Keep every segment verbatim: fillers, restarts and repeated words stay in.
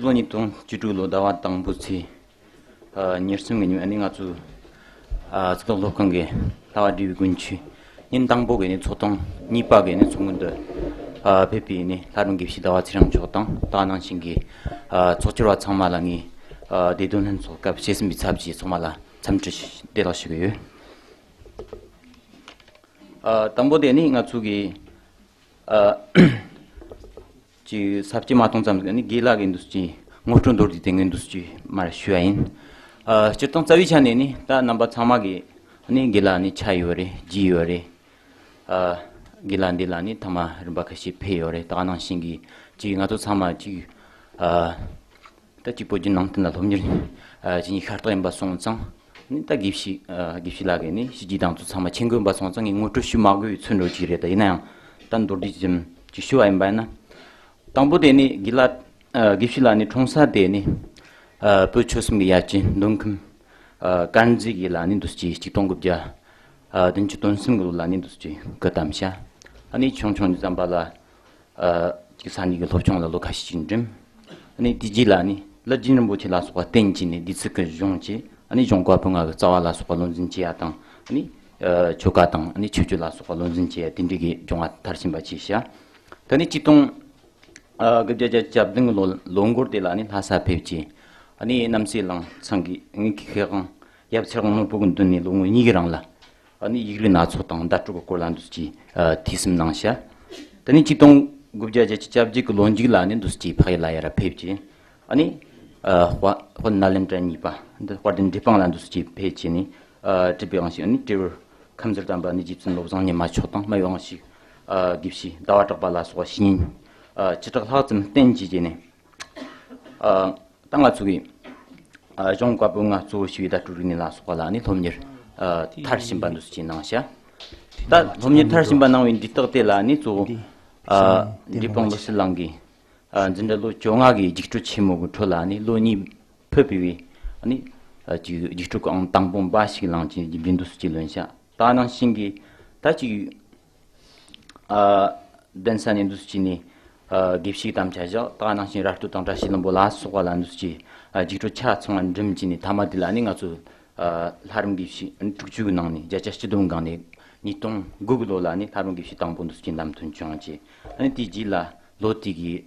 ལོ་ཉིས་སྟོང་བཅུ་དྲུག་ལོ་ཟླ་བ་དང་པོའི་ཚེས་ཨ་ཉེར་གསུམ་གི་ཉིན་ཨ་ནི་ང་ཚོ་ཨ་གཙུག་ལག་སློབ་ཁང་གི་ལྷ་བ་འབྲས་བུའི་དགུན་ཆོས་ཉིན་དང་པོ་གི་ནི་ཚོགས་ཐེངས་གཉིས་པ་གི་ནི་ཚོགས་མགོན་དུ་ཨ་ཕེབས་པའི་ནི་ལྷ་རམས་དགེ་བཤེས་ཟླ་བ་ཚེ་རིང་མཆོག་དང་ད་ག་ནང་བཞིན་གྱི་ཨ་ཚོགས་བཅར་བ་ཚང་མ་ལ་ངས་ཨ་བདེ་དོན་ལྷན་ཚོགས་སྐབས་བཅུ་གསུམ་པའི་ཚབ་ཀྱིས་ཚང་མ་ལ་འཚམས་འདྲི་བདེ་ལེགས་ཞུ་གི་ཡོད། ཨ་དང་པོ་དེ་ནི་ང་ཚོ་གི་ཨ་ཅིག་ས་བཅད་མ་གཏོང་ཙམ་ཟིག་ནི་དགེ་ལགས་ཀྱི་འདུ་ཅིག་ངོ་སྤྲོད་མདོར་བསྡུས་དེ་ངས་འདུ་ཅིག་མར་ཞུ་བ་ཡིན། ཨ་སྤྱིར་བཏང་རྩ་བའི་ཆ་ནས་ནི་ད་རྣམ་པ་ཚང་མ་གི་ནི་དགེ་ལགས་ནི་ཆ་ཡོད་རེད་རྒྱུས་ཡོད་རེད། ཨ་དགེ་ལགས་འདི་ལ་ནི་ཐ་མ་རིམ་པ་ཁ་ཤས་ཕེབས་ཡོད་རེད། ད་ག་ནང་བཞིན་གྱི་ཅིག་ང་ཚོ་ཚང་མ་ཅིག་ཨ་ད་གཅིག་པོ་རྒྱུན་ནང་བསྟན་ལ་སློབ་གཉེར་ཨ་བྱེད་མཁན་ཤ་སྟག་ཡིན་པ་སོང་ཙང་ནི་ད་དགེ་བཤེས་ཨ་དགེ་བཤེས་ལགས་ཀྱི་ནི་ཞི་རྒྱས་དང་ཚོ་ཚང་མ་མཁྱེན་གྱི་ཡིན་པ་སོང་ཙང་ངས་ངོ་སྤྲོད་ཞུ་མ་དགོས་པའི་ཚུལ་འགྲོ་གཅིག་རེད། ད་ཡིན་ན་ཡང་ད་མདོར་བསྡུས་ཙམ་ཅིག་ཞུ་བ་ཡིན་པ་ཡིན་ན། དང་པོ་དེ་ནི་དགེ་ལགས་ཨ་དགེ་བཤེས་ལགས་ནི་འཁྲུངས་ས་དེ་ནི་ཨ་བོད་ཆོལ་གསུམ་གྱི་ཡ་གྱལ་མདོ་ཁམས་ཨ་དཀར་མཛེས་ཀྱི་ལ་ནི་འདུ་ཅིག་གཅིག་སྟོང་དགུ་བརྒྱ་ཨ་བདུན་ཅུ་དོན་གསུམ་གྱི་ལོ་ལ་ནི་འདུ་ཅིག་སྐུ་བལྟམས་ཤག་ཨ་ནི་ཆུང་ཆུང་ནས་ཙམ་པ་ལ། ཨ་ཅིག་ས་གནས་ཀྱི་སློབ་སྦྱོང་ལ་ལོ་ཁ་ཤས་ཅིག་འགྲིམས། ཨ་ནི་དེ་རྗེས་ལ་ནི་ཀླུ་རྒྱལ་རིན་པོ་ཆེ་ལ་སོགས་པ་བསྟེན་བྱས་ནས་དེ་ཚིག་གི་གཞུང་བྱས། ཨ་ནི་གཞུང་བཀའ་པོད་ལྔ་གི་རྩ་བ་ལ་སོགས་པ་བློ་འཛིན་བྱེད་ཡ་དང་། ཨ་ནི་ཨ་ཆོ་ག་དང་ཨ་ནི་ཆོས་སྤྱོད་ལ་སོགས་པ་བློ་འཛིན་བྱེད་ཡ་དེ་འདྲའི་གི་སྦྱོང་བ་མཐར་ཕྱིན་པ་བྱས་ཤག་ད་ནི་གཅིག་སྟོང་ཨ་དགུ་བརྒྱ་བརྒྱད་ཅུ་གྱ་བདུན་གི་ལོ་ལོ་འགོར་དེ་ལ་ནི་ལྷ་ས་ཕེབས་བྱས། ཨ་ནི་རྣམ་སྲས་ལང་ཚང་གིས་ངེད་ཀྱི་མཁས་དབང་ཡབ་ཚེ་དབང་ནོར་བུ་གི་མདུན་ནས་ལོ་ངོ་གཉིས་ཀྱི་རིང་ལ། ཨ་ནི་ཡིག་རིགས་སྣ་ཚོགས་དང་བརྡ་སྤྲོད་ཀྱི་སྐོར་ལ་འདུ་ཅིག་ཨ་ཐོས་བསམ་གནང་ཤག་ད་ནི་གཅིག་སྟོང་དགུ་བརྒྱ་བརྒྱད་ཅུ་གྱ་བརྒྱད་ཀྱི་ལོ་མཇུག་ལ་ནི་འདུ་ཅིག་འཕགས་ཡུལ་ལ་ཡར་ཕེབས་ཀྱིས། ཨ་ནི་ཨ་དཔལ་དཔལ་ནཱ་ལེནྡྲ་གཉིས་པ་འདི་དཔལ་ལྡན་འབྲས་སྤུངས་ལ་འདུ་ཅིག་ཕེབས་ཀྱིས་ནི་ཨ་སྤྲུལ་པའི་དབང་ཕྱུག་ཨ་ནི་སྤྲེའུ་ཁམས་ཟུར་དམ་པ་ནི་རྗེ་བཙུན་བློ་བཟང་ཉི་མ་མཆོག་དང་སྨྲ་བའི་དབང་ཕྱུག་ཨ་དགེ་བཤེས་ཟླ་བ་གྲགས་པ་ལ་སོགས་པ་བཤེས་གཉེན་ཨ་བཅུ་ཕྲག་ལྷག་ཙམ་བསྟེན་བྱས་ཀྱིས་ནི་ཨ། ད་ང་ཚོ་གི་ཨ་གཞུང་བཀའ་པོད་ལྔ་གཙོ་བོ་ཞེས་པའི་བརྡ་སྤྲོད་རིག་གནས་ལ་སོགས་པ་ལ་ནི་སློབ་གཉེར་ཨ་མཐར་ཕྱིན་པ་འདུ་ཅིག་གནང་ཤག་ད་སློབ་གཉེར་མཐར་ཕྱིན་པ་གནང་བའི་འདི་དག་དེ་ལ་ནི་གཙོ་བོ་ཨ་འབྲས་སྤུངས་ཀླུ་སྲིན་གླིང་གི་ཨ་འཛིན་གྲྭ་ལོ་བཅོ་ལྔ་གི་རྒྱུགས་སྤྲོད་ཆེན་མོ་གི་ཁྲོད་ལ་ནི་ལོ་གཉིས་ཕུད་པའི་ཨ་ནི་ཨ་ཅིག་རྒྱུགས་སྤྲོད་ཀྱི་ཨང་དང་པོ་འབའ་ཞིག་བླངས་ཀྱིས་རྒྱུགས་སྤྲོད་འདུ་ཅིག་ལོན་ཤག་ད་ནང་བཞིན་གྱི་ད་ཅིག་ཨ་གདན་ས་ནས་འདུ་ཅིག་ནས་ཨ་དགེ་བཤེས་དམ་བཅའ་བཞག་ད་ནང་བཞིན་ར་སྟོད་དང་བཀྲ་ཤིས་ལྷུན་པོ་ལ་སོགས་པ་ལ་འདུ་ཅིག་ཨ་རྒྱུགས་སྤྲོད་ཆ་ཚང་བ་འགྲིམས་ཀྱིས་ནས་ཐ་མ་དེ་ལ་ནི་ང་ཚོ་ཨ་ལྷ་རམས་དགེ་བཤེས་དྲུག་ཅུ་གི་ནང་ནས་བརྒྱ་ཆ་སྤྱི་བསྡོམས་སྒང་ནས་ཉིས་སྟོང་དགུ་གི་ལོ་ལ་ནི་ལྷ་རམས་དགེ་བཤེས་དང་པོ་འདུ་ཅིག་ལམ་སྟོན་བྱུང་ཅིག་ཨ་ནི་དེའི་རྗེས་ལ་ལོ་དེ་གི་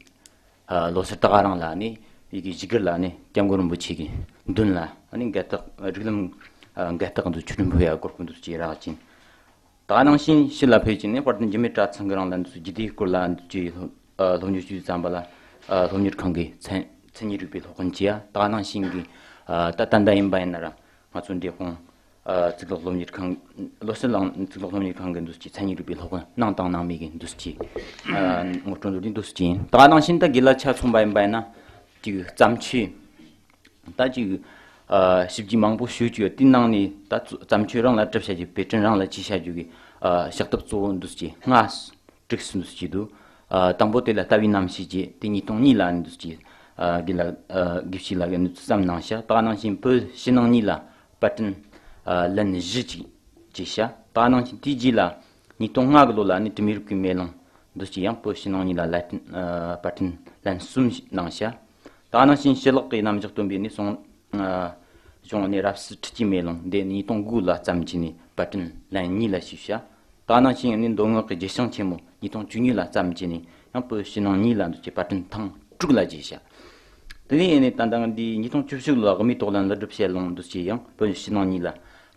ཨ་ལོ་སར་ད་ག་རང་ལ་ནི་ཡི་གེ་བཞུགས་སྒར་ལ་ནི་སྐྱབས་མགོན་རིན་པོ་ཆེ་གི་མདུན་ལ་ཨ་ནི་འགལ་རྟགས་རིགས་ལམ་ཨ་འགལ་རྟགས་འདུ་ཆོས་འབུལ་ཡ་སྐོར་གྱི་འདུ་ཅིག་རག་ཅིང་། ད་ནང་བཞིན་ཕྱི་ལ་ཕེབས་ཀྱིས་ནི་དཔལ་ལྡན་འཇིགས་མེད་གྲྭ་ཚང་གི་རིང་ལ་འདུ་ཅིག་རྒྱུད་སྡེའི་སྐོར་ལ་འདུ་ཅིག་སློབ་ཨ་སློབ་གཉེར་ཞུས་ཙམ་པ་ལ་ཨ་སློབ་གཉེར་ཁང་གི་མཚན་མཚན་ཉིད་རིག་པའི་སློབ་དཔོན་བྱས་ཡ། ད་ནང་བཞིན་གྱི་ཨ་ད་ད་ལྟ་ཡིན་པ་ཡིན་ན་ར་ང་ཚོ་འབྲས་སྤུངས་ཨ་གཙུག་ལག་སློབ་གཉེར་ཁང་ལོ་སི་ལང་གཙུག་ལག་སློབ་གཉེར་ཁང་གི་འདུ་ཅིག་མཚན་ཉིད་རིག་པའི་སློབ་དཔོན་གནང་དང་གནང་མེད་ཀྱི་འདུ་ཅིག་ཨ་ངོ་སྤྲོད་འདུ་འདི་འདུ་ཅིག་ཡིན། ད་ནང་བཞིན་ད་དགེ་ལགས་ཆ་མཚོན་པ་ཡིན་པ་ཡིན་ན་ཅིག་བརྩམས་ཆོས། ད་ཅིག་ཨ་ཞིབ་རྒྱས་མང་པོ་ཞུ་རྒྱུ་ཡོད། དེའི་ནང་ནས་ད་གཙོ་བརྩམས་ཆོས་རང་ལ་གྲུབ་བྱ་རྒྱུ་དཔེ་སྐྲུན་རང་ལ་བྱས་བྱ་རྒྱུ་གི་ཨ་ཕྱག་དེབ་གཙོ་བོ་འདུ་ཅིག་ལྔ་དྲུག་ཙམ་འདུ་ཅིག་འདུག་ཨ་དང་པོ་དེ་ལ་ལྟ་བའི་རྣམ་བཤད་ཅེས་དེ་ཉིས་སྟོང་གཉིས་ལ་འདུ་ཅིག་ཨ་དགེ་ལ་ཨ་དགེ་བཤེས་ལགས་ཀྱིས་ནི་བརྩམས་གནང་ཤག་ད་ནང་བཞིན་བོད་ཕྱི་ནང་གཉིས་ལ་པར་སྐྲུན་ཨ་ལན་བཞི་ཅིག་བྱས་ཤག་ད་ནང་བཞིན་དེའི་རྗེས་ལ་ཉིས་སྟོང་ལྔ་གི་ལོ་ལ་ནི་དྲི་མེད་རབ་ཀྱི་མེ་ལོང་འདུ་ཅིག་ཡང་བོད་ཕྱི་ནང་གཉིས་ལ་ལན་ཨ་པར་སྐྲུན་ལན་གསུམ་ཞིག་གནང་ཤག་ད་ནང་བཞིན་ཞི་ལྷག་གི་རྣམ་གཞག་སྟོན་པའི་ནི་གསུང་ཨ་གཞུང་ནི་རབ་གསལ་ཁྲིད་ཀྱི་མེ་ལོང་འདི་ཉིས་སྟོང་དགུ་ལ་བརྩམས་ཀྱིས་ནི་པར་སྐྲུན་ལན་གཉིས་ལ་ཞུས་ཤག་ད་ནང་བཞིན་ནི་མདོ་སྔགས་ཀྱི་རྒྱུད་བྱང་ཆེན་མོ་ཉིས་སྟོང་བཅུ་གཉིས་ལ་བརྩམས་ཀྱིས་ནི་ཡང་བོད་ཕྱི་ནང་གཉིས་ལ་འདུ་ཅིག་པར་སྐྲུན་ཐེངས་དྲུག་ལ་བྱས་ཤག་དེ་ནས་ཡིན་ནི་ད་ལྟ་འདི་ཉིས་སྟོང་བཅུ་བཞི་ལོ་དབུ་མའི་ཐོག་ལ་ཀླུ་སྒྲུབ་ཞལ་ལུང་འདུ་ཅིག་ཡང་བོད་ཕྱི་ནང་གཉིས་ལ་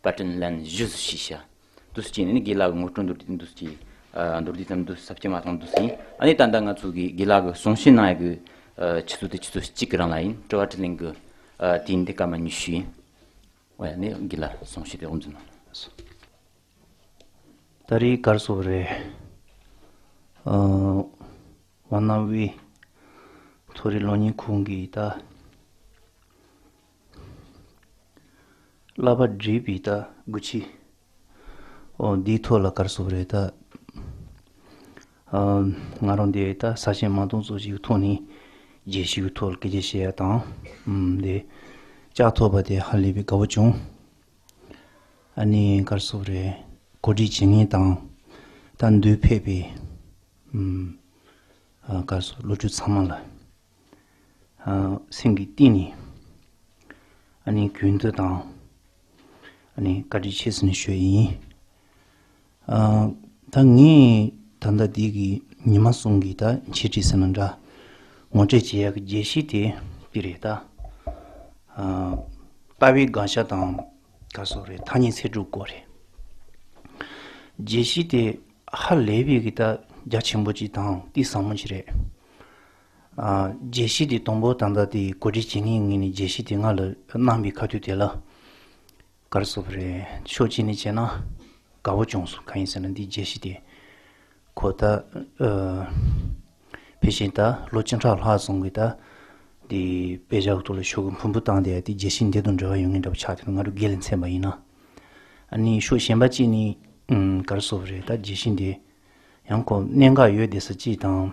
པར་སྐྲུན་ལན་བཞི་ཞུས་ཤག་འདུ་ཅིག་ནི་དགེ་ལགས་ཀྱི་ངོ་སྤྲོད་མདོར་བསྡུས་འདུ་ཅིག་ཨ་མདོར་བསྡུས་ཙམ་འདུ་ས་བཅད་མ་གཏོང་འདུ་ཟིན། ཨ་ནི་ད་ལྟ་ང་ཚོ་གི་དགེ་ལགས་ཀྱི་གསུང་བཤད་གནང་ཡ་གི་ཨ་ཆུ་ཚོད་དེ་ཆུ་ཚོད་གཅིག་གི་རིང་ལ་ཡིན། དྲི་བ་དྲིས་ལན་གྱི་ཨ་དུས་ཡུན་དེ་སྐར་མ་ཉི་ཤུ་ཡིན། འོ་ཡ་ནི་དགེ་ལགས་གསུང་བཤད་དེ་དབུ་འཛུགས་གནང་། ད་རེས་ག་རེ་ཟེར་དགོས་རེད། ཨ་ཝ་ན་ཝེ་མཐོ་རིམ་སློབ་གཉེར་ཁང་གི་ད་བསླབ་པ་སྒྲིག་པའི་ད་དགོས་ཆེད། ཨོ་འདིའི་ཐོག་ལ་ག་རེ་ཟེར་དགོས་རེད་ད། ཨ་ང་རང་འདི་ད་ས་ཞིང་མ་འདང་ཚོ་ཞིག་གི་ཐོག་ནས་རྒྱལ་སྤྱི་གི་ཐོག་ལ་སྐད་ཆ་བཤད་ཡ་དང་། ཨུམ་འདི་བཅར་ཐུབ་པ་དེ་ཧ་ལས་པའི་དགའ་བོ་བྱུང་། ཨ་ནི་ག་རེ་ཟེར་དགོས་རེད། གོ་སྒྲིག་བྱེད་མཁན་དང་ད་འདིར་ཕེབས་པའི་ཨུམ་ཨ་ག་རེ་ཟེར་སློབ་ཕྲུག་ཚང་མ་ལ། ཨ་སེམས་ཀྱི་གཏིང་ནས་ཨ་ནི་གུས་འདུད་དང་ཨ་ནི་བཀའ་དྲིན་ཆེ་ཟེར་ནས་ཞུ་ཡི་ཡིན། ཨ་ད་ངས་ད་ལྟ་འདི་གི་ཉི་མ་གསུམ་གྱི་ད་འཆད་ཁྲིད་ཟེར་ན་འདྲ། ངོ་སྤྲོད་བྱེད་ཡག་གི་རྒྱས་གཞི་དེ་འདི་རེད་ད། ཨ་ལྟ་བའི་དགག་བྱ་དང་ག་སོགས་རེད། ཐ་སྙད་ཚིག་གྲུབ་སྐོར་རེད། རྒྱས་གཞི་དེ་ཧ་ལས་པའི་གི་ད་རྒྱ་ཆེན་པོ་ཅིག་དང་གཏིང་ཟབ་མོ་ཅིག་རེད། ཨ་རྒྱས་གཞི་དེ་དང་པོ་ད་ལྟ་དེ་གོ་སྒྲིག་བྱེད་མཁན་ངོས་ནས་རྒྱས་གཞི་དེ་ང་ལ་གནང་བའི་ཁ་ཐུག་དེ་ལ་ག་རེ་ཟེར་དགོས་རེད། ཕྱོགས་གཅིག་ནས་བྱས་ན་དགའ་པོ་བྱུང་སོང་། གང་ཡིན་ཟེར་ན་འདི་རྒྱས་གཞི་དེ་ཁོ་ད་ཨ་ཕལ་ཆེར་ད་ལོ་བཅུ་ཕྲག་ལྷག་སོང་གི་ད་འདི་དཔེ་ཆ་གི་ཐོག་ལ་ཤོག་གུ་ཕུན་ཕུན་བཏང་བསྡད་ཡ་དེ་རྒྱས་གཞི་འདི་དང་འབྲེལ་བ་ཡོད་མཁན་འདྲ་པོ་ཆགས་ཐུབ། ང་རང་སྒེར་ལ་མཚོན་པ་ཡིན་ན། ཨ་ནི་ཕྱོགས་གཞན་པ་གཅིག་ནས་ཨམ་ག་རེ་ཟེར་དགོས་རེད། ད་རྒྱས་གཞི་འདི་ཡང་ཁོ་གནད་འགག་ཡོད་བསྡད་ས་གཅིག་དང་།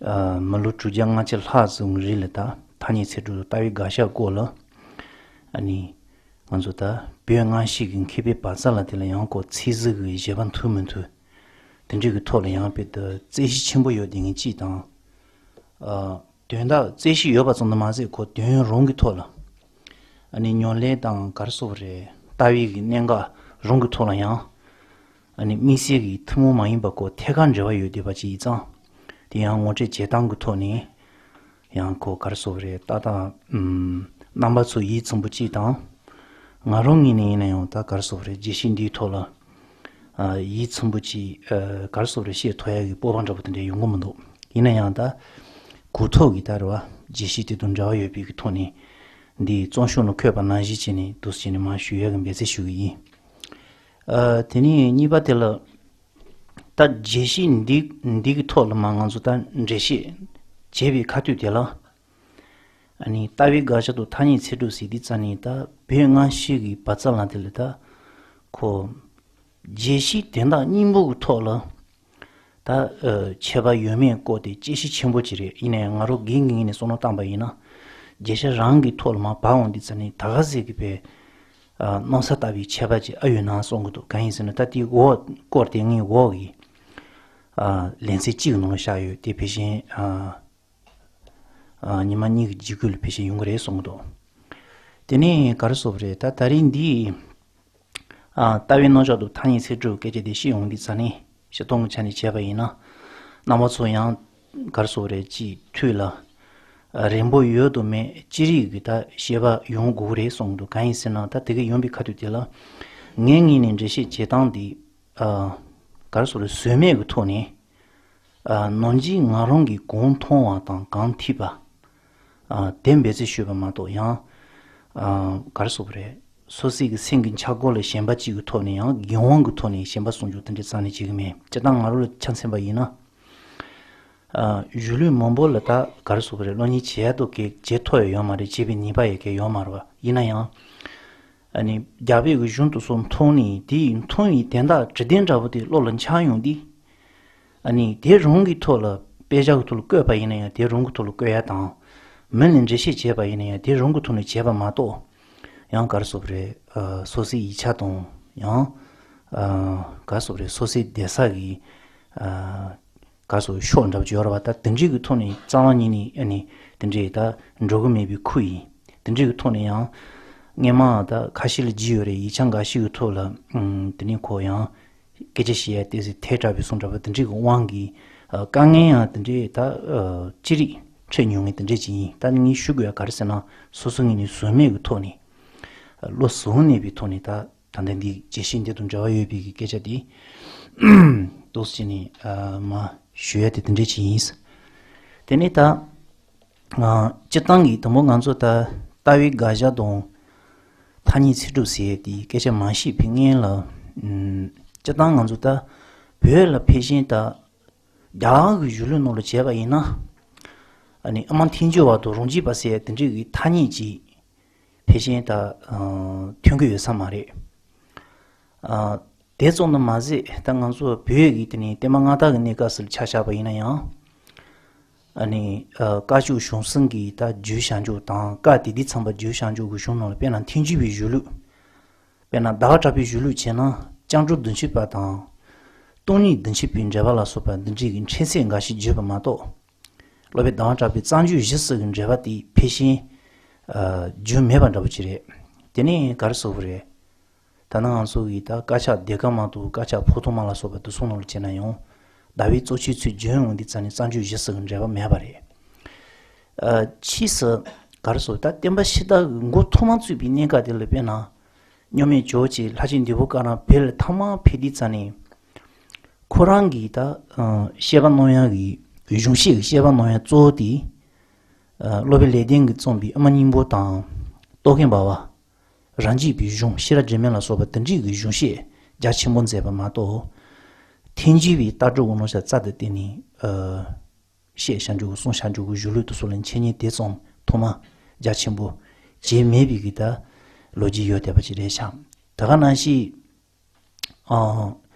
ཨ་མི་ལོ་དྲུག་བརྒྱ་ལྔ་བཅུ་ལྷག་ཙམ་རིང་ལ་ད་ཐ་སྙད་ཚིག་གྲུབ་ལྟ་བའི་དགག་བྱ་སྐོར་ལ་ཨ་ནི་ང་ཚོ་ད་བོད་སྔ་ཕྱི་གི་མཁས་པའི་བར་མཚམས་ལ་དེ་ལ་ཡང་ཁོ་ཚིག་ཟིན་གྱི་བཞེད་པ་མཐུན་མི་མཐུན་དེ་འདྲ་གི་ཐོག་ལ་ཡང་དཔེ་ད་རྩོད་གཞི་ཆེན་པོ་ཡོད་བསྡད་མཁན་གཅིག་དང་། ཨ་དོན་དག་རྩོད་གཞི་ཡོད་པ་ཙམ་དུ་མ་ཟད་ཁོ་དོན་རང་གི་ཐོག་ལ་ཨ་ནི་ཉམས་ལེན་དང་ག་རེ་ཟེར་དགོས་རེད། ལྟ་བའི་གི་གནད་འགག་རང་གི་ཐོག་ལ་ཡང་ཨ་ནི་དམིགས་བསལ་གྱི་ཐུན་མོང་མ་ཡིན་པ་ཁོ་ཐད་ཀར་འབྲེལ་བ་ཡོད་བསྡད་པ་ཅིག་ཡིན་ཙང་། དེ་ཡང་ངོ་སྤྲོད་བྱེད་སྟངས་ཀྱི་ཐོག་ནས་ཡང་ཁོ་ག་རེ་ཟེར་དགོས་རེད། ཏག་ཏག་ཨམ་རྣམ་པ་ཚོ་ཡིད་ཚིམ་པོ་ཅིག་དང་། ང་རང་ངོས་ནས་ཡིན་ན་ཡང་ད་ག་རེ་ཟེར་དགོས་རེད། རྒྱས་གཞི་འདིའི་ཐོག་ལ་ཨ་ཡིད་ཚིམ་པོ་ཅིག་ཨ་ག་རེ་ཟེར་དགོས་རེད། བཤད་ཐུབ་ཡ་གི་སྤོབས་པ་འདྲ་པོ་དེ་འདྲ་ཡོང་གི་མི་འདུག་ཡིན་ན་ཡང་ད་གོ་རྟོགས་ཀྱི་ད་རེད་བ། རྒྱས་གཞི་དེ་དང་འབྲེལ་བ་ཡོད་པའི་གི་ཐོག་ནས་འདི་རྩོམ་ཤོག་ནང་འཁོད་པ་ནང་བཞིན་བྱས་ནས་འདུག་སེ་བྱས་ནས་མར་ཞུ་ཡ་གི་འབད་བརྩོན་ཞུ་གི་ཡིན། ཨ་དེ་ནས་གཉིས་པ་དེ་ལ། ད་རྒྱས་གཞི་འདི་འདི་གི་ཐོག་ལ་མ་ང་ཚོ་ད་འགྲེལ་བཤད་བྱས་པའི་ཁ་ཐུག་དེ་ལ། ཨ་ནི་ལྟ་བའི་དགག་བྱ་དང་ཐ་སྙད་ཚིག་གྲུབ་ཟེར་དུས་ཙ་ནི་ད་བོད་སྔ་ཕྱི་གི་བར་མཚམས་ལ་དེ་ལ་ད་ཁོ་རྒྱས་གཞི་དོན་དག་སྙིང་པོ་གི་ཐོག་ལ་ད་ཨ་ཁྱད་པར་ཡོད་མེད་སྐོར་དེ་དཔྱད་གཞི་ཆེན་པོ་ཅིག་རེད། ཡིན་ན་ཡང་ང་རང་སྒེར་གྱི་ངོས་ནས་བསམ་བློ་བཏང་པ་ཡིན་ན་རྒྱས་བཤད་རང་གི་ཐོག་ལ་མར་བབས་འོང་དུས་ཙ་ནི་ད་ག་ཟེ་གི་བས། ཨ་གནམ་ས་ལྟ་བུའི་ཁྱད་པར་ཅིག་ཨ་ཡོད་ན་བསམ་གི་འདུག་གང་ཡིན་ཟེར་ན་ད་དེའི་འོག་སྐོར་དེ་ངའི་འོག་གི་ཨ་ལེ་ཚན་གཅིག་གི་ནང་ལ་བཞག་ཡོད། དེ་བས་གཞན་ཨ་ཨ་ཉི་མ་གཉིས་ཀྱི་རྗེས་ཁུལ་ལ་བས་གཞན་ཡོང་གི་རེད་བསམ་གི་འདུག་དེ་ནས་ག་རེ་ཟེར་དགོས་རེད། ད་ད་རིང་འདི་ཨ་ལྟ་བའི་རྣམ་གཞག་ཏུ་ཐ་སྙད་ཚིག་གྲུབ་སྐད་ཆ་དེ་བཤད་ཡོང་དུས་ཙ་ནི། སྤྱིར་བཏང་གི་ཆ་ནས་བྱས་པ་ཡིན་ན། རྣམ་པ་ཚོ་ཡང་ག་རེ་ཟེར་དགོས་རེད། ཅིག་ཐུགས་ལ་རན་པོ་ཡོད་དོ་མེད་ཅི་རིགས་ཀྱི་ད་ཤེས་པ་ཡོང་དགོས་རེད་གསུངས་འདུག་གང་ཡིན་ཟེར་ན་ད་དེ་ག་ཡོང་པའི་ཁ་ཐུག་དེ་ལ་ངའི་ངོས་ནས་འགྲེལ་བཤད་བྱེད་སྟངས་འདི་ཨ་ག་རེ་ཟེར་དགོས་རེད། ཟོལ་མེད་ཀྱི་ཐོག་ནས་ཨ་ནམ་རྒྱུན་ང་རང་གིས་གང་མཐོང་བ་དང་གང་ཐོས་པ། ཨ་དེ་འབད་རྩོལ་ཞུས་པ་མ་གཏོགས་ཡང་ཨ་ག་རེ་ཟེར་དགོས་རེད། སོ་སོའི་གི་སེམས་ཀྱི་འཆར་སྒོ་ལ་ཞེན་པ་གཅིག་གི་ཐོག་ནས་ཡང་གི་དབང་གི་ཐོག་ནས་ཞེན་པ་སྲུང་སྐྱོབ་དེ་འདྲའི་རྩ་ནས་བྱེད་ཀྱི་མེད། སྤྱིར་བཏང་ང་རང་ལ་ཆ་མཚོན་པ་ཡིན་ན། ཨ་གཞུང་ལུགས་མང་པོ་ལ་ད་ག་རེ་ཟེར་དགོས་རེད། སློབ་གཉེར་བྱེད་ཡ་དོ་གལ་བྱེད་ཐུབ་ཡ་ཡོད་མ་རེད། བྱེད་པའི་ནུས་པ་ཡ་གལ་ཡོད་མ་རེད་བ། ཡིན་ན་ཡང་ཨ་ནི་རྒྱ་བོད་ཀྱི་གཞུང་དེ་ཚོ་མཐོང་ནས་དེ་ཡི་མཐོང་བའི་དོན་དག་དྲི་བདེན་འདྲ་པོ་དེ་བློ་ལ་འཆར་ཡོང་དུས། ཨ་ནི་དེ་རང་གི་ཐོག་ལ་དཔེ་ཆ་གི་ཐོག་ལ་བཀོད་པ་ཡིན་ན་ཡང་དེ་རང་གི་ཐོག་ལ་བཀོད་ཡ་དང་། མི་ལ་འགྲེལ་བཤད་བྱས་པ་ཡིན་ན་ཡང་དེ་རང་གི་ཐོག་ནས་བྱས་པ་མ་གཏོགས། ཡང་ག་རེ་ཟེར་དགོས་རེད། ཨ་སོ་སོའི་ཡིག་ཆ་དང་ཡང་ཨ་ག་རེ་ཟེར་དགོས་རེད། སོ་སོའི་བསྡད་ས་གི་ཨ་ག་རེ་ཟེར་དགོས་རེད། ཕྱོགས་འདྲ་པོ་ཅིག་ཡོད་རེད་བ། ད་དེ་འདྲའི་གི་ཐོག་ནས་རྩ་བ་ཉིད་ནས་ཨ་ནི་དེ་འདྲའི་ད་འགྲོ་གི་མེད་པའི་ཁུལ་ཡིན། དེ་འདྲའི་གི་ཐོག་ནས་ཡང་སྔས་མ་ད་ཁ་ཤས་ལ་བརྗོད་ཡོད་རེད། ཡིག་ཆ་འགའ་ཞིག་གི་ཐོག་ལ་ཨམ་དེ་ནས་ཁོ་ཡང་སྐད་ཆ་བཤད་ཡ་ཏོག་ཙམ་ཐལ་དྲགས་པའི་གསུང་འདྲ་པོ་དེ་འདྲའི་གི་དབང་གིས་ཨ་དཀའ་ངལ་ཡང་དེ་འདྲའི་ད་ཨ་ཅི་རིགས་འཕྲད་མྱོང་ངེས་དེ་འདྲས་ཅིག་ཡིན། ད་ངས་ཞུ་དགོས་ཡ་ག་རེ་ཟེར་ན་སོ་སོ་ངོས་ནས་ཟོལ་མེད་ཀྱི་ཐོག་ནས་ཨ་བློ་བཟང་གནས་པའི་ཐོག་ནས་ད་ད་ལྟ་འདི་རྒྱས་བཤད་འདི་དང་འབྲེལ་བ་ཡོད་པའི་གི་སྐད་ཆ་འདི་ཏོག་ཙམ་ནས་ཨ་མ་ཞུ་ཡ་དེ་དེ་འདྲས་ཅིག་ཡིན། དེ་ནས་ད། ང་སྤྱིར་བཏང་གི་དང་པོ་ང་ཚོ་ད་ལྟ་བའི་དགག་བྱ་དང་ཐ་སྙད་ཚིག་གྲུབ་ཟེར་དེའི་སྐད་ཆ་མ་བཤད་པའི་སྔོན་ལ། ཨམ་སྤྱིར་བཏང་ང་ཚོ་ད་བོད་ལ་ཕལ་ཆེར་ད་རྒྱ་གར་གྱི་གཞུང་ལུགས་ནང་ལ་བྱས་པ་ཡིན་ན། ཨ་ནི་ཨ་མ་མཐུན་འགྱུར་བ་དང་རང་རྒྱུད་པ་ཟེར་དེ་འདྲའི་གི་ཐ་སྙད་ཅིག་ཕལ་ཆེར་ད་ཨ་ཐོན་གྱི་ཡོད་ས་མ་རེད། ཨ་དེ་ཙམ་དུ་མ་ཟད་ད་ང་ཚོ་བོད་ཀྱི་དེ་ནས་བསྟན་པ་སྔ་དར་གྱི་གནས་སྐབས་སུ་ཆ་བཞག་པ་ཡིན་ན་ཡང་། ཨ་ནི་ཨ་བཀའ་ཆོས་གཞུང་གསུམ་གྱི་ད་བརྗོད་བྱ་འཇོག་དང་བཀའ་དེ་དུས་ཚང་པ་བརྗོད་བྱ་འཇོག་གི་གཞུང་ནང་ལ་དཔེར་ན་མཐུན་འཇུག་པའི་གཞུང་ལུགས། དཔེར་ན་ཟླ་བ་གྲགས་པའི་གཞུང་ལུགས་བྱས་ན་སྐྱབས་འགྲོ་བདུན་ཅུ་པ་དང་། སྟོང་ཉིད་བདུན་ཅུ་པའི་འགྲེལ་པ་ལ་སོགས་པ་འདི་འདྲའི་གི་འཕྲེང་ཚད་འགའ་ཞིག་བརྗོད་པ་མ་གཏོགས། སློབ་དཔོན་ཟླ་བ་གྲགས་པའི་བརྩམས་ཆོས་བཞི་ཟེར་གྱི་འགྲེལ་པ་དེ་ཕལ་ཆེར་ཨ་རྒྱུན་མེད་པ་འདྲ་པོ་ཅིག་རེད། དེ་ནས་ག་རེ་ཟེར་དགོས་རེད། ད་ནང་ང་ཚོ་གི་ད་དཀར་ཆག་སྡེ་ཁག་མ་གཏོགས་དཀར་ཆག་ཕོ་ཐོག་མ་ལ་སོགས་པ་དེ་ཚོ་ནང་ལ་བྱས་ན་ཡང་ཟླ་བའི་གཙོ་ཆེ་ཚུལ་རྒྱུན་ཡོང་འདི་རྩ་ནས་བརྩམས་ཆོས་བཞི་ཟེར་གྱི་འགྲེལ་པ་མེད་པ་རེད། ཨ་ཕྱིས་སུ་ག་རེ་ཟེར་ད་བསྟན་པ་ཕྱི་དར་གྱི་འགོ་ཐོག་མ་བཙུགས་པའི་གནས་སྐབས་དེ་ལ་དཔེར་ན། གཉོས་མེད་ཇོ་བོ་རྗེ་ལྷ་རྗེ་འདི་པོ་ཀ་ར་བོད་ལ་ཐ་མ་ཕེབས་དུས་ཙ་ནས། ཁོ་རང་གིས་ད་ཨ་བཤད་པ་གནང་ཡག་གི་གཞུང་བཤད་ཀྱི་བཤད་པ་གནང་ཡག་གཙོ་བོ་དེ། ཨ་སློབ་དཔོན་ལེགས་ལྡན་གྱིས་རྩོམ་པའི་ཨ་མ་སྙིང་པོ་དང་། རྟོག་གེ་འབར་བ། རང་རྒྱུད་པའི་གཞུང་ཤེས་རབ་དྲི་མེད་ལ་སོགས་པ་དེ་འདྲའི་གི་གཞུང་བཤད་རྒྱ་ཆེན་པོ་མཛད་པ་མ་གཏོགས། ཐལ་འགྱུར་བའི་ལྟ་གྲུབ་ཀྱི་རྣམ་གཞག་རྩ་དང་བརྟེན་ནས་ཨ། བཤད་བྱ་འཇུག་གསུང་བྱ་འཇུག་གི་གཞུང་ལུགས་དེ་ཚོ་ལ་འཆད་ཉན་དེ་ཙམ་ཐོག་མ་རྒྱ་ཆེན་པོ་བྱས་མེད་པའི་གི་ད་ལོ་རྒྱུས་ཡོད་བསྡད་པ་ཅིག་རེད་ཤག་ད་ག་ནང་བཞིན་ཨ་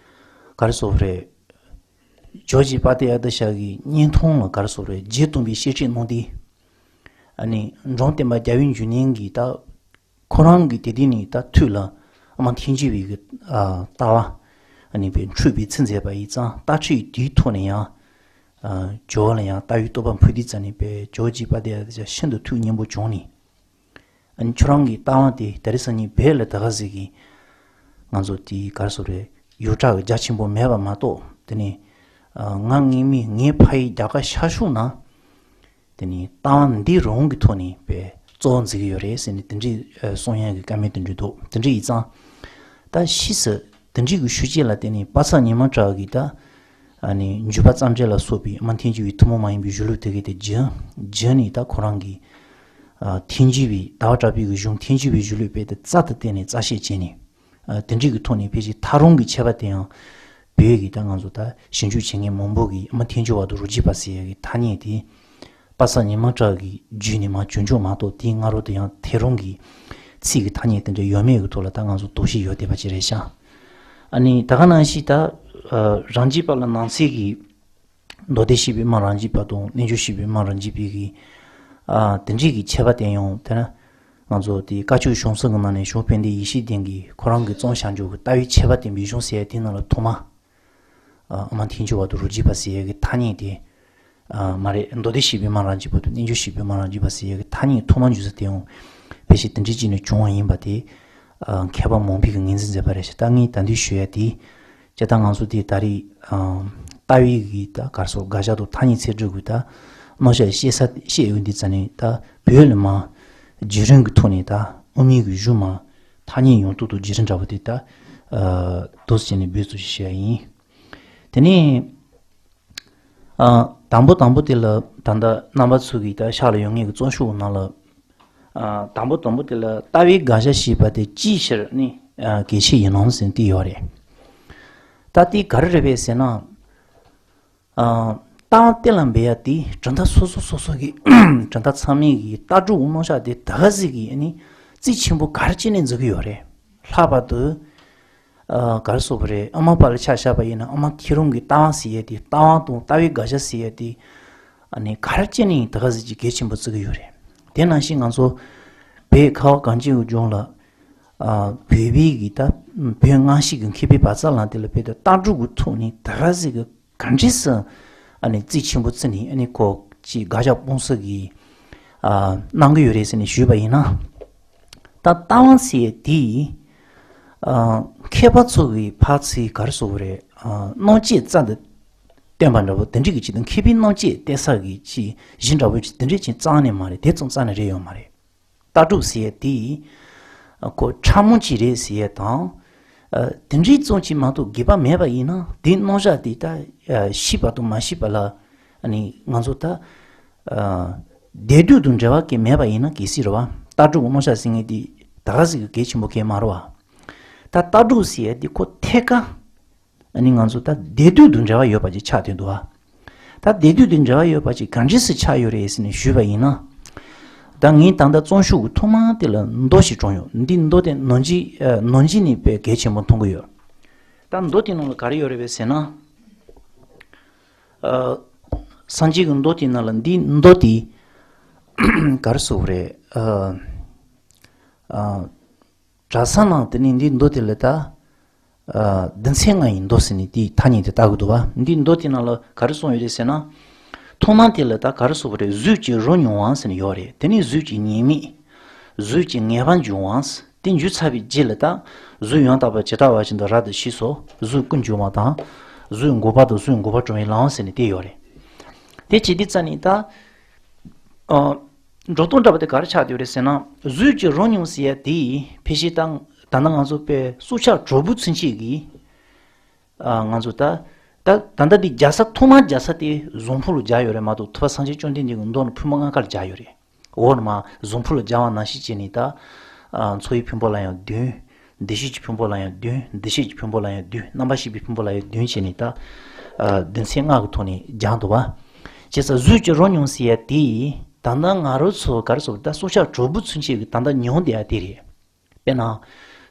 ག་རེ་ཟེར་དགོས་རེད། ཇོ་བོ་རྗེ་དཔལ་ལྡན་ཨ་ཏི་ཤ་གི་བརྙན་ཐུང་ལ་ག་རེ་ཟེར་དགོས་རེད། རྗེ་བཙུན་པའི་བཤད་ཁྲིད་གནང་དུས། ཨ་ནི་འབྲོམ་སྟོན་པ་རྒྱལ་བའི་འབྱུང་གནས་ཀྱིས་ད། ཁོ་རང་གིས་དེ་དུས་ནས་ད་ཐུགས་ལ་ཨ་མ་ཐལ་འགྱུར་བའི་གི་ཨ་ལྟ་བ་ཨ་ནི་པའི་འཁྲུལ་པའི་ཚིག་མཛད་པ་ཡིན་ཙང་ལྟ་ཁྲིད་དེའི་ཐོག་ནས་ཡང་ཨ་ཇོ་བོ་ལ་ཡང་ལྟ་བའི་རྟོགས་པ་འཕོས་དུས་ཙ་ནས་པའི་ཇོ་བོ་རྗེ་དཔལ་ལྡན་ཨ་ཏི་ཤ་ཤིན་ཏུ་ཐུགས་མཉེས་པོ་བྱུང་ནས། ཨ་ནི་ཁྱོད་རང་གི་ལྟ་བ་དེ་ད་རེས་སང་ཉིན་བོད་ལ་ད་ག་ཟིག་གི་ང་ཚོ་དེའི་ག་རེ་ཟེར་དགོས་རེད། ཡོངས་གྲགས་ཀྱི་རྒྱ་ཆེན་པོ་མེད་པ་མ་གཏོགས། དེ་ནས་ཨ་ང་ངེས་མེད་ངའི་ཕ་ཡུལ་རྒྱ་གར་ཤར་ཕྱོགས་ན། དེ་ནས་ལྟ་བ་འདི་རང་གི་ཐོག་ནས་པའི་གཙོ་བོ་འཛིན་གྱི་ཡོད་རེད་ཟེར་ནས་དེ་འདྲའི་ཨ་གསུང་ཡག་གི་བཀའ་མོལ་དེ་འདྲ་འདུག་དེ་འདྲ་ཡིན་ཙང་། ད་ཕྱིས་སུ་དེ་འདྲའི་གི་ཤུགས་རྐྱེན་ལ་བརྟེན་ནས་དཔལ་བཟང་ཉི་མ་གྲགས་ཀྱིས་ད་ཨ་ནི་འཇུག་པ་རྩ་འགྲེལ་ལ་སོགས་པའི་ཨ་མ་ཐལ་འགྱུར་བའི་ཐུན་མོང་མ་ཡིན་པའི་གཞུང་ལུགས་དེ་གའི་དེ་བརྒྱུད་བརྒྱུད་ནས་ད་ཁོ་རང་གིས་ཨ་ཐལ་འགྱུར་བའི་ཟླ་བ་གྲགས་པའི་གི་གཞུང་ཐལ་འགྱུར་བའི་གཞུང་ལུགས་སྤེལ་ཏེ་རྩ་དང་བརྟེན་ནས་རྩ་བཤད་བྱས་ནས། ཨ་དེ་འདྲའི་གི་ཐོག་ནས་ཕལ་ཆེར་ཐག་རིང་གི་ཁྱད་པར་དེ་ཡང་བོད་ཀྱི་ད་ང་ཚོ་ད་ཞིབ་འཇུག་བྱེད་མཁན་མང་པོ་གིས་ཨ་མ་ཐལ་འགྱུར་བ་དང་རོ་བརྒྱུད་པ་ཟེར་ཡག་གི་ཐ་སྙད་དེ་དཔལ་བཟང་ཉི་མ་གྲགས་ཀྱི་བརྒྱུད་ནས་མར་བྱུང་བྱུང་མ་གཏོགས། དེའི་སྔ་རོལ་དུ་ཡང་ཐག་རིང་གི་ཚིག་གི་ཐ་སྙད་དེ་འདྲ་ཡོད་མེད་ཀྱི་ཐོག་ལ་ད་ང་ཚོ་དོགས་གཞི་ཡོད་བསྡད་པ་ཅིག་རེད་ཤག་ཨ་ནི་ད་ག་ནང་བཞིན་ད་ཨ་རང་རྒྱུད་པ་ལ་ནང་གསེས་ཀྱི་མདོ་སྡེ་བཤད་པའི་ཨ་མ་རང་རྒྱུད་པ་དང་རྣལ་འབྱོར་བཤད་པའི་ཨ་མ་རང་རྒྱུད་པའི་གི་ཨ་དེ་འདྲའི་གི་ཁྱད་པར་དེ་ཡང་དེ་ན་ང་ཚོ་དེ་བཀའ་ཆོས་གཞུང་གསུམ་གི་ནང་ནས་གཞུང་དཔལ་ལྡན་ཡེ་ཤེས་ལྡན་གྱིས་ཁོ་རང་གི་རྩོམ་བྱ་འཇུག་གི་ལྟ་བའི་ཁྱད་པར་བསྟན་པའི་གཞུང་ཟེར་ཡ་དེ་ནང་ལ་ཐོག་མ་ཨ་ཨ་མ་ཐལ་འགྱུར་བ་དང་རོ་བརྒྱུད་པ་ཟེར་ཡ་གི་ཐ་སྙད་དེ་ཨ་མ་རེད། མདོ་སྡེ་བཤད་པའི་ཨ་མ་རང་རྒྱུད་པ་དང་རྣལ་འབྱོར་བཤད་པའི་ཨ་མ་རང་རྒྱུད་པ་ཟེར་ཡ་གི་ཐ་སྙད་ཐོག་མ་འཇུག་ས་དེ་ཡང་ཕལ་ཆེར་དེ་འདྲའི་ཅིག་ནས་བྱུང་བ་ཡིན་པ་དེ་ཨ་མཁས་པ་མང་པོས་གི་ངོས་འཛིན་མཛད་པ་རེད་ཤག་ད་ངས་ད་འདི་ཞུ་ཡ་དེ། ཅེས་ད་ང་ཚོ་དེ་ད་རེས་ཨ་ལྟ་བའི་གི་ད་ག་རེ་ཟེར་དགོས་རེད། དགག་བྱ་དང་ཐ་སྙད་ཚིག་འབྲུ་གི་ད་རྣམ་གཞག་བཤད་ས་བཤད་ཡོང་དུས་ཙ་ནས་ད་བོད་ལ་མར་བརྒྱུད་རིམ་གི་ཐོག་ནས་ད་དབུ་མའི་གི་གཞུང་མར་ཐ་སྙད་ཡོང་སྟངས་དང་བརྒྱུད་རིམ་འདྲ་པོ་དེ་ད་ཨ་འདུག་སེ་བྱས་ནས་འབད་བརྩོན་ཞུ་ཡ་ཡིན། དེ་ནས་ཨ་དང་པོ་དང་པོ་དེ་ལ་ད་ལྟ་རྣམ་པ་ཚོ་གི་ད་ཤག་ལ་ཡོད་མཁན་གི་རྩོམ་ཤོག་གི་ནང་ལ། ཨ་དང་པོ་དང་པོ་དེ་ལ་ལྟ་བའི་དགག་བྱ་ཞེས་པ་དེ་ཅིའི་ཕྱིར་ནི་ཨ་གལ་ཆེ་ཡིན་ནམ་ཟེར་དེ་ཡོད་རེད། ད་དེ་ག་རེ་རེད་པས་ཟེར་ན། ཨ་ལྟ་བ་གཏན་ལ་འབེབས་ཡ་དེ་གྲུབ་མཐའ་སོ་སོ་སོ་སོ་གི་གྲུབ་མཐའ་ཚང་མའི་གི་ལྟ་གྲུབ་རྣམ་གཞག་དེ་ད་ག་ཟིག་གི་ནི་རྩིས་ཆེན་པོ་ག་རེ་བྱས་ནས་འཛིན་གི་ཡོད་རེད། ལྷག་པར་དུ། ཨ་ག་རེ་ཟེར་དགོས་རེད། ཨ་མ་པ་ལ་ཆ་བཞག་པ་ཡིན་ན་ཨ་མ་ཐལ་རང་གི་ལྟ་བ་ཟེར་ཡས་དེ། ལྟ་བ་དང་ལྟ་བའི་དགག་བྱ་ཟེར་ཡས་དེ། ཨ་ནི་ག་རེ་བྱས་ནས་ད་ག་ཟིག་ཅིག་གལ་ཆེན་པོ་བརྩི་གི་ཡོད་རེད། དེ་ནང་བཞིན་ང་ཚོ་བོད་ཁ་བ་གངས་ཅན་གྱི་ལྗོངས་ལ་ཨ་བོད་པའི་གི་ད་བོད་སྔ་ཕྱི་གི་མཁས་པའི་བག་ཚ་ལངས་དེ་ལ་བོད་དུ་ལྟ་གྲུབ་ཀྱི་ཐོག་ནས་ད་ག་ཟིག་གི་ག་འདྲས་སུ་ཨ་ནི་རྩིས་ཆེན་པོ་བརྩིས་ནས་ཨ་ནི་ཁོ་ཅིག་དགག་བྱ་སྤོང་ས་གི་ཨ་གནང་གི་ཡོད་རེད་ཟེར་ནས་ཞུས་པ་ཡིན་ན། ད་ལྟ་བ་ཟེར་ཡས་དེ་ཨ་མཁས་པ་ཚོ་གི་ཕར་ཚུར་ག་རེ་ཟེར་དགོས་རེད། ཨ་རྣམ་དཔྱོད་རྩལ་དུ་བཏོན་པ་འདྲ་པོ་དེ་འདྲ་གི་ཅིག་དང་། མཁས་པའི་རྣམ་དཔྱོད་བཏོན་ས་གི་ཅིག་གཞི་འདྲ་པོ་ཅིག་དེ་འདྲ་ཅིག་རྩ་ནས་མ་རེད། དེ་ཙམ་རྩ་ནས་རེད་ཡོད་མ་རེད། ལྟ་གྲུབ་ཟེར་ཡས་དེ་ཨ་ཁོ་ཕྲ་མོ་ཅིག་རེད་ཟེར་ཡས་དང་། ཨ་དེ་འདྲའི་ཙམ་ཅིག་མ་གཏོགས་དགོས་པ་མེད་པ་ཡིན་ན། དེའི་རྣམ་གཞག་དེ་ད་ཨ་ཤེས་པ་དང་མ་ཤེས་པ་ལ་ཨ་ནི་ང་ཚོ་ད་ཨ་བདེ་སྡུག་དང་འབྲེལ་བ་གང་ཡང་མེད་པ་ཡིན་ན་གལ་སྲིད་རེད་བ། ལྟ་གྲུབ་ཀྱི་རྣམ་གཞག་ཟེར་མཁན་དེ་ད་ག་ཟིག་གི་གལ་ཆེན་པོ་གང་ཡང་མ་རེད་བ། ད་ལྟ་གྲུབ་ཟེར་ཡས་དེ་ཁོ་ཐད་ཀར་ཨ་ནི་ང་ཚོ་ད་བདེ་སྡུག་དང་འབྲེལ་བ་ཡོད་པ་ཅིག་ཆགས་བསྡད་འདུག་བ། ད་བདེ་སྡུག་དང་འབྲེལ་བ་ཡོད་པ་ཅིག་ག་འདྲས་སེ་ཆགས་ཡོད་རེད་ཟེར་ནས་ཞུས་པ་ཡིན་ན། ད་ངས་ད་ལྟ་རྩོམ་ཤོག་གི་ཐོག་མ་དེ་ལ་མདོ་ཞིག་བགྲངས་ཡོད། འདི་མདོ་དེ་ནོར་འཁྲུལ་ཨ་ནོར་འཁྲུལ་ནི་དཔེ་གལ་ཆེན་པོ་མཐོང་གི་ཡོད། ད་མདོ་དེ་ནང་ལ་ག་རེ་ཡོད་རེད་པས་ཟེར་ན། ཨ་སངས་རྒྱས་ཀྱི་མདོ་དེ་ནང་ལ་འདི་མདོ་དེ་ག་རེ་ཟེར་དགོས་རེད། ཨ་ཨ་གྲྭ་ས་ནང་དེ་ནས་འདི་མདོ་དེ་ལ་ད་ཨ་བདུན་ཚན་ལྔ་ཡི་མདོ་ཟེར་ནས་དེའི་ཐ་སྙད་དེ་བཏགས་ཀྱི་འདུག་བ། འདིའི་མདོ་དེ་ནང་ལ་ག་རེ་གསུངས་ཡོད་རེད་ཟེར་ན། ཐོག་མ་དེ་ལ་ད་ག་རེ་ཟེར་དགོས་རེད། གཟུགས་ཀྱི་རོ་མྱོང་བ་ཟེར་ནས་ཡོད་རེད། དེ་ནས་གཟུགས་ཀྱི་ཉེས་དམིགས། གཟུགས་ཀྱི་ངེས་པ་འབྱུང་བ། དེ་འཇུ་ཚར་བའི་རྗེས་ལ་ད་གཟུགས་ཡང་དག་པར་ཇི་ལྟ་བ་བཞིན་དུ་རབ་ཏུ་ཞི་སོ། གཟུགས་ཀུན་འབྱུང་བ་དང་། གཟུགས་འགོག་པ་དང་གཟུགས་འགོག་པར་འགྲོ་བའི་ལམ་ཟེར་ནས་དེ་ཡོད་རེད། དེ་བྱེད་དུས་ཙ་ནས་ད། ཨ། འགྲོ་སྟངས་འདྲ་པོ་དེ་ག་རེ་ཆགས་བསྡད་ཡོད་རེད་ཟེར་ན། གཟུགས་ཀྱི་རོ་མྱོང་ཟེར་ཡ་དེ་ཕལ་ཆེར་ད་ད་ལྟ་ང་ཚོ་དཔེ་སྲོག་ཆགས་གྲོག་སྦུར་ཚུན་ཆད་ཀྱིས། ཨ། ང་ཚོ་ད་ད་ད་ལྟ་འདི་རྒྱག་ས་ཐོག་མར་རྒྱག་ས་དེ་གཟུགས་ཕུང་ལ་རྒྱག་ཡོད་རེད་མ་གཏོགས། ཐུབ་པ་སངས་རྒྱས་བཅོམ་ལྡན་འདས་ཀྱི་མདོ་ནས་ཕུང་པོ་ལྔ་ཀར་རྒྱག་ཡོད་རེད། འོག་ནས་མར་གཟུགས་ཕུང་ལ་སྦྱར་བ་ནང་བཞིན་བྱས་ནས་ད། ཨ། ཚོར་བའི་ཕུང་པོ་ལ་ཡང་བདུན། འདུ་ཤེས་ཀྱི་ཕུང་པོ་ལ་ཡང་བདུན། འདུ་ཤེས་ཀྱི་ཕུང་པོ་ལ་ཡང་བདུན། རྣམ་པར་ཤེས་པའི་ཕུང་པོ་ལ་ཡང་བདུན་བྱས་ནས་ད། ཨ། བདུན་ཚན་ལྔ་གི་ཐོག་ནས་སྦྱར་འདུག་པ། བྱས་ཙང་གཟུགས་ཀྱི་རོ་མྱོང་ཟེར་ཡ་དེ་ད་ལྟ་ང་རང་ཚོ་ག་རེ་ཟེར་དགོས་རེད། ད་སྲོག་ཆགས་གྲོག་སྦུར་ཚུན་ཆད་ཀྱིས་ད་ལྟ་མྱོང་བསྡད་ཡ་དེ་རེད། དཔེར་ན།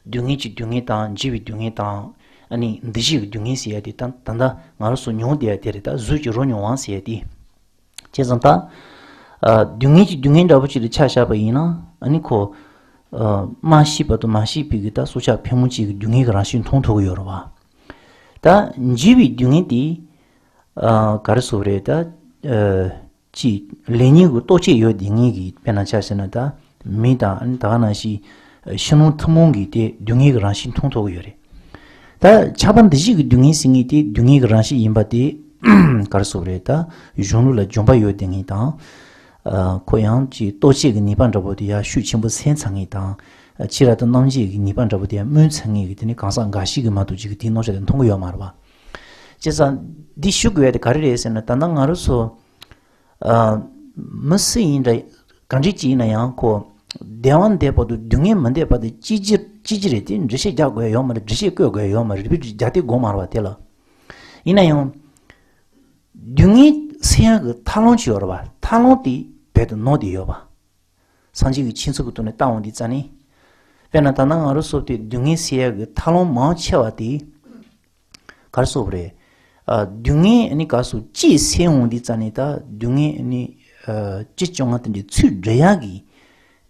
སྡུག་བསྔལ་གྱི་སྡུག་བསྔལ་དང་། འཇིགས་པའི་སྡུག་བསྔལ་དང་། ཨ་ནི་འདུ་ཤེས་ཀྱི་སྡུག་བསྔལ་ཟེར་ཡ་དེ་ད་ད་ལྟ་ང་རང་ཚོ་མྱོང་བསྡད་ཡ་དེ་རེད། ད་གཟུགས་ཀྱི་རོ་མྱོང་བ་ཟེར་ཡ་དེ། བྱས་ཙང་ད། ཨ། སྡུག་བསྔལ་གྱི་སྡུག་བསྔལ་འདྲ་པོ་ཅིག་ལ་ཆ་བཞག་པ་ཡིན་ན། ཨ་ནི་ཁོ། ཨ། མ་ཤེས་པ་དང་མ་ཤེས་པའི་གི་ད་སྲོག་ཆགས་ཕལ་མོ་ཆེ་གི་སྡུག་བསྔལ་གྱི་རང་བཞིན་མཐོང་ཐུབ་ཀྱི་ཡོད་རེད་པ། ད་འཇིགས་པའི་སྡུག་བསྔལ་དེ། ཨ། ག་རེ་ཟེར་དགོས་རེད། ད། ཨ། ཅིག་ལེགས་ཉེས་ཀྱི་རྟོག་བཅས་ཡོད་དེ་ངེས་ཀྱི། དཔེར་ན་ཆ་བཞག་ན་ད། མི་དང་། ཨ་ནི་ད་ག་ནང་བཞིན་ཕྱི་ནང་ཐུན་མོང་གི་དེ་སྡུག་བསྔལ་གྱི་རང་བཞིན་མཐོང་ཐུབ་ཀྱི་ཡོད་རེད། ད་ཁྱབ་པ་འདུ་བྱེད་ཀྱི་སྡུག་བསྔལ་ཟེར་མཁན་དེ་སྡུག་བསྔལ་གྱི་རང་བཞིན་ཡིན་པ་དེ་ག་རེ་ཟེར་དགོས་རེད། ད་གཞུང་ལུགས་ལ་འཇོན་པ་ཡོད་དེ་ངེས་དང་། ཨ། ཁོ་ཡང་ཅིག་རྟོག་བཅས་ཀྱི་ནུས་པ་འདྲ་པོ་དེ་ཡར་ཤུགས་ཆེན་པོ་སེམས་ཚང་ངེས་དང་། ཨ། ཕྱི་རབ་ཏུ་རྣམ་འབྱེད་ཀྱི་ནུས་པ་འདྲ་པོ་དེ་ཡར་སྨོས་ཚང་ངེས་ཀྱི། དེ་ནི་གང་ཟག་འགའ་ཞིག་གིས་མ་གཏོགས་ཅིག་གིས་དེའི་རྣམ་གཞག་དེ་མཐོང་གི་ཡོད་མ་རེད་པ། བྱས་ཙང་འདི་ཞུ་དགོས་ཡ་དེ་ག་རེ་རེད་ཟེར་ན། ད་ལྟ་ང་རང་ཚོ། ཨ། མི་སུ་ཡིན་འདྲ། ག་འདྲ་ཅིག་ཡིན་ན་ཡང་ཁོ་བདེ་བ་འདོད་པ་དང་སྡུག་བསྔལ་མི་འདོད་པ་དེ་གཅིག་གྱུར་གཅིག་གྱུར་རེད་དེ། འགྲེལ་བཤད་རྒྱག་དགོས་ཡ་ཡོད་མ་རེད། འགྲེལ་བཤད་བཀོད་དགོས་ཡ་ཡོད་མ་རེད། རེ་བའི་རྒྱ་སྟེ་དགོས་མ་རེད་པ་དེ་ལ། ཡིན་ན་ཡང་། སྡུག་བསྔལ་སེལ་ཡ་གི་ཐབས་ལམ་ཅིག་ཡོད་རེད་པ། ཐབས་ལམ་དེ་རྦད་དེ་ནོར་བསྡད་ཡོད་པ། སངས་རྒྱས་ཀྱི་ཆོས་ཚུལ་གྱི་ཐོག་ནས་བལྟ་འོང་དུས་ཙ་ནས། དཔེར་ན་ད་ལྟ་ང་རང་ཚོ་དེ་སྡུག་བསྔལ་སེལ་ཡ་གི་ཐབས་ལམ་མང་ཆེ་བ་དེ། ག་རེ་ཟེར་དགོས་རེད། ཨ། སྡུག་བསྔལ་ནི་ག་རེ་ཟེར། ཅིག་སེལ་འོང་དུས་ཙ་ནས་ད་སྡུག་བསྔལ་ནི། ཨ། ཅི་བྱུང་བ་དེ་འདྲའི་ཚུར་འདྲེན་ཡག་གི་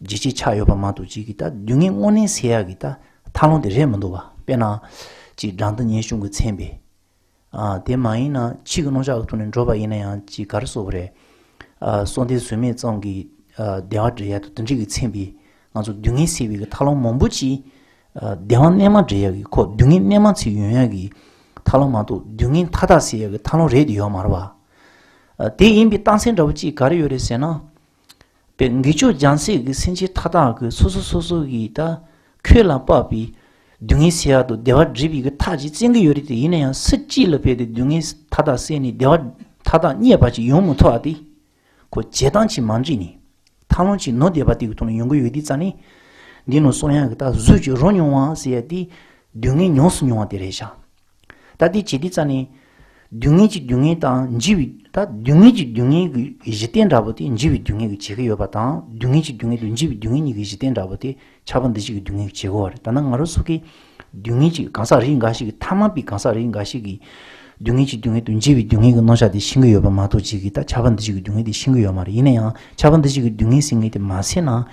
རྒྱུ་ཅིག་ཆགས་ཡོད་པ་མ་གཏོགས། ཅིག་གི་ད་སྡུག་བསྔལ་དངོས་གནས་སེལ་ཡག་གི་ད་ཐབས་ལམ་དེ་རེད་མི་འདུག་པ། དཔེར་ན། ཅིག་དགྲ་འདུལ་ཉེས་སྐྱོང་གི་མཚན་པས། ཨ། དེ་མ་ཡིན་ན་ཕྱིའི་རྣམ་གཞག་གི་ཐོག་ནས་འགྲོ་བ་ཡིན་ན་ཡང་། ཅིག་ག་རེ་ཟེར་དགོས་རེད། ཨ། གསོལ་འདེབས་ཟོལ་མེད་ཙམ་གྱིས། ཨ། བདེ་བ་སྒྲུབ་ཡག་དང་དེ་འདྲ་གི་མཚན་པས། ང་ཚོ་སྡུག་བསྔལ་སེལ་བའི་གི་ཐབས་ལམ་མང་པོ་ཅིག། ཨ། བདེ་བ་རྣལ་མ་སྒྲུབ་ཡག་གི། ཁོ་སྡུག་བསྔལ་རྣལ་མ་ཚུར་ཡོང་ཡག་གི་ཐབས་ལམ་མ་གཏོགས། སྡུག་བསྔལ་མཐའ་དག་སེལ་ཡག་གི་ཐབས་ལམ་རེད་དེ་ཡོད་མ་རེད་པ། ཨ། དེ་ཡིན་པའི་རྟགས་མཚན་འདྲ་པོ་ཅིག་ག་རེ་ཡོད་རེད་ཟེར་ན། དཔེ་འགས་ཆོས་རྒྱལ་སྲས་ཀྱིས་སེམས་ཅན་མཐའ་དག་གི་སོ་སོ་སོ་སོ་གི་ད་ཁོད་ལ་དཔག་པའི་སྡུག་བསྔལ་སེལ་ཡག་དང་བདེ་བ་སྒྲུབ་པའི་གི་ཐབས་ཅིག་བཙན་གྱི་ཡོད་རེད་དེ། ཡིན་ན་ཡང་སུ་གཅིག་ལ་དཔེ་དེ་སྡུག་བསྔལ་མཐའ་དག་སེལ་ནས་བདེ་བ་མཐའ་དག་རྙེད་པ་ཅིག་ཡོང་མི་ཐུབ་པ་དེ། ཁོ་བྱེད་སྟངས་ཅིག་མ་འགྲིག་ནས། ཐབས་ལམ་ཅིག་ནོར་བསྡད་པ་དེ་གི་ཐོག་ནས་ཡོང་གི་ཡོད་དུས་ཙ་ནས། འདི་ནང་གསུང་ཡག་གི་ད་གཟུགས་ཀྱི་རོ་མྱོང་བ་ཟེར་ཡག་དེ་སྡུག་བསྔལ་ཉུང་སུ་མྱོང་བ་དེ་རེད་ཤག། ད་དེ་བྱེད་དུས་ཙ་ནས། སྡུག་བསྔལ་གྱི་སྡུག་བསྔལ་དང་འཇིགས་པའི། ད་སྡུག་བསྔལ་གྱི་སྡུག་བསྔལ་གྱི་གཞི་རྟེན་འདྲ་པོ་དེ་འཇིགས་པའི་སྡུག་བསྔལ་གྱིས་བྱེད་ཀྱི་ཡོད་པ་དང་། སྡུག་བསྔལ་གྱི་སྡུག་བསྔལ་དང་འཇིགས་པའི་སྡུག་བསྔལ་གཉིས་ཀྱི་གཞི་རྟེན་འདྲ་པོ་དེ་ཁྱབ་པ་འདུ་བྱེད་ཀྱི་སྡུག་བསྔལ་གྱིས་བྱེད་ཀྱི་ཡོད་རེད། ད་ནང་ང་རང་ཚོ་གིས་སྡུག་བསྔལ་གྱི་གང་ཟག་རིགས་འགའ་ཞིག་གིས། ཐ་མལ་པའི་གང་ཟག་རིགས་འགའ་ཞིག་གིས་སྡུག་བསྔལ་གྱི་སྡུག་བསྔལ་དང་འཇིགས་པའི་སྡུག་བསྔལ་གྱི་རྣམ་གཞག་དེ་ཤེས་ཀྱི་ཡོད་པ་མ་གཏོགས། ཅིག་གིས་ད་ཁྱབ་པ་འདུ་བྱེད་ཀྱི་སྡུག་བསྔལ་དེ་ཤེས་ཀྱི་ཡོད་མ་རེད། ཡིན་ན་ཡང་ཁྱབ་པ་འདུ་བྱེད་ཀྱི་སྡུག་བསྔལ་ཟེར་མཁན་དེ་མ་སེལ་ན།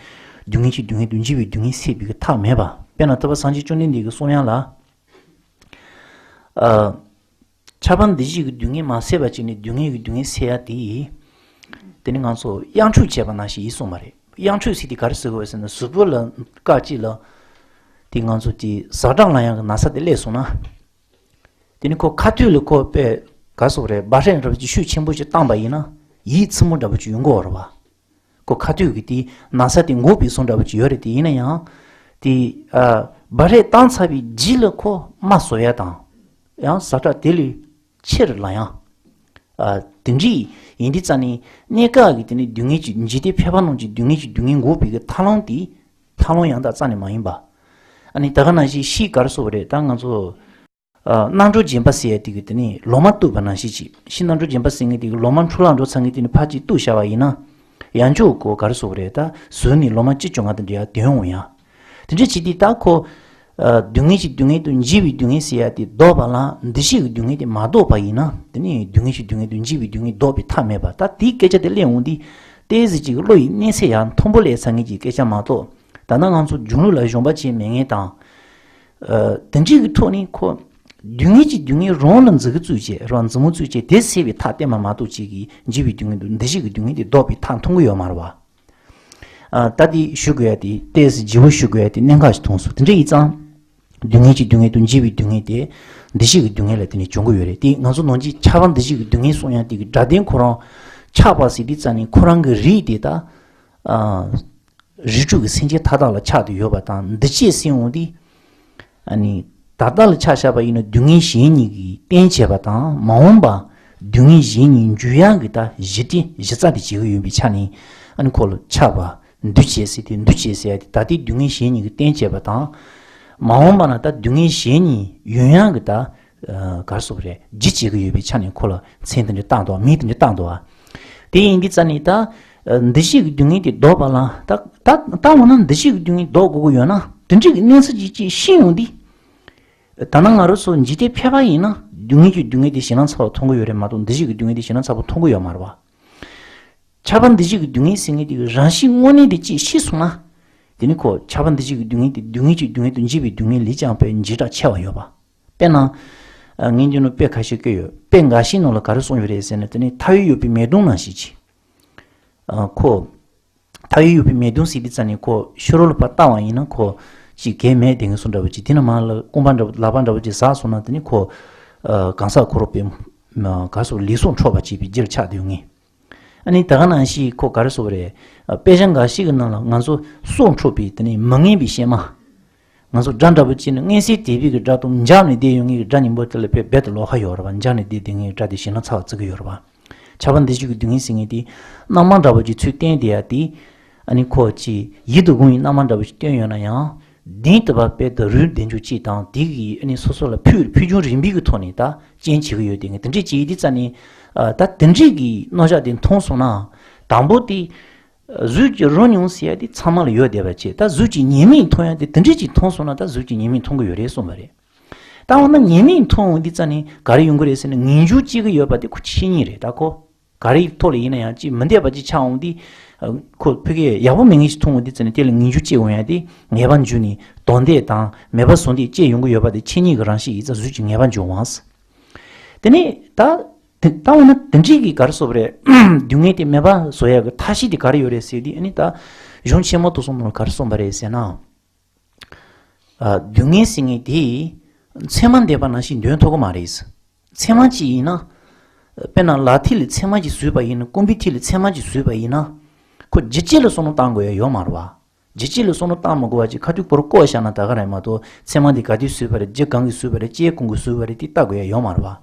སྡུག་བསྔལ་གྱི་སྡུག་བསྔལ་དང་འཇིགས་པའི་སྡུག་བསྔལ་སེལ་བའི་གི་ཐབས་མེད་པ། དཔེར་ན་ཐུབ་པ་སངས་རྒྱས་བཅོམ་ལྡན་འདས་ཀྱིས་གསུང་ཡག་ལ། ཨ། ཁྱབ་པ་འདུ་བྱེད་ཀྱི་སྡུག་བསྔལ་མ་སེལ་བ་ཅིག་ནས་སྡུག་བསྔལ་གྱི་སྡུག་བསྔལ་སེལ་ཡག་དེ། དེ་ནི་ང་ཚོ་གཡང་འཁྲུག་བྱས་པ་ནང་བཞིན་ཡིན་གསུངས་པ་རེད། གཡང་འཁྲུག་ཟེར་དེ་ག་རེ་ཟེར་དགོས་ཟེར་ན། གཟུགས་པོ་ལ་སྐབས་གཅིག་ལ། དེ་ང་ཚོ་དེ་ཟ་འཕྲུག་ལངས་ཡག་གི་ན་ཚ་དེ་སླེབས་སོང་ན། དེ་ནི་ཁོ་ཁ་ཐུག་ལ་ཁོ་དཔེ་ག་རེ་ཟེར་དགོས་རེད། སྦ་ཧྲས་འདྲ་པོ་ཅིག་ཤུགས་ཆེན་པོ་ཅིག་བཏང་པ་ཡིན་ན། ཡིད་ཚིམ་པོ་འདྲ་པོ་ཅིག་ཡོང་གི་ཡོད་རེད་པ། ཁོ་ཁ་ཐུག་གི་དེ་ན་ཚ་དེ་འགོག་པའི་བཟོ་འདྲ་པོ་ཅིག་ཡོད་རེད་དེ། ཡིན་ན་ཡང་། དེ། ཨ། སྦ་ཧྲས་བཏང་ཚར་བའི་རྗེས་ལ་ཁོ་རྨ་བཟོ་ཡ་དང་། ཡང་ཟ་འཕྲུག་དེ་ལས་ཆེ་རུ་ལངས་ཡ། ཨ། དེ་འདྲ་ཡིན་དུས་ཙ་ནས་གནས་སྐབས་ཀྱི་དེ་ནི་སྡུག་བསྔལ་གྱི། འཇིག་རྟེན་ཕལ་པ་རྣམས་ཀྱི་སྡུག་བསྔལ་གྱི་སྡུག་བསྔལ་འགོག་པའི་གི་ཐབས་ལམ་དེ། ཐབས་ལམ་ཡང་དག་རྩ་ནས་མ་ཡིན་པ། ཨ་ནི་ད་ག་ནང་བཞིན་ཕྱིའི་ག་རེ་ཟེར་དགོས་རེད། ད་ང་ཚོ། ཨ། རྣམ་གྲོལ་རྗེན་པ་ཟེར་ཡ་དེ་གི་དེ་ནི་ལོ་མ་གཏུགས་པ་ནང་བཞིན་ཅིག། ཕྱིའི་རྣམ་གྲོལ་རྗེན་པ་ཟེར་མཁན་དེ་གི་ལོ་མ་འཁྲུ་ལག་འགྲོ་ཚར་མཁན་དེ་ནི་ཕར་ཅིག་གཏུགས་བཞག་པ་ཡིན་ན། ཡང་ཅིག་ཁོ་ག་རེ་ཟེར་དགོས་རེད། ད་ཟུར་ནས་ལོ་མ་བཅུ་བཅོ་ལྔ་དེ་འདྲ་ཡར་ཐོན་འོང་ཡ། དེ་འདྲ་བྱེད་དུས་ད་ཁོ། ཨ། སྡུག་བསྔལ་གྱི་སྡུག་བསྔལ་དང་འཇིགས་པའི་སྡུག་བསྔལ་ཟེར་ཡ་དེ་ལྡོག་པ་ལ། འདུ་ཤེས་ཀྱི་སྡུག་བསྔལ་དེ་མ་ལྡོག་པ་ཡིན་ན། དེ་ནི་སྡུག་བསྔལ་གྱི་སྡུག་བསྔལ་དང་འཇིགས་པའི་སྡུག་བསྔལ་ལྡོག་པའི་ཐབས་མེད་པ། ད་དེའི་སྐད་ཆ་དེ་གླེང་འོང་དུས། ཏོག་ཙམ་ཅིག་བློ་ཡི་གནས་ཚད་ཡར་མཐོན་པོ་སླེབས་ཚར་མཁན་གྱི་སྐད་ཆ་མ་གཏོགས། ད་ལྟ་ང་ཚོ་གཞུང་ལུགས་ལ་སྦྱོང་བ་བྱས་མེད་མཁན་དང་། ཨ། དེ་འདྲའི་གི་ཐོག་ནས་ཁོ། སྡུག་བསྔལ་གྱི་སྡུག་བསྔལ་རང་ལ་མཛུ་གུ་བཙུགས་བྱས་རང་མཛུབ་མོ་བཙུགས་བྱས་དེ་སེལ་བའི་ཐབས་བསྟན་པ་མ་གཏོགས་ཅིག་གིས་འཇིགས་པའི་སྡུག་བསྔལ་དང་འདུ་ཤེས་ཀྱི་སྡུག་བསྔལ་དེ་ལྡོག་པའི་ཐབས་མཐོང་གི་ཡོད་མ་རེད་བ། ཨ། ད་དེ་ཞུ་དགོས་ཡ་དེ་ཏོག་ཙམ་ལྗིད་པོ་ཞུ་དགོས་ཡ་དེ་གནད་འགག་ཞིག་མཐོང་སོང་། དེ་འདྲ་ཡིན་ཙང་། སྡུག་བསྔལ་གྱི་སྡུག་བསྔལ་དང་འཇིགས་པའི་སྡུག་བསྔལ་དེ་འདུ་ཤེས་ཀྱི་སྡུག་བསྔལ་ལ་བརྟེན་ནས་བྱུང་གི་ཡོད་རེད། དེ་ང་ཚོ་ནང་གི་ཆགས་པ་འདུ་ཤེས་ཀྱི་སྡུག་བསྔལ་གསུང་ཡ་དེ་གི་སྒྲ་དོན་ཁོ་རང་ཆགས་པ་ཟེར་དུས་ཙམ་ནས་ཁོ་རང་གི་རིགས་དེ་ད། ཨ། རིགས་དྲུག་གི་སེམས་ཅན་མཐའ་དག་ལ་ཆགས་བསྡད་ཡོད་པ་དང་འདུ་བྱེད་ཟེར་ཡོང་དུས། ཨ་ནི། ད་ལྟ་ལ་ཆ་བཞག་པ་ཡིན་ན་སྡུག་བསྔལ་གཞན་གཉིས་ཀྱིས་རྟེན་བྱས་པ་དང་མ་འོངས་པ་སྡུག་བསྔལ་གཞན་གཉིས་འཇུག་ཡག་གི་ད་གཞི་རྟེན་གཞི་རྩ་དེ་བྱེད་ཀྱི་ཡོད་པའི་ཆ་ནས། ཨ་ནི་ཁོ་ལ་ཆགས་པ་འདུ་བྱེད་ཟེར་ཏེ་འདུ་བྱེད་ཟེར་ཡ་དེ་ད་ལྟའི་སྡུག་བསྔལ་གཞན་གཉིས་ཀྱིས་རྟེན་བྱས་པ་དང་། མ་འོངས་པ་ན་ད་སྡུག་བསྔལ་གཞན་གཉིས་ཡོང་ཡག་གི་ད། ཨ། ག་རེ་ཟེར་དགོས་རེད། རྒྱུ་བྱེད་ཀྱི་ཡོད་པའི་ཆ་ནས་ཁོ་ལ་མཚན་དེ་འདྲ་བཏགས་འདུག་མིང་དེ་འདྲ་བཏགས་འདུག་དེ་ཡིན་དུས་ཙ་ནས་ད། ཨ། འདུ་བྱེད་ཀྱི་སྡུག་བསྔལ་དེ་ལྡོག་པ་ལ་ད་ད་ད་འོ་ན་འདུ་བྱེད་ཀྱི་སྡུག་བསྔལ་ལྡོག་དགོས་ཀྱི་ཡོད་ན་དེ་འདྲའི་གི་གནས་ཚུལ་ཅིག་ཅིག་ཤེས་ཡོང་དུས། ད་ནང་ང་རང་ཚོ་འཇིག་རྟེན་ཕལ་པ་ཡིན་ན་སྡུག་བསྔལ་གྱི་སྡུག་བསྔལ་དེ་ཞེ་སྡང་ཚ་བ་མཐོང་གི་ཡོད་རེད་མ་གཏོགས་འདུ་བྱེད་ཀྱི་སྡུག་བསྔལ་དེ་ཞེ་སྡང་ཚ་བ་མཐོང་གི་ཡོད་མ་རེད་བ། ཆགས་པ་འདུ་བྱེད་ཀྱི་སྡུག་བསྔལ་ཟེར་མཁན་དེ་གི་རང་བཞིན་དངོས་གནས་དེ་ཅིག་ཤེས་སོང་ན། དེ་ནི་ཁོ་ཆགས་པ་འདུ་བྱེད་ཀྱི་སྡུག་བསྔལ་དེ་སྡུག་བསྔལ་གྱི་སྡུག་བསྔལ་དང་འཇིགས་པའི་སྡུག་བསྔལ་ལས་ཀྱང་དཔེ་འཇིགས་སྐྲག་ཆེ་བ་ཡོད་པ། དཔེར་ན། ངས་འདི་ནང་དཔེ་ཁ་ཤས་བཀོད་ཡོད། དཔེ་འགའ་ཞིག་ནང་ལ་ག་རེ་གསུངས་ཡོད་རེད་ཟེར་ན་དེ་ནི་མཐའ་དབུས་ཡོད་པའི་མེ་དོང་ནང་བཞིན་ཅིག་ཁོ། མཐའ་དབུས་ཡོད་པའི་མེ་དོང་ཟེར་དུས་ཙ་ནས་ཁོ་ཕྱི་རོལ་ལ་ཕར་ལྟ་བ་ཡིན་ན་ཁོ་ཅིག་གས་མེད་བསྡད་མཁན་བཟོ་འདྲ་བོ་ཅིག་དེ་ནས་མར་ལ་རྐང་པ་འདྲ་བོ་ལག་པ་འདྲ་བོ་ཅིག་ཟགས་སོང་ན་དེ་ནི་ཁོ། གང་ཟག་ཁོ་རང་དཔེ། ག་རེ་ཟེར་ལུས་སྲོག་འཕྲོག་པ་བྱས་པའི་རྒྱུར་ཆགས་བསྡད་ཡོང་ངེས། ཨ་ནི་ད་ག་ནང་བཞིན་ཁོ་ག་རེ་ཟེར་རེད། དཔེ་ཆ་འགའ་ཞིག་གི་ནང་ལ་ང་ཚོ་སྲོག་འཕྲོག་པའི་དེ་ནི་མི་ངན་པའི་གཤེད་མ། ང་ཚོ་དགྲ་འདྲ་བོ་ཅིག་ནི་མངོན་གསལ་དོད་པོའི་གི་དགྲ་དང་འཇགས་ནས་བསྡད་ཡོང་མཁན་གྱི་དགྲ་གཉིས་པོ་དེ་ལ་དཔེ་རྦད་དེ་ལོགས་ཀ་ཡོད་རེད་བ། འཇགས་ནས་བསྡད་བསྡད་མཁན་གྱི་དགྲ་དེ་ཞེ་སྡང་ཚ་བ་བརྩི་གི་ཡོད་རེད་བ། ཆགས་པ་འདུ་བྱེད་ཀྱི་སྡུག་བསྔལ་ཟེར་མཁན་དེ། རྣམ་པ་འདྲ་བོ་ཅིག་ཚུར་བསྟན་བསྡད་ཡ་དེ། ཨ་ནི་ཁོ་ཅིག་ཡིད་དུ་འོང་བའི་རྣམ་པ་འདྲ་བོ་ཅིག་བསྟན་ཡོད་ན་ཡང་། བདེན་དུ་བ་དཔེ་དང་རུས་བདེ་འཇུག་ཅིག་དང་དེ་གི་ཨ་ནི་སོ་སོ་ལ་ཕུལ་ཕུལ་བྱུང་རིམ་པའི་གི་ཐོག་ནས་ད་རྐྱེན་བྱེད་ཀྱི་ཡོད་དེ་ངས་དེ་འདྲས་བྱེད་ཡི་དེ་རྩ་ནས། ད་དེ་འདྲས་ཀྱི་རྣམ་གཞག་དེ་མཐོང་སོང་ན། དང་པོ་དེ། གཟུགས་ཀྱི་རོ་མྱོང་ཟེར་ཡ་དེ་ཚང་མ་ལ་ཡོད་བསྡད་པ་བྱས། ད་གཟུགས་ཀྱི་ཉེས་དམིགས་མཐོང་ཡ་དེ་དེ་འདྲས་ཅིག་མཐོང་སོང་ན་ད་གཟུགས་ཀྱི་ཉེས་དམིགས་མཐོང་གི་ཡོད་རེད་གསུངས་པ་རེད། ད་འོ་ན་ཉེས་དམིགས་མཐོང་འོང་དུས་ཙ་ནས་ག་རེ་ཡོང་གི་རེད་ཟེར་ན་ངེས་འབྱུང་སྐྱེ་གི་ཡོད་པ་དེ་ཁོ་ཆོས་ཉིད་རེད། ད་ཁོ་ག་རེའི་ཐོག་ལ་ཡིན་ན་ཡང་ཅིག་མི་འདོད་པ་ཅིག་ཆགས་འོང་དུས། ཁོ་ཕ་གིར་ཡག་པོ་མེད་མཁན་ཞིག་མཐོང་འོང་དུས་ཙ་ནས་དེ་ལ་ངེས་འབྱུང་སྐྱེ་འོང་ཡ་དེ་ངེས་པ་འབྱུང་ནས་དོན་དེ་དང་མེད་པ་བཟོ་འདི་སྐྱེ་ཡོང་གི་ཡོད་པ་དེ་ཆོས་ཉིད་ཀྱི་རང་བཞིན་ཡིན་ཙང་གཟུགས་ཀྱི་ངེས་པ་འབྱུང་བ། དེ་ནས་ད། དེ་ལྟ་བ་ན་དེ་འདྲའི་གི་ག་རེ་ཟེར་རེད། སྡུག་བསྔལ་དེ་མེད་པ་བཟོ་ཡ་གི་ཐབས་ཤེས་དེ་ག་རེ་ཡོད་རེད་ཟེར་དུས་ཨ་ནི་ད་གཞུང་ཆེན་མོ་དེ་ཚོ་ནང་ལ་ག་རེ་གསུངས་པ་རེད་ཟེར་ན། སྡུག་བསྔལ་ཟེར་མཁན་དེ་མཚན་མ་འདས་པ་ནང་བཞིན་འདོན་ཐུབ་ཀྱི་མ་རེད། མཚན་མ་གཅིག་ཡིན་ན། དཔེར་ན་ལག་མཐིལ་ལ་མཚན་མ་གཅིག་བཟོས་པ་ཡིན་ན་རྐང་པའི་མཐིལ་ལ་མཚན་མ་གཅིག་བཟོས་པ་ཡིན་ན། ཁོ་རྒྱུ་ཅི་ལ་བསམ་བློ་བཏང་དགོས་ཡ་ཡོད་མ་རེད་བ། རྒྱུ་ཅི་ལ་བསམ་བློ་བཏང་མ་དགོས་པ་ཅིག་ཁ་ཐུག་པོར་བཀོག་བཞག་ན་ད་ག་རེད་མ་གཏོགས་མཚན་མ་འདི་ག་དུས་བཟོས་པ་རེད། རྒྱུ་གང་གིས་བཟོས་པ་རེད། ལྕེ་གང་གིས་བཟོས་པ་རེད། དེ་ལྟ་དགོས་ཡ་ཡོད་མ་རེད་བ།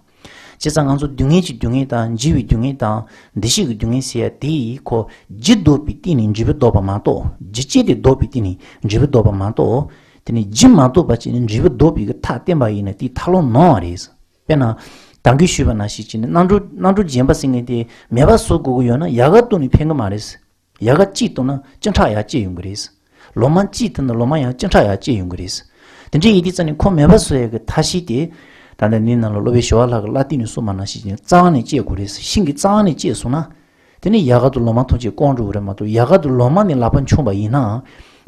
བྱས་ཙང་ང་ཚོ་སྡུག་བསྔལ་གྱི་སྡུག་བསྔལ་དང་འཇིགས་པའི་སྡུག་བསྔལ་དང་འདུ་ཤེས་ཀྱི་སྡུག་བསྔལ་ཟེར་ཡ་དེ་ཡིས་ཁོ་རྒྱུ་ལྡོག་པའི་སྟེང་ནས་འབྲས་བུ་ལྡོག་པ་མ་གཏོགས་རྒྱུ་ཅི་དེ་ལྡོག་པའི་སྟེང་ནས་འབྲས་བུ་ལྡོག་པ་མ་གཏོགས། དེ་ནས་རྒྱུ་མ་ལྡོག་པ་ཅིག་ནས་འབྲས་བུ་ལྡོག་པའི་གི་ཐབས་བསྟན་པ་ཡིན་ན་དེའི་ཐབས་ལམ་ནོར་བ་རེད། དཔེར་ན། ད་གིན་ཞུས་པ་ནང་བཞིན་བྱས་ནས་རྣམ་གྲོལ་རྣམ་གྲོལ་རྗེན་པ་ཟེར་མཁན་དེ་མེད་པ་བཟོ་དགོས་ཀྱི་ཡོད་ན་ཡལ་ག་གཏུབ་ནས་ཕན་གྱི་མ་རེད། ཡལ་ག་གཅིག་གཏུབ་ན་བཅུ་ཕྲག་ཡར་སྐྱེ་ཡོང་གི་རེད། ལོ་མ་གཅིག་བཏབ་ན་ལོ་མ་ཡང་བཅུ་ཕྲག་ཡར་སྐྱེ་ཡོང་གི་རེད། དེ་འདྲ་ཡིན་དུས་ཙ་ནས་ཁོ་མེད་པ་བཟོ་ཡག་གི་ཐབས་ཤེས་དེ། ད་ལྟ་འདི་ནང་ལ་སློབ་དཔོན་ཞི་བ་ལྷ་གིས་ལྷ་བསྟན་ནས་གསུངས་པ་ནང་བཞིན་བྱས་ནས་རྩ་བ་ནས་སྐྱེ་དགོས་རེད། ཤིང་གི་རྩ་བ་ནས་སྐྱེས་སོང་ན། དེ་ནས་ཡལ་ག་དང་ལོ་མ་ཐམས་ཅད་སྐམ་འགྲོ་གི་རེད་མ་གཏོགས་ཡལ་ག་དང་ལོ་མ་ནས་ལག་པ་མཆོངས་པ་ཡིན་ནའང་།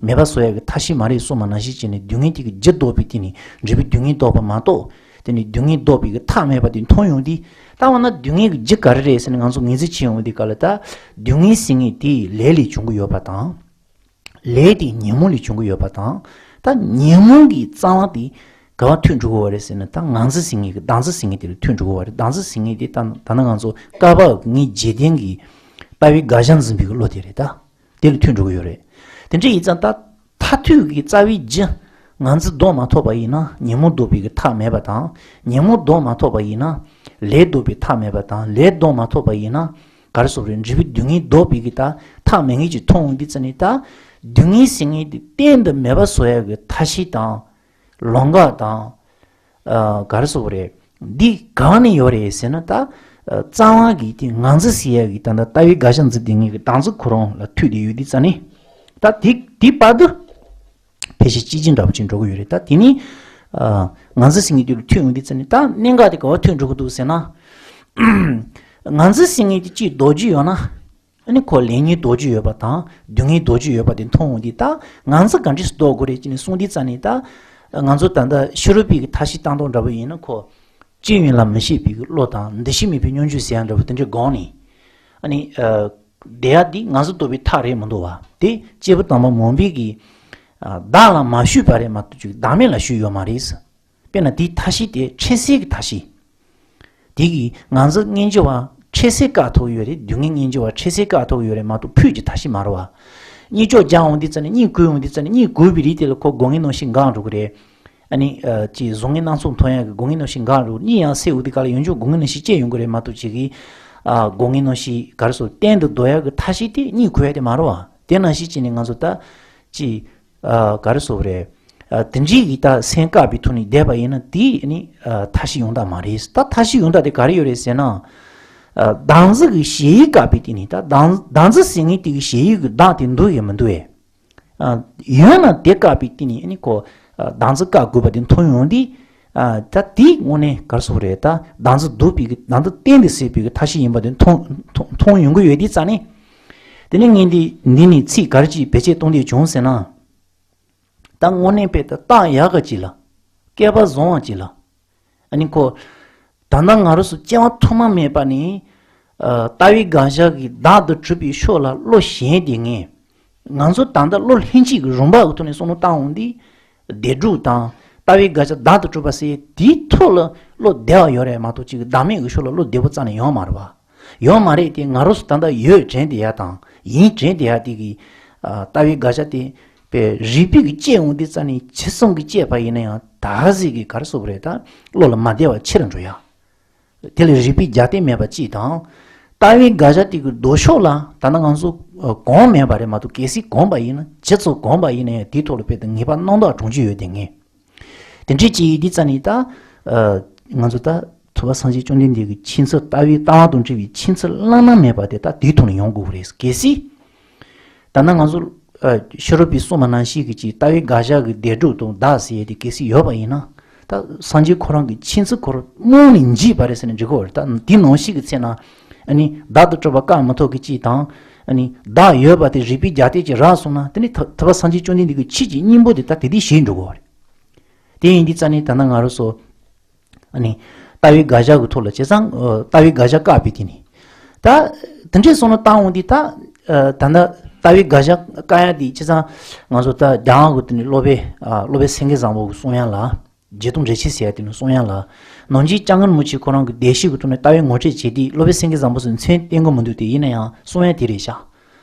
མེད་པ་བཟོ་ཡག་གི་ཐབས་ཤེས་མ་རེད་གསུངས་པ་ནང་བཞིན་བྱས་ནས་སྡུག་བསྔལ་དེ་གི་རྒྱུ་ལྡོག་པའི་སྟེང་ནས་འབྲས་བུ་སྡུག་བསྔལ་ལྡོག་པ་མ་གཏོགས། དེ་ནས་སྡུག་བསྔལ་ལྡོག་པའི་གི་ཐབས་མེད་པ་དེ་མཐོང་ཡོང་དུས། ལྟ་བ་ན་སྡུག་བསྔལ་གྱི་རྒྱུ་ག་རེ་རེད་ཟེར་ནས་ང་ཚོ་ངེས་འཛིན་བྱེད་ཡོང་དུས་སྐབས་ལ་ད། སྡུག་བསྔལ་ཟེར་མཁན་དེ་ལས་ལས་བྱུང་གི་ཡོད་པ་དང་། ལས་དེ་ཉོན་མོངས་ལས་བྱུང་གི་ཡོད་པ་དང་། ད་ཉོན་མོངས་ཀྱི་རྩ་བ་དེ་ག་བ་ཐུག་འགྲོ་གི་ཡོད་རེད་ཟེར་ན། ད་ངང་འཛིན་ཟེར་མཁན་གྱི་བདག་འཛིན་ཟེར་མཁན་དེ་ལ་ཐུག་འགྲོ་གི་ཡོད་རེད། བདག་འཛིན་ཟེར་མཁན་དེ་ད་ད་ནི་ང་ཚོ་བསྐལ་པ་གི་ངའི་འཇིག་རྟེན་གྱི་ལྟ་བའི་དགག་བྱ་འཛིན་པའི་གི་བློ་དེ་རེད་ད། དེ་ལ་ཐུག་འགྲོ་གི་ཡོད་རེད། དེ་འདྲ་ཡིན་ཙང་ད་མཐར་ཐུག་གི་རྩ་བའི་རྒྱུ་ངང་འཛིན་ལྡོག་མ་ཐུབ་པ་ཡིན་ན་ཉོན་མོངས་ལྡོག་པའི་གི་ཐབས་མེད་པ་དང་། ཉོན་མོངས་ལྡོག་མ་ཐུབ་པ་ཡིན་ན་ལས་ལྡོག་པའི་ཐབས་མེད་པ་དང་། ལས་ལྡོག་མ་ཐུབ་པ་ཡིན་ན་ག་རེ་ཟེར་རེད། འབྲས་བུ་སྡུག་བསྔལ་ལྡོག་པའི་གི་ད་ཐབས་མེད་མཁན་ཅིག་མཐོང་འོང་དུས་ཙ་ནས་ད་སྡུག་བསྔལ་ཟེར་མཁན་དེ་གཏན་དུ་མེད་པ་བཟོ་ཡག་གི་ཐབས་ཤེས་དང་། ལམ་ཁ་དང་། ཨ། ག་རེ་ཟེར་དགོས་རེད། འདི་གང་ནས་ཡོད་རེད་ཟེར་ན་ད། ཨ། རྩ་བ་གི་དེ་ངང་འཛིན་ཟེར་ཡག་གི་ད་ལྟ་ལྟ་བའི་དགག་བྱ་འཛིན་བསྡད་མཁན་གྱི་བདག་འཛིན་ཁོ་རང་ལ་ཐུག་བསྡད་ཡོད་དུས་ཙ་ནས། ད་དེ་དེ་བར་དུ་ཕལ་ཆེར་གཅིག་རྐྱང་འདྲ་པོ་ཅིག་འགྲོ་གི་ཡོད་རེད། ད་དེ་ནི། ཨ། ངང་འཛིན་ཟེར་མཁན་དེ་ལ་ཐུག་ཡོང་དུས་ཙ་ནས་ད་གནད་འགག་དེ་ག་བ་ཐུག་འགྲོ་གི་འདུག་ཟེར་ན། ངང་འཛིན་ཟེར་མཁན་དེ་གཅིག་ལྡོག་རྒྱུ་ཡོད་ན། ཨ་ནི་ཁོ་ལས་ཉོན་ལྡོག་རྒྱུ་ཡོད་པ་དང་སྡུག་བསྔལ་ལྡོག་རྒྱུ་ཡོད་པ་དེ་མཐོང་འོང་དུས་ད་ངང་འཛིན་ག་འདྲས་སེ་ལྡོག་དགོས་རེད་ཅེས་ནས་གསུངས་དུས་ཙ་ནས་ད། ང་ཚོ་ད་ལྟ་ཕྱི་རོལ་པའི་གི་མཐའ་བཞི་བཏང་སྟངས་འདྲ་པོ་ཡིན་ན། ཁོ་སྤྱི་ཡོངས་ལ་མི་ཤེས་པའི་གི་བློ་དང་འདུ་ཤེས་མེད་པའི་སྙོམས་འཇུག་ཟེར་ཡ་འདྲ་པོ་དེ་འདྲའི་སྒང་ནས། ཨ་ནི་ཨ་བསྡད་ཡ་འདི་ང་ཚོ་རྟོགས་པའི་ཐག་རེད་མི་འདུག་བ། དེ་སྐྱེས་བུ་དམ་པ་མང་པོས་གི་ཨ་བདག་ལ་མ་ཞུས་པ་རེད་མ་གཏོགས་ཅིག་བདག་མེད་ལ་ཞུས་ཡོད་མ་རེད། དཔེར་ན་དེའི་མཐའ་བཞི་དེ་འཕྲལ་སེལ་གྱི་མཐའ་བཞི། དེ་གིས་ང་ཚོ་སྙིང་རྗེ་བ་འཕྲལ་སེལ་བཀག་ཐུབ་ཡོད་རེད། སྡུག་བསྔལ་སྙིང་རྗེ་བ་འཕྲལ་སེལ་བཀག་ཐུབ་ཡོད་རེད་མ་གཏོགས་ཕུད་ཀྱི་མཐའ་བཞི་མ་རེད་བ། གཉིད་ཅོག་རྒྱག་འོང་དུས་ཙམ་ནས། གཉིད་ཁུག་འོང་དུས་ཙམ་ནས། གཉིད་ཁུག་པའི་རིགས་དེ་ལ་ཁོ་སྒོ་ངའི་གནམ་གཤིས་འགག་འགྲོ་གི་རེད། ཨ་ནི་ཨ་ཅིག་གཟུགས་ངའི་སྣ་ཚོགས་མཐོང་ཡག་གི་སྒོ་ངའི་གནམ་གཤིས་འགག་འགྲོ། གཉིད་ཡང་སད་འོང་དུས་ག་ལ་ཡོང་ཆོག་སྒོ་ངའི་གནམ་གཤིས་སྐྱེ་ཡོང་གི་རེད་མ་གཏོགས་ཅིག་གིས་ཨ་སྒོ་ངའི་གནམ་གཤིས་ག་རེ་ཟེར་བསྟན་དུ་འདོད་ཡག་གི་མཐའ་བཞི་དེ་གཉིད་ཁུག་ཡག་དེ་མ་རེད་བ། དེ་ནང་བཞིན་བྱས་ནས་ང་ཚོ་ད་ཅིག་ཨ་ག་རེ་ཟེར་དགོས་རེད། ཨ་དེ་འདྲའི་གི་ད་སེམས་བཀག་པའི་ཐོག་ནས་བསྡད་པ་ཡིན་ན། དེ་ནི་ཨ་མཐའ་བཞི་ཡོང་ཐབས་མ་རེད། ད་མཐའ་བཞི་ཡོང་ཐབས་དེ་ག་རེ་ཡོད་རེད་ཟེར་ན། ཨ་བདག་འཛིན་གྱི་གཞལ་ཡས་བཀག་པའི་སྟེང་ནས། ད་བདག་བདག་འཛིན་ཟེར་མཁན་དེ་གི་གཞལ་ཡས་ཀྱི་བདག་དེ་འདུག་ཡོད་མི་འདུག་ཨེ། ཨ་ཡོད་ན་དེ་བཀག་པའི་སྟེང་ནས། ཨ་ནི་ཁོ་ཨ་བདག་འཛིན་བཀག་དགོས་པ་དེ་མཐོང་ཡོང་དུས། ཨ་ད་དེ་དངོས་གནས་ག་རེ་ཟེར་དགོས་རེད། ད་བདག་འཛིན་སྡུག་པའི་གི། བདག་འཛིན་གཏན་དུ་ཟད་པའི་གི་མཐའ་བཞི་ཡིན་པ་དེ་མཐོང་མཐོང་མཐོང་ཡོང་གི་ཡོད་དུས་ཙང་ནས། དེ་ནས་ངས་འདི་འདི་ནས་ཚིག་ག་རེ་ཅིག་བེད་སྤྱོད་གཏོང་འདོད་བྱུང་ཟེར་ན། ད་དངོས་གནས་དཔེ་ད་བཏང་ཡག་ག་ཅིག་ལ། སྐལ་པ་བཟང་བ་ཅིག་ལ། ཨ་ནི་ཁོ་ད་ལྟ་ང་རང་ཚོ་སྐྱེ་བ་ཐོག་མ་མེད་པ་ནས་ཨ་ལྟ་བའི་དགག་བཞག་གི་བདག་ཏུ་གྲུབ་པའི་ཕྱོགས་ལ་བློ་ཞེན་དེ་ངས། ང་ཚོ་ད་ལྟ་བློ་ལྷན་སྐྱེས་ཀྱི་རིམ་པ་གི་ཐོག་ནས་བསམ་བློ་བཏང་འོང་དུས། བདེ་སྡུག་དང་ལྟ་བའི་དགག་བྱ་བདག་ཏུ་གྲུབ་པ་ཟེར་དེའི་ཐོག་ལ་བློ་བདེ་བ་ཡོད་རེད་མ་གཏོགས་ཅིག་བདག་མེད་ཀྱི་ཕྱོགས་ལ་བློ་བདེ་པོ་རྩ་ནས་ཡོད་མ་རེད་བ། ཡོད་མ་རེད་དེ། ང་རང་ཚོ་ད་ལྟ་ཡོད་དྲན་བསྡད་ཡ་དང་ཡིན་དྲན་བསྡད་ཡ་དེ་གི་ཨ་ལྟ་བའི་དགག་བྱ་དེ་དཔེ་རིགས་པས་ཀྱིས་དཔྱད་འོང་དུས་ཙང་ནས། ཇི་ཙམ་གྱིས་དཔྱད་པ་ཡིན་ན་ཡང་། ད་ག་ཟིག་གི་ག་རེ་ཟེར་དགོས་རེད། ད་བློ་ལ་མ་བདེ་བ་ཆེ་རུ་འགྲོ་ཡ། དེ་ལ་རིགས་པས་རྒྱབ་རྟེན་མེད་པ་གཅིག་དང་། ལྟ་བའི་དགག་བྱ་དེ་གི་ལྡོག་ཕྱོགས་ལ་ད་ལྟ་ང་ཚོ་ཨ་གོམས་མེད་པ་རེད་མ་གཏོགས། གལ་སྲིད་གོམས་པ་ཡིན་ན། ཇི་ཙམ་གོམས་པ་ཡིན་ན་ཡང་དེའི་ཐོག་ལ་དཔེ་དེ་ངེས་པ་རྣམ་དག་གྲོང་ཆོད་ཡོད་དེ་ངས། དེ་འདྲའི་ཅིག་ཡིན་དུས་ཙང་ནས། ད་ཨ་ང་ཚོ་ད་ཐུབ་པ་སངས་རྒྱས་བཅོམ་ལྡན་འདས་ཀྱི་ཆོས་ཚུལ། ལྟ་བའི་ལྟ་བ་དང་འབྲེལ་བའི་ཆོས་ཚུལ་བླ་ན་མེད་པ་དེ་ད་དེའི་ཐོག་ནས་ཡོང་དགོས་པ་རེད། གལ་སྲིད་ད་ལྟ་ང་ཚོ་ཨ་ཕྱི་རོལ་པས་གསུངས་པ་ནང་བཞིན་གྱི་ཅིག་ལྟ་བའི་དགག་བཞག་གི་བདེ་སྡུག་དང་བདག་ཟེར་ཡས་དེ་གལ་སྲིད་ཡོད་པ་ཡིན་ན། ད་སངས་རྒྱས་ཁོ་རང་གི་ཆོས་ཚུལ་ཁོ་རང་རྨོངས་ནས་འཇིག་པ་རེད་ཟེར་ན་འགྲིག་གི་རེད། ད་དེ་ནང་བཞིན་གྱི་ཚེ་ན་ཨ་ནི་བདག་ཏུ་གྲུབ་པ་བཀག་མི་ཐུབ་ཀྱི་ཅིག་དང་། ཨ་ནི་བདག་ཡོད་པ་དེ་རིགས་པས་རྒྱབ་རྟེན་ཅིག་རག་སོང་ན། དེ་ནི་ཐུབ་ཐུབ་པ་སངས་རྒྱས་བཅོམ་ལྡན་འདས་ཀྱི་ཆོས་ཀྱི་སྙིང་པོ་དེ་ད་དེ་དེ་ཞིག་འགྲོ་གི་རེད། དེ་ཡིན་དུས་ཙང་ནས་ད་ལྟ་ང་རང་ཚོ་ཨ་ནི་ལྟ་བའི་དགག་བཞག་གི་ཐོག་ལ་བྱས་ཙང་། ཨ་ལྟ་བའི་དགག་བཞག་བཀག་པའི་དེ་ནི། ད་དེ་འདྲའི་བསམ་བློ་བཏང་འོང་དུས། ད་ཨ་ད་ལྟ་ལྟ་བའི་དགག་བཞག་བཀག་ཡ་དེ་བྱས་ཙང་། ང་ཚོ་ད་རྒྱ་གར་གྱི་དེ་ནི་སློབ་དཔོན་ཨ་སློབ་དཔོན་སེང་གེ་བཟང་པོ་གི་གསུང་ཡ་ལ། རྗེ་བཙུན་འགྲེལ་ཆེན་ཟེར་ཡ་དེ་ནི་གསུང་ཡ་ལ། ནམ་རྒྱུན་སྐྱབས་མགོན་རིན་པོ་ཆེ་ཁོ་རང་གི་བདེ་གཤེགས་ཀྱི་ཐོག་ནས་ལྟ་བའི་ངོ་སྤྲོད་བྱེད་དུས། སློབ་དཔོན་སེང་གེ་བཟང་པོ་ཟེར་མཚན་བསྟན་གྱི་མི་འདུག་དེ་ཡིན་ན་ཡང་གསུང་ཡ་དེ་རེད་ཤག་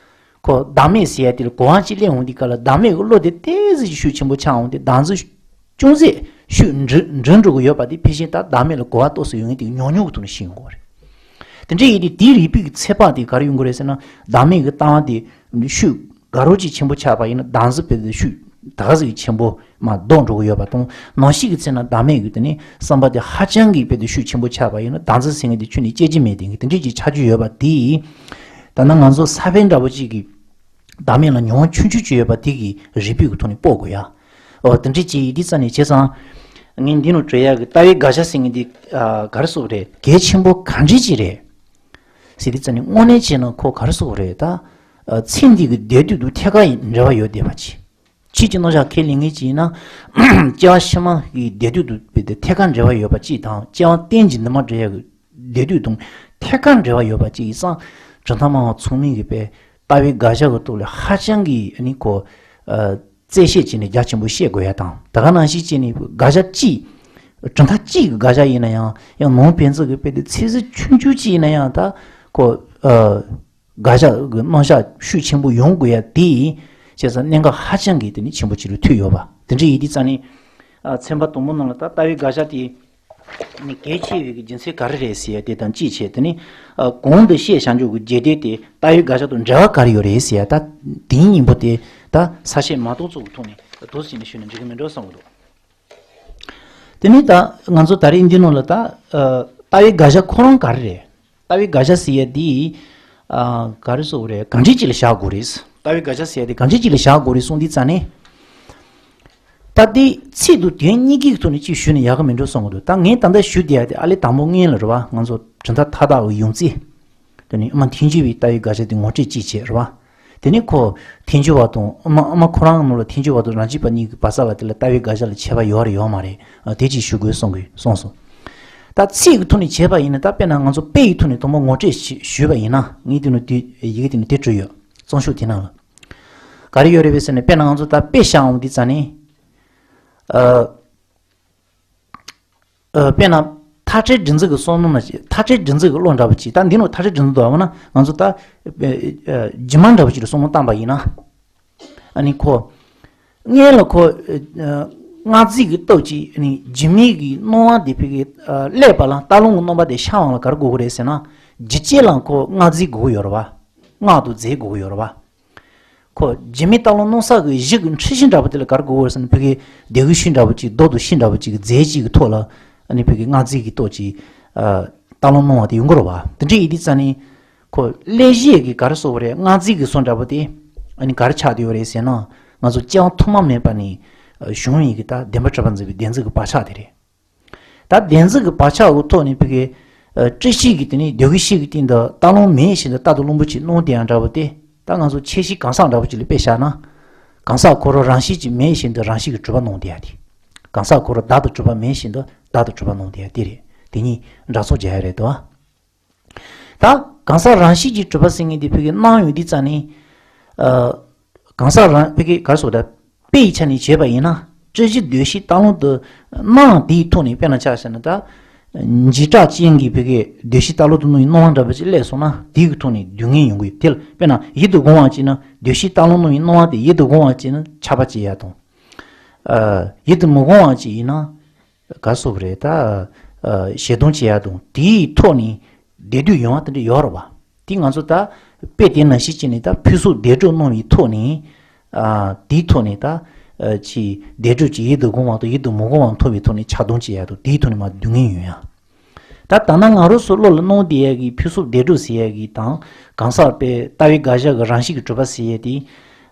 ཁོ་བདག་མེད་ཟེར་ཡ་དེ་ལ་གོ་བ་གཅིག་སླེབས་འོང་དུས་སྐབས་ལ། བདག་མེད་ཀྱི་བློ་དེ་ཏོག་ཙམ་ཞིག་ཤུགས་ཆེན་པོ་ཆགས་འོང་སྟེ། བདག་འཛིན་ཅུང་ཟད་ཤུགས་འགྲིབ་འགྲིབ་འགྲོ་གི་ཡོད་པ་དེ། ཕལ་ཆེར་ད་བདག་མེད་ལ་གོ་བ་ཏོག་ཙམ་ཡོང་ཡས་དེ་ཉུང་ཉུང་གི་ཐོག་ནས་ཤེས་ཡོང་གི་རེད། དེ་འདྲ་ཡིན་དུས་དེའི་རིགས་པའི་ཚེ་དཔག་དེ་ག་རེ་ཡོང་གི་རེད་ཟེར་ན། བདག་མེད་ཀྱི་ལྟ་བ་དེ་ཤུགས་དགའ་རབ་ཅིག་ཆེན་པོ་ཆགས་པ་ཡིན་ན། བདག་འཛིན་དཔེ་དེ་ཤུགས་ད་ག་ཟིག་ཆེན་པོ་མར་ལྡོག་འགྲོ་གི་ཡོད་པ་དང་། ནམ་ཞིག་གི་ཚེ་ན་བདག་མེད་ཀྱི་དེ་ནི་བསམ་པ་དེ་ཧ་ཅང་གི་དཔེ་དེ་ཤུགས་ཆེན་པོ་ཆགས་པ་ཡིན་ན། བདག་འཛིན་ཟེར་མཁན་དེ་ཁྱོན་ནས་སྐྱེ་རྒྱུ་མེད། དེ་གི་དེ་འདྲ་ཅིག་ཆགས་རྒྱུ་ཡོད་པ་དེ། ད་ནང་ང་ཚོ་ས་བོན་འདྲ་པོ་ཅིག་གི་བདག་མེད་ལ་མྱོང་བ་ཆུང་ཆུང་ཅིག་ཡོད་པ་དེ་གི་རིགས་པའི་གི་ཐོག་ནས་དཔོག་དགོས་ཡ། ཨོ་དེ་འདྲ་ཅིག་ཡིན་དུས་ཙང་ནས་བྱས་ཙང་། ངས་འདི་ནང་འགྲོ་ཡ་གི་ལྟ་བའི་དགག་བྱ་ཟེར་མཁན་འདི་ཨ་ག་རེ་ཟེར་དགོས་རེད། གལ་ཆེན་པོ་ག་འདྲ་ཅིག་རེད་ཟེར་དུས་ཙང་ནས། དངོས་གནས་བྱས་ན་ཁོ་ག་རེ་ཟེར་དགོས་རེད། ད་ཨ་ཚེ་འདི་གི་བདེ་སྡུག་དང་ཐད་ཀར་འབྲེལ་བ་ཡོད་བསྡད་པ་ཅིག་ཁྱེད་ཀྱིས་རྣམ་གཞག་ཁས་ལེན་མཁན་ཅིག་ཡིན་ན། སྐྱེ་བ་ཕྱི་མ་གི་བདེ་སྡུག་དང་དཔེ་དེ་ཐད་ཀར་འབྲེལ་བ་ཡོད་པ་ཅིག་དང་། སྐྱེ་བ་གཏན་གྱི་འདི་མ་འབྲེལ་ཡ་གི་བདེ་སྡུག་དང་ཐད་ཀར་འབྲེལ་བ་ཡོད་པ་ཅིག་ཡིན་ཙང་། གྲུབ་མཐའ་སྨྲ་བ་ཚང་མས་གི་དཔེ་ལྟ་བའི་དགག་བྱ་གི་ཐོག་ལ་ཧ་ཅང་གི་ཨ་ནི་ཁོ་ཨ་རྩད་བཤད་བྱས་ནས་རྒྱ་ཆེན་པོ་བཤད་དགོས་ཡ་དང་། ད་ག་ནང་བཞིན་བྱས་ནས་དགག་བྱ་གཅིག་གྲུབ་མཐའ་གཅིག་གི་དགག་བྱ་ཡིན་ན་ཡང་། ཡང་ནང་ཕན་ཚུན་གི་དཔེ་དེ་ཚིག་ཟུར་ཆུང་ཆུང་ཅིག་ཡིན་ན་ཡང་། ད་ཁོ་ཨ་དགག་བྱ་གི་རྣམ་གཞག་ཤུགས་ཆེན་པོ་ཡོང་དགོས་ཡ་དེ། བྱས་ཙང་གནད་འགག་ཧ་ཅང་གི་དེ་ནི་ཆེན་པོ་ཅིག་ལ་ཐུག་ཡོད་པ། དེ་འདྲ་ཡིན་དུས་ཙང་ནས། ཨ་ཚན་པ་དང་པོ་ནང་ལ་ད་ལྟ་བའི་དགག་བྱ་དེ་ནི་གལ་ཆེ་བའི་གི་རྒྱུ་མཚན་ག་རེ་རེད་ཟེར་ཡ་དེ་དང་གཅིག་བྱས། དེ་ནི་ཨ་གོང་དུ་བཤད་བཞག་འཇོག་གི་རྒྱུ་དེ་དེ་ལྟ་བའི་དགག་བྱ་དང་འབྲེལ་བ་ག་རེ་ཡོད་རེད་ཟེར་ཡ། ད་དེའི་སྙིང་པོ་དེ་ད་ས་བཤད་མ་གཏོགས་ཚོ་གི་ཐོག་ནས་འདུག་སེ་བྱས་ནས་ཞུས་ན་འགྲིག་གི་མིན་འགྲོ་བསམ་གི་འདུག་དེ་ནས་ད་ང་ཚོ་ད་རེས་འདི་ནང་ལ་ད་ཨ་ལྟ་བའི་དགག་བྱ་ཁོ་རང་ག་རེ་རེད། ལྟ་བའི་དགག་བྱ་ཟེར་ཡ་འདི་ཨ་ག་རེ་ཟེར་དགོས་རེད། གང་འདྲ་ཅིག་ལ་བཞག་དགོས་རེད། ལྟ་བའི་དགག་བྱ་ཟེར་ཡ་འདི་གང་འདྲ་ཅིག་ལ་བཞག་དགོས་རེད་གསུངས་དུས་ཙང་ནས། ད་འདི་ཚིག་དང་དོན་གཉིས་ཀའི་ཐོག་ནས་ཅིག་ཞུས་ན་ཡག་གི་མིན་འགྲོ་བསམ་གི་འདུག་ད་ངས་ད་ལྟ་ཞུ་བསྡད་ཡ་དེ་ཨ་ལས་དང་པོ་སྔོན་ལ་རེད་བ། ང་ཚོ་གྲུབ་མཐའ་མཐའ་དག་གི་ཡོངས་རྩིས། དེ་ནས་ཨ་མ་ཐལ་འགྱུར་བའི་ལྟ་བའི་དགག་བྱ་དེ་ངོ་སྤྲོད་ཅིག་བྱས་རེད་བ། དེ་ནས་ཁོ་ཐལ་འགྱུར་བ་དང་ཨ་མ་ཨ་མ་ཁོ་རང་ནང་ལ་ཐལ་འགྱུར་བ་དང་རང་རྒྱུད་པ་གཉིས་ཀྱི་བར་ས་ལ་དེ་ལ་ལྟ་བའི་དགག་བྱ་ལ་ཁྱད་པར་ཡོད་རེད་ཡོད་མ་རེད། ཨ། དེ་ཅིག་ཞུ་དགོས་གསུང་གི་གསུངས་སོང་། ད་ཚིག་གི་ཐོག་ནས་བྱས་པ་ཡིན་ན། ད་དཔེར་ན་ང་ཚོ་དཔེ་ཡི་ཐོག་ནས་དང་པོ་ངོ་སྤྲོད་ཞུ་ཞུས་པ་ཡིན་ན། ངས་དེ་ནས་དེ་ཡི་གེ་དེ་ནས་དེ་བྲིས་ཡོད། རྩོམ་ཤོག་དེ་ནང་ལ་ག་རེ་ཡོད་རེད་པས་ཟེར་ན། དཔེར་ན་ང་ཚོ་ད་དཔེ་བཞག་འོང་དུས་ཙ་ནས། ཨ། ཨ། དཔེར་ན་མཐའ་བྲལ་སྒྲིག་འཛུགས་ཀྱི་བསམ་མནོ་ན་ཅིག་མཐའ་བྲལ་སྒྲིག་འཛུགས་ཀྱི་བློ་འདྲ་པོ་ཅིག་ད་འདི་ནང་མཐའ་བྲལ་སྒྲིག་འཛུགས་འདུག་པ་ན། ང་ཚོ་ད་ཨ་ཨ་རྗེས་མ་འདྲ་པོ་ཅིག་ལ་བསམ་བློ་བཏང་པ་ཡིན་ན། ཨ་ནི་ཁོ། སྔོན་ལ་ཁོ། ཨ། སྔགས་རྫས་ཀྱི་སྟོབས་ཀྱིས་ཨ་ནི་རྒྱུ་མེད་ཀྱི་སྣང་བ་དེ་ཕ་གི། ཨ། བསླད་པ་ལ། རྟ་ལུང་གི་སྣང་བ་དེ་ཤར་བ་ལ་ག་རེ་དགོས་ཀྱི་རེད་ཟེར་ན། རྒྱུ་ཅན་ལ་ཁོ་སྔགས་རྫས་དགོས་ཀྱི་ཡོད་རེད་པ། སྔགས་དང་རྫས་དགོས་ཀྱི་ཡོད་རེད་པ། ཁོ་རྒྱུ་མེད་རྟ་ལུང་སྣང་ས་གི་གཞི་གི་འཁྲུལ་གཞི་འདྲ་པོ་དེ་ལ་ག་རེ་དགོས་ཀྱི་རེད་ཟེར་ན། ཕ་གི་ལྡེ་གུ་ཤུལ་འདྲ་པོ་ཅིག་རྡོ་དང་ཤུལ་འདྲ་པོ་ཅིག་གི་རྫས་གཅིག་གི་ཐོག་ལ། ཨ་ནི་ཕ་གི་སྔགས་རྫས་ཀྱི་སྟོབས་ཀྱིས། ཨ། རྟ་ལུང་སྣང་བ་དེ་ཡོང་གི་རེད་པ། དེ་འདྲ་ཡིན་དུས་ཙ་ནས། ཁོ་བསླད་བྱེད་ཀྱི་ག་རེ་ཟེར་དགོས་རེད། སྔགས་རྫས་ཀྱི་བཟོ་འདྲ་པོ་དེ། ཨ་ནི་ག་རེ་ཆགས་བསྡད་ཡོད་རེད་ཟེར་ན། ང་ཚོ་སྤྱི་དབང་ཐོག་མ་མེད་པ་ནས་བྱུང་བའི་གི་ད་བདེན་པར་གྲུབ་པར་འཛིན་པའི་བདེན་འཛིན་གྱི་བག་ཆགས་དེ་རེད། ད་བདེན་འཛིན་གྱི་བག་ཆགས་འོག་ཐོག་ནས་ཕ་གི། ཨ། སྤྲོས་བཤད་ཀྱི་དེ་ནས་ལྡེ་གུ་ཤུལ་གྱི་སྟེང་དུ་རྟ་ལུང་མེད་བཞིན་དུ་རྟ་དང་ལུང་པ་ཅིག་སྣང་བསྡད་ཡ་འདྲ་པོ་དེ། ད་ང་ཚོ་ཁྱད་གཞི་གང་ཟག་འདྲ་པོ་ཅིག་ལ་དཔེ་བཞག་ན། གང་ཟག་ཁོ་རང་རང་བཞིན་གྱིས་མེད་བཞིན་དུ་རང་བཞིན་གྱིས་གྲུབ་པ་སྣང་བསྡད་ཡ་དེ། གང་ཟག་ཁོ་རང་བདག་ཏུ་གྲུབ་པ་མེད་བཞིན་དུ་བདག་ཏུ་གྲུབ་པ་སྣང་བསྡད་ཡ་དེ་རེད། དེ་གཉིས་འདྲ་མཚུངས་བྱ་ཡ་རེད་དོ། ད་གང་ཟག་རང་བཞིན་གྱིས་གྲུབ་པ་ཟེར་མཁན་དེ་ཕ་གི་སྣང་ཡོང་དུས་ཙ་ནས། ཨ། གང་ཟག་རང་ཕ་གི་ག་རེ་ཟེར་དགོས་རེད། དཔེ་ཡི་ཆ་ནས་བྱས་པ་ཡིན་ན། སྤྲོས་བཞི་གདོད་བཞི་རྟ་ལུང་དུ་སྣང་། དེའི་ཐོག་ནས་དཔེར་ན་ཆ་བཞག་ན་ད། འཇིགས་སྐྲག་ཅན་གྱི་ཕ་གི་གདོད་བཞི་རྟ་ལུང་དུ་སྣང་བའི་སྣང་བ་འདྲ་པོ་ཅིག་བསླད་སོང་ན། དེའི་ཐོག་ནས་སྡུག་བསྔལ་ཡོང་གི་ཡོད། དེ་ལ་དཔེར་ན་ཡིད་དུ་འོང་བ་ཅིག་ན། གདོད་བཞི་རྟ་ལུང་སྣང་བའི་སྣང་བ་དེ་ཡིད་དུ་འོང་བ་ཅིག་ན་ཆགས་པ་སྐྱེ་ཡ་དང་། ཨ། ཡིད་དུ་མི་འོང་བ་ཅིག་ཡིན་ན། ག་རེ་ཟེར་དགོས་རེད། ད། ཨ། ཞེ་སྡང་སྐྱེ་ཡ་དང་དེའི་ཐོག་ནས་བདེ་སྡུག་ཡོང་བ་དེ་འདྲ་ཡོད་རེད་པ། དེ་ང་ཚོ་ད་དཔེ་དེ་ནང་བཞིན་བྱས་ནས་ད་ཕུན་སུམ་བདེ་སྡུག་སྣང་བའི་ཐོག་ནས། ཨ། དེའི་ཐོག་ནས་ད། ཨ། ཅིག་བདེ་སྡུག་ཅིག་ཡིད་དུ་འོང་བ་དང་ཡིད་དུ་མི་འོང་བ་མཐོང་བའི་ཐོག་ནས་ཆགས་སྡང་སྐྱེ་ཡ་དང་དེའི་ཐོག་ནས་མར་སྡུག་བསྔལ་ཡོང་ཡ། ད་ད་ནང་ང་རང་ཚོ་བློ་ལ་སྣང་བསྡད་ཡ་གི་ཕུན་སུམ་བདེ་སྡུག་ཟེར་ཡ་གི་དང་། གང་ཟག་པའི་ལྟ་བའི་དགག་བྱ་གི་རང་བཞིན་གྱིས་གྲུབ་པ་ཟེར་ཡ་དེ།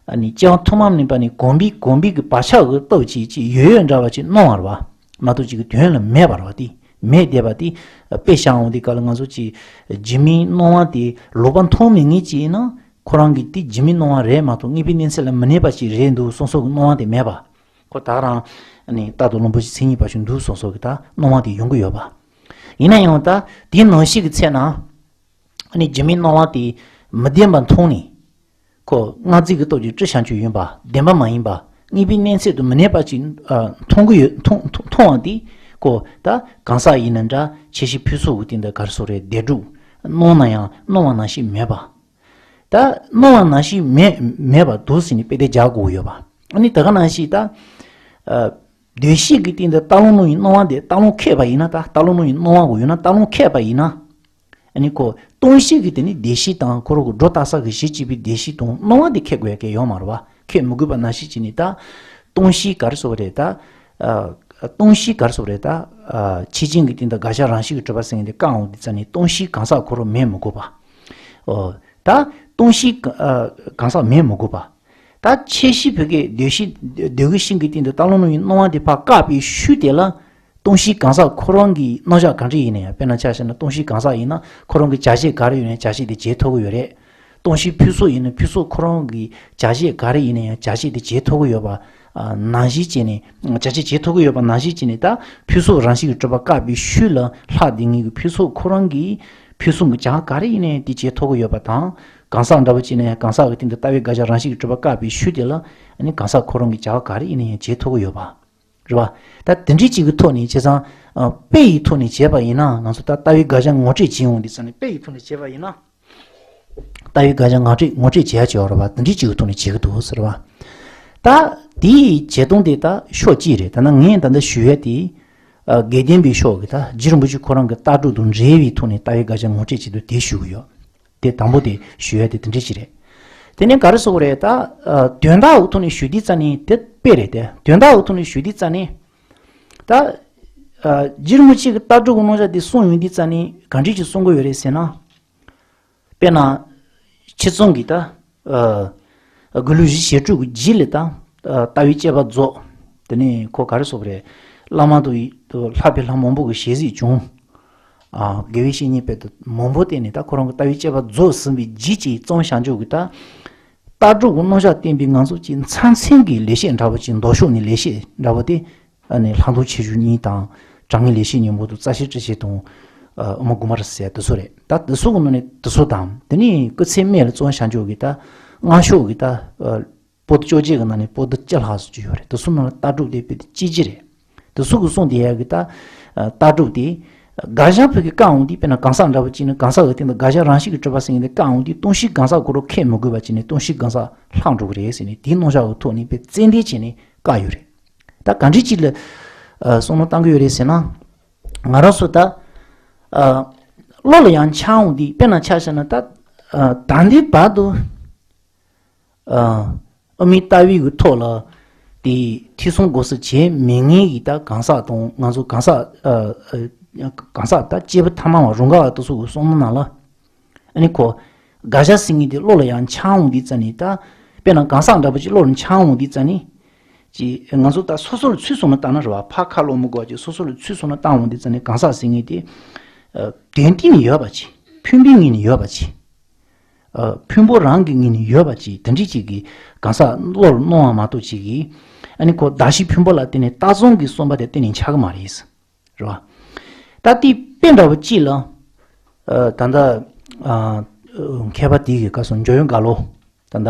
ཨ་ནི་སྤྱི་དབང་ཐོག་མ་མེད་པ་ནས་གོམས་པའི་གོམས་པའི་གི་བག་ཆགས་ཀྱི་སྟོབས་ཀྱིས་ཅིག་ཡོད་ཡོད་འདྲ་བ་ཅིག་སྣང་བ་རེད་པ། མ་གཏོགས་ཅིག་གི་དོན་ལ་མེད་པ་རེད་པ། དེ་མེད་བསྡད་པ་དེ། དཔེ་བཞག་འོང་དུས་སྐབས་ལ་ང་ཚོ་ཅིག་རྒྱུ་མའི་སྣང་བ་དེ་ལོག་པར་མཐོང་མེད་མཁན་ཅིག་ཡིན་ན། ཁོ་རང་གིས་དེ་རྒྱུ་མའི་སྣང་བ་རེད་མ་གཏོགས་དངོས་པོའི་གནས་ཚད་ལ་མི་གནས་པ་ཅིག་རེད་འདུག་བསམ་བསམ་གི་སྣང་བ་དེ་མེད་པ། ཁོ་ད་རང་ནི་རྟ་དང་ལུང་པ་ཅིག་མཚན་ཉིད་པ་ཞིག་འདུག་བསམ་བསམ་གི་ད་སྣང་བ་དེ་ཡོང་གི་ཡོད་པ། ཡིན་ན་ཡང་ད་དེ་ནང་བཞིན་གྱི་ཚེ་ན། ཨ་ནི་རྒྱུ་མའི་སྣང་བ་དེ་མི་བདེན་པ་མཐོང་ནས། ཁོ་སྔགས་རྫས་ཀྱི་སྟོབས་ཀྱིས་སྤྲོས་བྱང་ཆུབ་ཡིན་པ། བདེན་པ་མ་ཡིན་པ། དངོས་པོའི་གནས་ཚད་དུ་མི་གནས་པ་ཅིག་ཨ། མཐོང་གི་ཡོད། མཐོང་མཐོང་མཐོང་བ་དེ། ཁོ་ད་གང་ཟག་ཡིན་ན་འདྲ། ཁྱད་གཞི་ཕུན་སུམ་གྱི་སྟེང་དུ་ག་རེ་ཟེར་དགོས་རེད། བདེ་སྡུག་སྣང་ན་ཡང་སྣང་བ་ནང་བཞིན་མེད་པ། ད་སྣང་བ་ནང་བཞིན་མེད་མེད་པ་འདུག་ཟེར་ནས་དཔེ་དེ་སྦྱར་དགོས་ཡོད་པ། ཨ་ནི་ད་ག་ནང་བཞིན་ད། ཨ། གདོད་བཞི་གི་སྟེང་དུ་རྟ་ལུང་སྣང་བའི་སྣང་བ་དེ། རྟ་ལུང་ཁེགས་པ་ཡིན་ན། ད་རྟ་ལུང་སྣང་བའི་སྣང་བ་གོ་ཡོད་ན། རྟ་ལུང་ཁེགས་པ་ཡིན་ན། ཨ་ནི་ཁོ་སྟོང་བཞི་གི་དེ་ནི་བདེ་གཤེགས་དང་ཁོ་རང་གི་སྒྲོ་བཏགས་ས་གི་གཞི་གཅིག་པའི་བདེ་གཤེགས་དང་སྣང་བ་དེ་ཁེགས་དགོས་ཡ་གི་ཡོད་མ་རེད་པ། ཁེགས་མི་དགོས་པ་ནང་བཞིན་བྱས་ནས་ད། སྟོང་བཞི་ག་རེ་ཟེར་དགོས་རེད་ད། ཨ། སྟོང་བཞི་ག་རེ་ཟེར་དགོས་རེད་ད། ཨ། ཆོས་ཅན་གྱི་སྟེང་དུ་དགག་བྱ་རང་བཞིན་གྱིས་གྲུབ་པ་ཟེར་མཁན་དེ་བཀག་འོང་དུས་ཙ་ནས་སྟོང་བཞི་གང་ཟག་ཁོ་རང་མེད་མི་དགོས་པ། ཨོ། ད་སྟོང་བཞི་ག- ཨ། གང་ཟག་མེད་མི་དགོས་པ། ད་ཁྱད་གཞི་ཕ་གི་གདོད་བཞི་གདོད་ཀྱི་ཤིང་གི་སྟེང་དུ་རྟ་ལུང་སྣང་བའི་སྣང་བ་དེ་ཕར་བཀག་པའི་ཤུལ་དེ་ལ། སྟོང་བཞི་གང་ཟག་ཁོ་རང་གི་རྣམ་གཞག་གང་འདྲ་ཡིན་ན་ཡང་། དཔེར་ན་ཆ་བཞག་ན་སྟོང་བཞི་གང་ཟག་ཡིན་ན་ཁོ་རང་གི་བྱ་བྱེད་ག་རེ་ཡོད་ན་བྱ་བྱེད་དེ་བྱེད་ཐུབ་ཀྱི་ཡོད་རེད། སྟོང་བཞི་ཕུན་སུམ་ཡིན་ན་ཕུན་སུམ་ཁོ་རང་གི་བྱ་བྱེད་ག་རེ་ཡིན་ན་ཡང་བྱ་བྱེད་དེ་བྱེད་ཐུབ་ཀྱི་ཡོད་པ། ཨ། ནང་བཞིན་བྱས་ནས་བྱ་བྱེད་བྱེད་ཐུབ་ཀྱི་ཡོད་པ་ནང་བཞིན་བྱས་ནས། ད་ཕུན་སུམ་རང་བཞིན་གྱིས་གྲུབ་པ་བཀག་པའི་ཤུལ་ལ་ལྷག་བསྡད་མཁན་གྱི་ཕུན་སུམ་ཁོ་རང་གི་ཕུན་སུམ་གྱི་བྱ་བ་ག་རེ་ཡིན་ན་ཡང་དེ་བྱེད་ཐུབ་ཀྱི་ཡོད་པ་དང་། གང་ཟག་འདྲ་པོ་ཅིག་ཡིན་ན་ཡང་གང་ཟག་གི་སྟེང་དུ་ལྟ་བའི་དགག་བྱ་རང་བཞིན་གྱིས་གྲུབ་པ་བཀག་པའི་ཤུལ་དེ་ལ། ཨ་ནི་གང་ཟག་ཁོ་རང་གི་བྱ་བ་ག་རེ་ཡིན་ན་ཡང་བྱེད་ཐུབ་ཀྱི་ཡོད་པ། རེད་པ། ད་དེ་འདྲའི་ཅིག་གི་ཐོག་ནས་བྱས་ཙང་། ཨ། དཔེ་ཡི་ཐོག་ནས་བྱས་པ་ཡིན་ན། ང་ཚོ་ད་ལྟ་བའི་དགག་བྱ་ངོ་སྤྲོད་བྱེད་འོང་དུས་ཙ་ནས། དཔེ་ཡི་ཐོག་ནས་བྱས་པ་ཡིན་ན། ལྟ་བའི་དགག་བྱ་ངོ་སྤྲོད་ངོ་སྤྲོད་བྱེད་ཡ་ཅིག་ཡོད་རེད་པ། དེ་འདྲའི་ཅིག་གི་ཐོག་ནས་བྱེད་ཀྱི་འདུག་ཟེར་བ། ད་དེའི་བྱེད་སྟངས་དེ་ད་ཕྱོགས་གཅིག་རེད། ད་ནང་ངས་ད་ལྟ་ཞུ་ཡ་དེ། ཨ། དགེ་ལྡན་པའི་ཕྱོགས་ཀྱི་ད་རྗེ་རིན་པོ་ཆེ་ཁོ་རང་གི་ལྟ་གྲུབ་དང་འབྲེལ་བའི་ཐོག་ནས་ལྟ་བའི་དགག་བྱ་ངོ་སྤྲོད་བྱེད་དུས་དེ་ཞུ་གི་ཡོད། དེ་དང་པོ་དེ་ཞུ་ཡ་དེ་དེ་འདྲ་ཞིག་རེད། དེ་ནས་ག་རེ་ཟེར་དགོས་རེད་ད། ཨ། དོན་དག་གི་ཐོག་ནས་ཞུ་དུས་ཙ་ནས་དེ་དཔེ་རེད་དེ། དོན་དག་གི་ཐོག་ནས་ཞུ་དུས་ཙ་ནས། ད། ཨ། རྗེ་རིན་པོ་ཆེ་གི་ལྟ་གྲུབ་ཀྱི་རྣམ་གཞག་དེ་གསུངས་ཡོང་དུས་ཙ་ནས་ག་འདྲ་ཞིག་གསུང་གི་ཡོད་རེད་ཟེར་ན། དཔེར་ན། ཁྱེད་ཚང་གིས་ད། ཨ། དགེ་ལུགས་གཞི་བྱེས་དྲུག་གི་རྗེས་ལ་ད། ཨ། ལྟ་བའི་དཔྱད་པ་རྫོགས། དེ་ནས་ཁོ་ག་རེ་ཟེར་དགོས་རེད། བླ་མ་དང་ལྷག་པའི་ལྷ་མང་པོ་གི་ཞལ་གཟིགས་བྱུང་། ཨ། དགེ་བའི་བཤེས་གཉེན་དཔེ་དེ་མང་པོ་བསྟེན་ནས། ད་ཁོ་རང་གི་ལྟ་བའི་དཔྱད་པ་རྫོགས་ཟིན་པའི་རྗེས་ཀྱི་གཙང་བྱང་ཆུབ་ཀྱི་ད། ལྟ་གྲུབ་ཀྱི་རྣམ་གཞག་བསྟན་པའི་ང་ཚོ་གི་མཚན་མཚན་གྱི་ལེགས་བཤད་འདྲ་བོ་ཅིག་མདོ་ཕྱོགས་ནས་ལེགས་བཤད་འདྲ་བོ་དེ། ཨ་ནི་ལྷག་མཐོང་ཆེ་ཞུ་གཉིས་དང་། དྲང་ངེས་ལེགས་བཤད་སྙིང་པོ་དང་། རྩ་ཤེ་སྤྲོས་བཤད་དང་། ཨ་དབུ་མ་དགུ་མ་རེད་ཟེར་དེ་ཚོ་རེད། ད་དེ་ཚོ་གི་ནང་ནས་དེ་ཚོ་དང་། དེ་ནས་སྐུ་ཚེ་སྨད་ལ་བཙོན་བྱང་ཆོག་གི་ད་སྔ་ཤོས་ཀྱི་ད་ཨ་པོ་ཏི་བཅོ་བརྒྱད་ཀྱི་ནང་ནས་པོ་ཏི་བཅུ་ལྷག་ཙམ་ཅིག་ཡོད་རེད། དེ་ཚོ་ནང་ལ་ལྟ་གྲུབ་དེ་དཔེ་གཅིག་གཅིག་རེད། དེ་ཚོ་གི་གསུང་དེ་ཡག་གི་ད་ཨ་ལྟ་གྲུབ་དེ། དགག་བྱ་ཕ་གི་བཀག་འོང་དུས། དཔེར་ན་གང་ཟག་འདྲ་བོ་གཅིག་ནི་གང་ཟག་གི་སྟེང་དུ་དགག་བྱ་རང་བཞིན་གྱིས་གྲུབ་པ་ཟེར་མཁན་དེ་བཀག་འོང་དུས། སྟོང་གཞི་གང་ཟག་ཁོ་རང་འཁྱེར་མི་དགོས་པ་བྱས་ནས། སྟོང་གཞི་གང་ཟག་ལྷག་འགྲོ་གི་རེད་ཟེར་ནས། དེའི་རྣམ་གཞག་གི་ཐོག་ནས་དཔེ་ཙན་དན་བྱས་ནས་བཀག་ཡོད་རེད། ད་ག་འདྲ་ཅིག་ལ་ཨ་བསམ་བློ་བཏང་གི་ཡོད་རེད་ཟེར་ན། ང་རང་ཚོ་ད་ཨ་བློ་ལ་ཡང་འཆར་འོང་དུས། དཔེར་ན་ཆ་བཞག་ན་ད་ཨ་ད་ལྟའི་བར་དུ་ཨ་དབུ་མའི་ལྟ་བའི་གི་ཐོག་ལ་དེ་ཐོས་བསམ་སྒོམ་གསུམ་བྱས་མེད་མཁན་གྱི་ད་གང་ཟག་དང་། ང་ཚོ་གང་ཟག་ཨ་ཨ་གང་ཟག་ད་སྐྱེས་བུ་ཐ་མལ་བ་རང་ག་བ་དེ་ཚོ་གི་བསམ་བློ་ནང་ལ། ཨ་ནི་ཁོ་དགག་བྱ་ཟེར་མཁན་དེ་བློ་ལ་ཡང་འཆར་འོང་དུས་ཙ་ནས། ད་དཔེར་ན་གང་ཟག་འདྲ་པོ་ཅིག་བློ་ལ་འཆར་འོང་དུས་ཙ་ནས། ཅིག་ང་ཚོ་ད་སོ་སོ་ལ་ཚུར་སོང་ནས་བལྟས་ན་རེད་བ། ཕར་ཁ་ལོག་མི་དགོས་པ་ཅིག་སོ་སོ་ལ་ཚུར་སོང་ནས་བལྟ་འོང་དུས་ཙ་ནས། གང་ཟག་ཟེར་མཁན་དེ་ཨ་དོན་སྟེང་ནས་ཡོད་པ་ཅིག་ཕུང་པོའི་ངོས་ནས་ཡོད་པ་ཅིག་ཨ་ཕུང་པོ་རང་གི་ངོས་ནས་ཡོད་པ་ཅིག་དེ་འདྲ་ཅིག་གི་གང་ཟག་བློ་ལ་སྣང་བ་མ་གཏོགས་ཅིག་གིས། ཨ་ནི་ཁོ་གདགས་གཞི་ཕུང་པོ་ལ་བརྟེན་ནས་ལྟ་སྟངས་ཀྱི་བསམ་པ་དེ་གཏན་ནས་འཆར་གི་མ་རེད། རེད་བ། ད་དེ་དཔེ་འདྲ་བོ་གཅིག་ལ། ཨ་ད་ལྟ་ཨ་མཁས་པ་དེ་གི་སྐབས་སུ་འཇམ་དབྱངས་རྒྱ་ལོ། ད་ལྟ་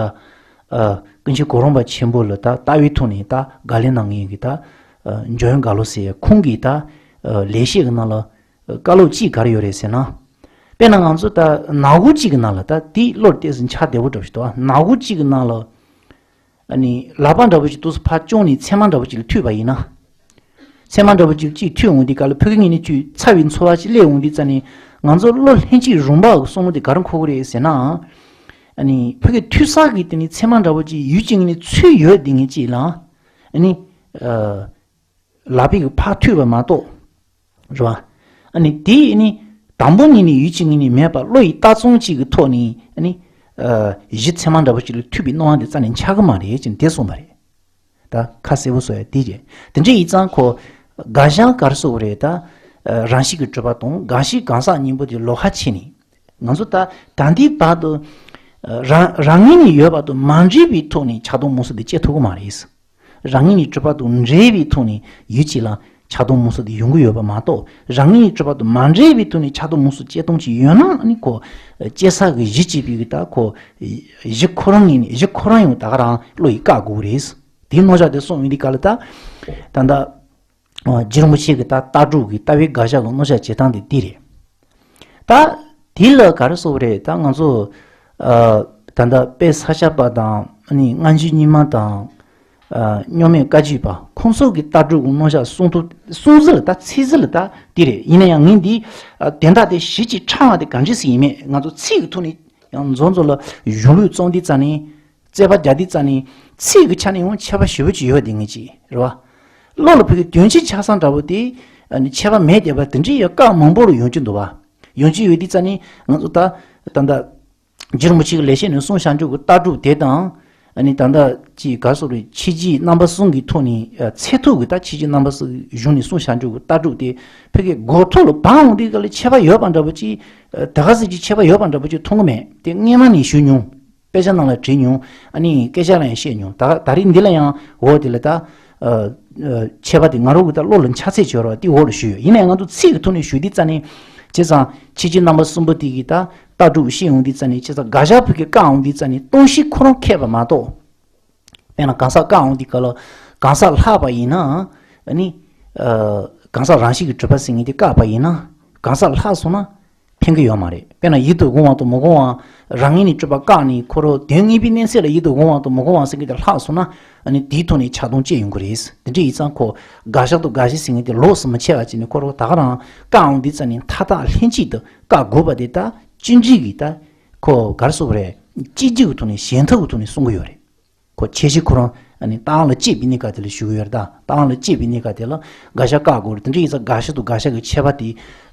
ཨ་ཀུན་མཁྱེན་གོ་རམས་པ་ཆེན་པོ་ལ་ད་ལྟ་བའི་ཐོག་ནས་ད་དགག་ལན་གནང་མཁན་གྱི་ད་ཨ་འཇམ་དབྱངས་རྒྱ་ལོ་ཟེར་ཡ། ཁོང་གིས་ད་ཨ་ལེགས་བཤད་ཀྱི་ནང་ལ་ཨ་བཀའ་སློབ་གཅིག་ག་རེ་ཡོད་རེད་ཟེར་ན། དཔེར་ན་ང་ཚོ་ད་ནག་ཁུང་གཅིག་གི་ནང་ལ། ད་དེ་བློར་བལྟས་ཟིན་འཆར་བདེ་པོ་འདྲ་བོ་ཞིག་འདུག་ནག་ཁུང་གཅིག་གི་ནང་ལ། ཨ་ནི་ལག་པ་འདྲ་བོ་ཞིག་ཏོག་ཙམ་ཕར་བརྐྱངས་ནས་ཚེར་མ་འདྲ་བོ་ཞིག་ལ་མཐུད་པ་ཡིན་ན། ཚེར་མ་འདྲ་བོ་ཞིག་གཅིག་མཐུད་འོང་དུས་སྐབས་ལ། ཕ་གི་ངོས་ནས་ཅིག་ཚ་བའི་ཚོར་བ་ཞིག་སླེབས་འོང་དུས་ཙ་ནས། ང་ཚོ་བློ་ལྷན་སྐྱེས་རང་བབས་ཀྱི་བསམ་བློ་དེ་ག་རེ་འཁོར་གི་རེད་ཟེར་ན། ཨ་ནི་ཕ་གི་མཐུད་ས་གི་དེ་ནི་ཚེར་མ་འདྲ་བོ་ཅིག་ཡུལ་གཅིག་ངོས་ནས་ཚུད་ཡོད་དེ་ངེས་ཅིག་ལ། ཨ་ནི་ཨ་ལག་པས་གི་ཕར་མཐུད་པ་མ་གཏོགས། རེད་བ། ཨ་ནི་དེ་ནི་དང་པོ་ཉིད་ནས་ཡུལ་གཅིག་ངོས་ནས་མེད་པ། བློ་ཡི་ལྟ་སྟངས་གཅིག་གི་ཐོག་ནས། ཨ་ནི་ཨ་གཞི་ཚེར་མ་འདྲ་བོ་ཞིག་ལ་མཐུད་པའི་སྣང་བ་དེ་རྩ་ནས་འཆར་གི་མ་རེད་ཅེས་དེ་གསུངས་པ་རེད། ད་ཁ་གསལ་པོ་བཟོ་ཡ་དེ་རེད། དེ་འདྲ་ཡིན་ཙང་ཁོ་དགག་བྱ་ག་རེ་ཟེར་དགོས་རེད། ད་ཨ་རང་བཞིན་གྱིས་གྲུབ་པ་དང་དགག་གཞི་གང་ཟག་གཉིས་པོ་དེ་ལོགས་ཀ་ཕྱེ་ནས། ང་ཚོ་ད་ད་ལྟའི་བར་དུ་ཨ་རང་རང་ངོས་ནས་ཡོད་པ་དང་མ་འདྲེས་པའི་ཐོག་ནས་ཆགས་སྡང་རྨོངས་གསུམ་དེ་སྐྱེ་ཐུབ་ཀྱི་མ་རེད། རང་ངོས་ནས་གྲུབ་པ་དང་འདྲེས་པའི་ཐོག་ནས་ཡུལ་གཅིག་ལ་ཆགས་སྡང་རྨོངས་གསུམ་དེ་ཡོང་གི་ཡོད་པ་མ་གཏོགས། རང་ངོས་ནས་གྲུབ་པ་དང་མ་འདྲེས་པའི་ཐོག་ནས་ཆགས་སྡང་རྨོངས་གསུམ་སྐྱེ་སྟངས་ཅིག་ཡོད་ན། ཨ་ནི་ཁོ་སྐྱེ་ས་གི་གཞི་གཅིག་པའི་གི་ད་ཁོ་གཞི་ཁོ་རང་ངོས་ནས། གཞི་ཁོ་རང་ཡང་ད་ག་རང་བློ་ཡིས་བཀག་དགོས་རེད། དེའི་རྣམ་གཞག་དེ་གསུངས་ཡོང་དུས་སྐབས་ལ། ད་ད་ལྟ་རྗེ་རིན་པོ་ཆེ་གི་ད་ལྟ་གྲུབ་ཀྱི་ལྟ་བའི་དགག་བྱ་གི་རྣམ་གཞག་བྱེད་སྟངས་དེ་འདི་རེད། ད་དེ་ལ་ག་རེ་ཟེར་དགོས་རེད། ད་ང་ཚོ་ཨ་ད་ལྟ་དཔལ་ས་སྐྱ་པ་དང་། ཨ་ནི་སྔ་འགྱུར་རྙིང་མ་དང་། ཨ་རྙིང་མའི་བཀའ་བརྒྱུད་པ་ཁོང་ཚོ་གི་ལྟ་གྲུབ་ཀྱི་རྣམ་གཞག་གསུང་ཐུབ་གསུང་ཟིན་ལ། ད་ཚིག་ཟིན་ལ་ད་འདི་རེད། ཡིན་ན་ཡང་ངས་འདི་ཨ་དོན་དག་དེ་གཞི་གཅིག་དྲངས་པ་དེ་ག་འདྲ་ཞིག་ཡིན་མེད། ང་ཚོ་ཚིག་གི་ཐོག་ནས་ཡང་མཛོ་མཛོ་ལ་གཞུང་ལུགས་བརྩམས་དུས་ཙ་ནས། རྩོད་པ་རྒྱག་དུས་ཙ་ནས་ཚིག་གི་ཆ་ནས་ཡང་ཁྱད་པར་ཞེ་པོ་ཅིག་ཡོད་དེ་ངེས་ཅིག་རེད་བ། བློ་ལ་ཕ་གི་དོན་སྤྱི་ཆགས་སྟངས་འདྲ་བོ་དེ་ཨ་ནི་ཁྱད་པར་མེད་བསྡད་པ་དེ་འདྲའི་ཡང་སྐབས་མང་པོ་རུ་ཡོང་གི་འདུག་བ། ཡོང་གི་ཡོད་དུས་ཙ་ནས་ང་ཚོ་ད་ད་ལྟ་རྗེ་རིན་པོ་ཆེ་གི་ལེགས་བཤད་ནས་གསུངས་བཞག་འཇུག་གི་ལྟ་གྲུབ་དེ་དང་། ཨ་ནི་ད་ལྟ་ཅིག་ག་རེ་ཟེར་དགོས་རེད། ཕྱི་རྒྱལ་རྣམ་པ་གསུམ་གྱི་ཐོག་ནས་ཨ་ཚད་ཐུབ་ཀྱི་ད་ཕྱི་རྒྱལ་རྣམ་པ་གསུམ་གཞུང་ནས་གསུངས་བཞག་འཇུག་གི་ལྟ་གྲུབ་དེ་ཕ་གི་འགོ་ཐོག་ལ་བབས་འོང་དུས་སྐབས་ལ་ཁྱད་པར་ཡོད་པ་འདྲ་བོ་ཅིག་ཨ་ད་ག་ཟེ་ཅིག་ཁྱད་པར་ཡོད་པ་འདྲ་བོ་ཅིག་མཐོང་གི་མེད། དེ་སྔོན་མ་ནས་ཞུས་མྱོང་། དཔེ་ཆ་ནང་ལ་བྲིས་མྱོང་། ཨ་ནི་སྐད་ཆ་ལ་ཡང་བཤད་མྱོང་། ད་ད་རེས་འདི་ལ་ཡང་འོ་དེ་ལ་ད་ཨ་ཨ་ཁྱད་པར་དེ་ང་རང་གི་ད་བློ་ལ་འཆར་ཚད་བྱོས་རོགས་དེ་འོག་ལ་ཞུས་ཡོད། ཡིན་ནའང་ང་ཚོ་ཚིག་གི་ཐོག་ནས་ཞུས་དུས་ཙ་ནས། བྱས་ཙང་ཕྱི་རྒྱལ་རྣམ་པ་གསུམ་པོ་དེ་གིས་ད་ལྟ་གྲུབ་བཤད་ཡོང་དུས་ཙ་ནས། བྱས་ཙང་དགག་བྱ་ཕ་གིར་བཀག་ཡོང་དུས་ཙ་ནས། སྟོང་གཞི་ཁོ་རང་ཁེགས་པ་མ་གཏོགས། དཔེར་ན་གང་ཟག་བཀག་འོང་དུས་སྐབས་ལ་གང་ཟག་ལྷག་པ་ཡིན་ན། ཨ་ནི་ཨ་གང་ཟག་རང་བཞིན་གྱིས་གྲུབ་པ་ཟེར་མཁན་དེ་བཀག་པ་ཡིན་ན། གང་ཟག་ལྷག་སོང་ན་ཕན་གྱི་ཡོད་མ་རེད། དཔེར་ན་ཡིད་དུ་འོང་བ་དང་མི་འོང་བ། རང་ངོས་ནས་གྲུབ་པ་བཀག་ནས་ཁོ་རང་དོན་ངེས་པའི་གནས་ཚད་ལ་ཡིད་དུ་འོང་བ་དང་མི་འོང་བ་ཟེར་མཁན་དེ་ལྷག་སོང་ན། ཨ་ནི་དེའི་ཐོག་ནས་ཆགས་སྡང་སྐྱེ་ཡོང་གི་རེད། དེ་འདྲ་ཡིན་ཙང་ཁོ་དགག་བྱ་དང་དགག་གཞི་ཟེར་མཁན་དེ་ལོགས་སུ་མི་ཕྱེ་བ་བྱས་ནས་ཁོ་རང་ད་ག་རང་བཀག་འོང་དུས་ཙ་ནས་མཐའ་དག་ལྷན་ཅིག་ཏུ་བཀག་དགོས་པ་དེ་ད་ཅི་འདྲ་གི་ད་ཁོ་ག་རེ་ཟེར་དགོས་རེད། གཅིག་གྱུར་གྱི་ཐོག་ནས་གཞན་ཐབས་ཀྱི་ཐོག་ནས་གསུང་གི་ཡོད་རེད། ཁོ་ཁྱད་གཞི་ཁོ་རང་ཨ་ནི་རྟགས་ལ་དཔྱད་པའི་གནས་སྐབས་དེ་ལ་ཞུ་གི་ཡོད་རེད། ད་རྟགས་ལ་དཔྱད་པའི་གནས་སྐབས་དེ་ལ་དགག་བྱ་བཀག་དགོས་རེད། དེ་འདྲ་ཡིན་ཙང་དགག་བྱ་དང་དགག་བྱ་གི་ཁྱད་པར་དེ་